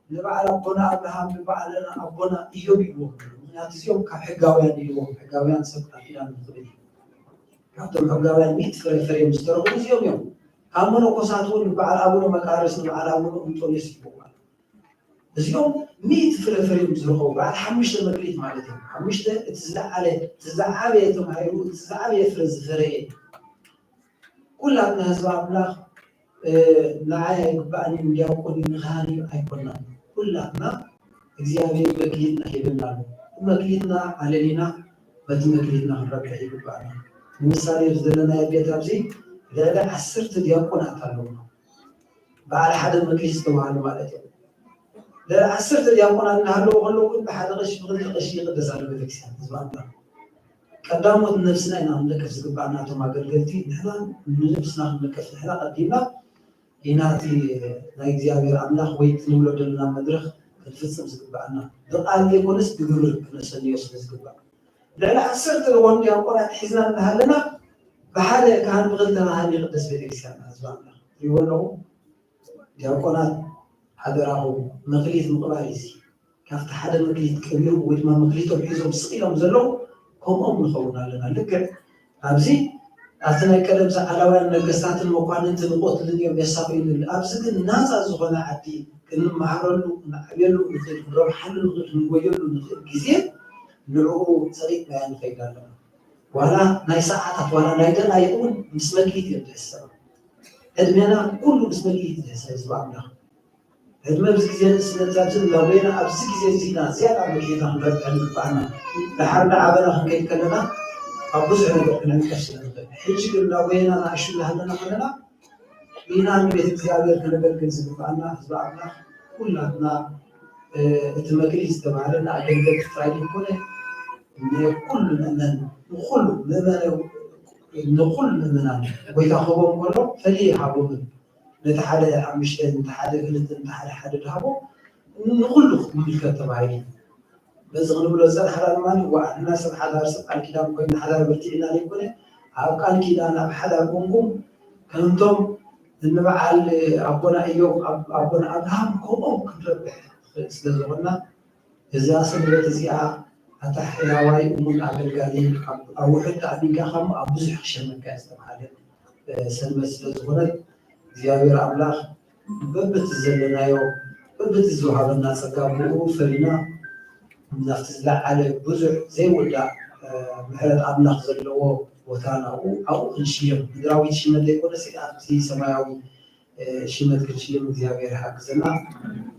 ንባዕል ኣቦና ኣብርሃም ንባዕል ኣቦና እዮም ይልዎም። ምክንያቱ እዚኦም ካብ ሕጋውያን ይልዎም። ሕጋውያን ሰብ ቃል ኪዳን ዝኽእል እዩ። ካብቶም ሕጋውያን ሚእቲ ፍረ ፈርዮም ዝተረኽቡ እዚኦም እዮም። ካብ መነኮሳት እውን ንበዓል ኣቡነ መቃርስ ንበዓል ኣቡነ እንጦንዮስ ይልዎም። እዚኦም ሚእቲ ፍረ ፈርዮም ዝረኸቡ በዓል ሓሙሽተ መክሊት ማለት እዮም። ሓሙሽተ እቲ ዝለዓለ እቲ ዝዓበየ ተማሂሩ እቲ ዝዓበየ ፍረ ዝፈረየ ኩላትና ህዝቢ ኣምላኽ ንዓይ ኣይግባእን እዩ ንዲያቆን እዩ ንካህን እዩ ኣይኮናን። ኩላትና እግዚኣብሔር መክሊትና ሂብና ኣሎ። መክሊትና ኣለሊና በቲ መክሊትና ክንረብሕ ይግባእና። ንምሳሌ ዘለናዮ ቤት ኣብዚ ልዕሊ ዓሰርተ ዲያቆናት ኣለውና። በዓል ሓደ መክሊት ዝተባሃሉ ማለት እዮም። ልዕሊ ዓሰርተ ዲያቆናት እናሃለዉ ከለዉ ግን ብሓደ ቀሺ ብክልተ ቀሺ ይቅደስ ኣሎ ቤተክርስትያን ህዝቢ ኣምላኽ። ቀዳሞት ንነብስና ኢና ክንደቅፍ ዝግባኣና እቶም ኣገልገልቲ ንሕና ንነብስና ክንደቅፍ ንሕና ቀዲምና ኢና እቲ ናይ እግዚኣብሔር ኣምላኽ ወይ እቲ ንብሎ ዘለና መድረኽ ክንፍፅም ዝግባኣና ብቃል ዘይኮነስ ብግብር ክነሰንዮ ስለ ዝግባእ ልዕሊ ዓሰርተ ዝኾኑ ዲያቆናት ሒዝና እናሃለና ብሓደ ካህን ብክልተ ካህን ይቅደስ ቤተክርስትያን ህዝቢ ኣምላኽ ትሪእዎ ኣለኹም ዲያቆናት ሓደራኹም መክሊት ምቕባል እዩ። ካብቲ ሓደ መክሊት ቀቢሮም ወይ ድማ መክሊቶም ሒዞም ስቕ ኢሎም ዘለዉ ከምኦም ንኸውን ኣለና። ልክዕ ኣብዚ ኣብቲ ናይ ቀደም ሰዓላውያን ነገስታትን መኳንንትን ይቐትሉን እዮም የሳቕዩን። ኣብዚ ግን ናፃ ዝኾነ ዓዲ ክንመሃረሉ፣ ክንዓብየሉ ንኽእል፣ ክንረብሓሉ ንኽእል፣ ክንጎየሉ ንኽእል ግዜ ንዕኡ ፀሪግናዮ ንኸይድ ኣለና። ዋላ ናይ ሰዓታት ዋላ ናይ ደቃይቕ እውን ምስ መክሊት እዮም ዝሕሰባ። ዕድሜና ኩሉ ምስ መክሊት እዩ ዝሕሰብ ህዝቢ ኣምላኽ። ዕድመ ኣብዚ ግዜ ንእስነት ኣብዚ እናበይና ኣብዚ ግዜ እዚ ኢና ዝያዳ መክሊትና ክንረብሐ ዝግባኣና። ደሓር እናዓበና ክንከይድ ከለና ኣብ ብዙሕ ነገር ክንዕንቀፍ ስለ ንኽእል። ሕጂ ግን እናበይና ንኣሽቱ እናሃለና ከለና ኢና ንቤት እግዚኣብሔር ከነገልግል ዝግባኣና ህዝቢ ኣምላኽ ኩላትና እቲ መክሊት ዝተባህለ ንኣገልገልቲ ጥራይ ዘይኮነ ንኩሉ ምእመን ንኩሉ ምእመን ንኩሉ ምእመናን ጎይታ ክህቦም ከሎ ፈልዩ ይሃቦምን ነቲ ሓደ ሓሙሽተ ነቲ ሓደ ክልተ ነቲ ሓደ ሓደ ድሃቦ ንኩሉ ክምልከት ተባሂሉ በዚ ክንብሎ ዝፀናሕና ድማ ዋዕልና ሰብ ሓዳር ሰብ ቃል ኪዳን ኮይና ሓዳር በርቲዕና ዘይኮነ ኣብ ቃል ኪዳን ኣብ ሓዳር ኮንኩም ከምቶም እንበዓል ኣቦና እዮም ኣቦና ኣብርሃም ከምኦም ክንረብሕ ንኽእል ስለ ዝኾንና እዛ ሰንበት እዚኣ ኣታ ሕያዋይ እሙን ኣገልጋሊ ኣብ ውሑድ ተኣሚንካ ካብ ኣብ ብዙሕ ክሸመካ ዝተባሃለ ሰንበት ስለ ዝኾነት እግዚኣብሔር ኣምላኽ በብቲ ዘለናዮ በብቲ ዝወሃበና ጸጋ ብኡ ፈሊና ናብቲ ዝለዓለ ብዙሕ ዘይውዳእ ምሕረት ኣምላኽ ዘለዎ ቦታ ናብኡ ኣብኡ ክንሽየም ምድራዊት ሽመት ዘይኮነሲ ኣብቲ ሰማያዊ ሽመት ክንሽየም እግዚኣብሔር ይሓግዘና።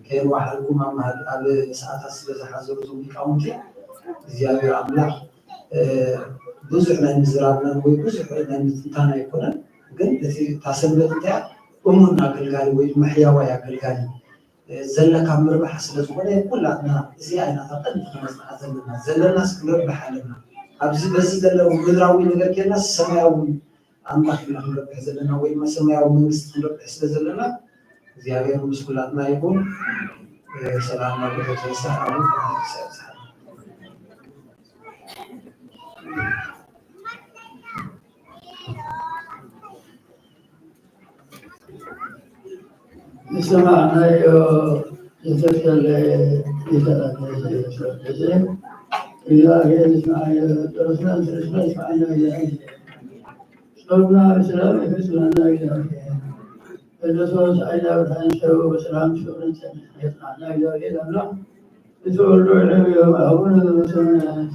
ከየዋሓልኩም ኣብ መሃ- ኣብ ሰዓታት ስለ ዝሓዘሩ እዞም ሊቃውንቲ እግዚኣብሔር ኣምላኽ ብዙሕ ናይ ምዝራብናን ወይ ብዙሕ ናይ ምትንታን ኣይኮነን፣ ግን እቲ እታ ሰንበት እንታይ እያ እሙን ኣገልጋሊ ወይ ድማ ሕያዋይ ኣገልጋሊ ዘለካ ምርባሕ ስለ ዝኾነ ኩላትና እዚኣ ኢና እታ ቀንዲ ክነጽንዓ ዘለና ዘለናስ ክንረብሕ ኣለና ኣብዚ በዚ ዘለዉ ምድራዊ ነገር ጌርና ሰማያዊ ኣምላኽ ኢና ክንረብሕ ዘለና ወይ ድማ ሰማያዊ መንግስቲ ክንረብሕ ስለ ዘለና እግዚኣብሔር ምስ ኩላትና ይኹን። ሰላም ናብ ቤተክርስትያን ኣብ ንሰማዕናዮ ዝተከለ ይተረፈ እግዚኣብሔር ንስማዓዮ ጥረስና ንስርስና ይስማዓና እግዚኣብሔር ጾምና ብሰላም ይፈጽመና እግዚኣብሔር በለሶስ ኣይናብርሃን ሸው ብሰላም ፍቅርን ጸንሕ የጽናዕና። እግዚኣብሔር ኣምላኽ ንተወልዶ ዕብዮም ኣቡነ ዘበሰማያት።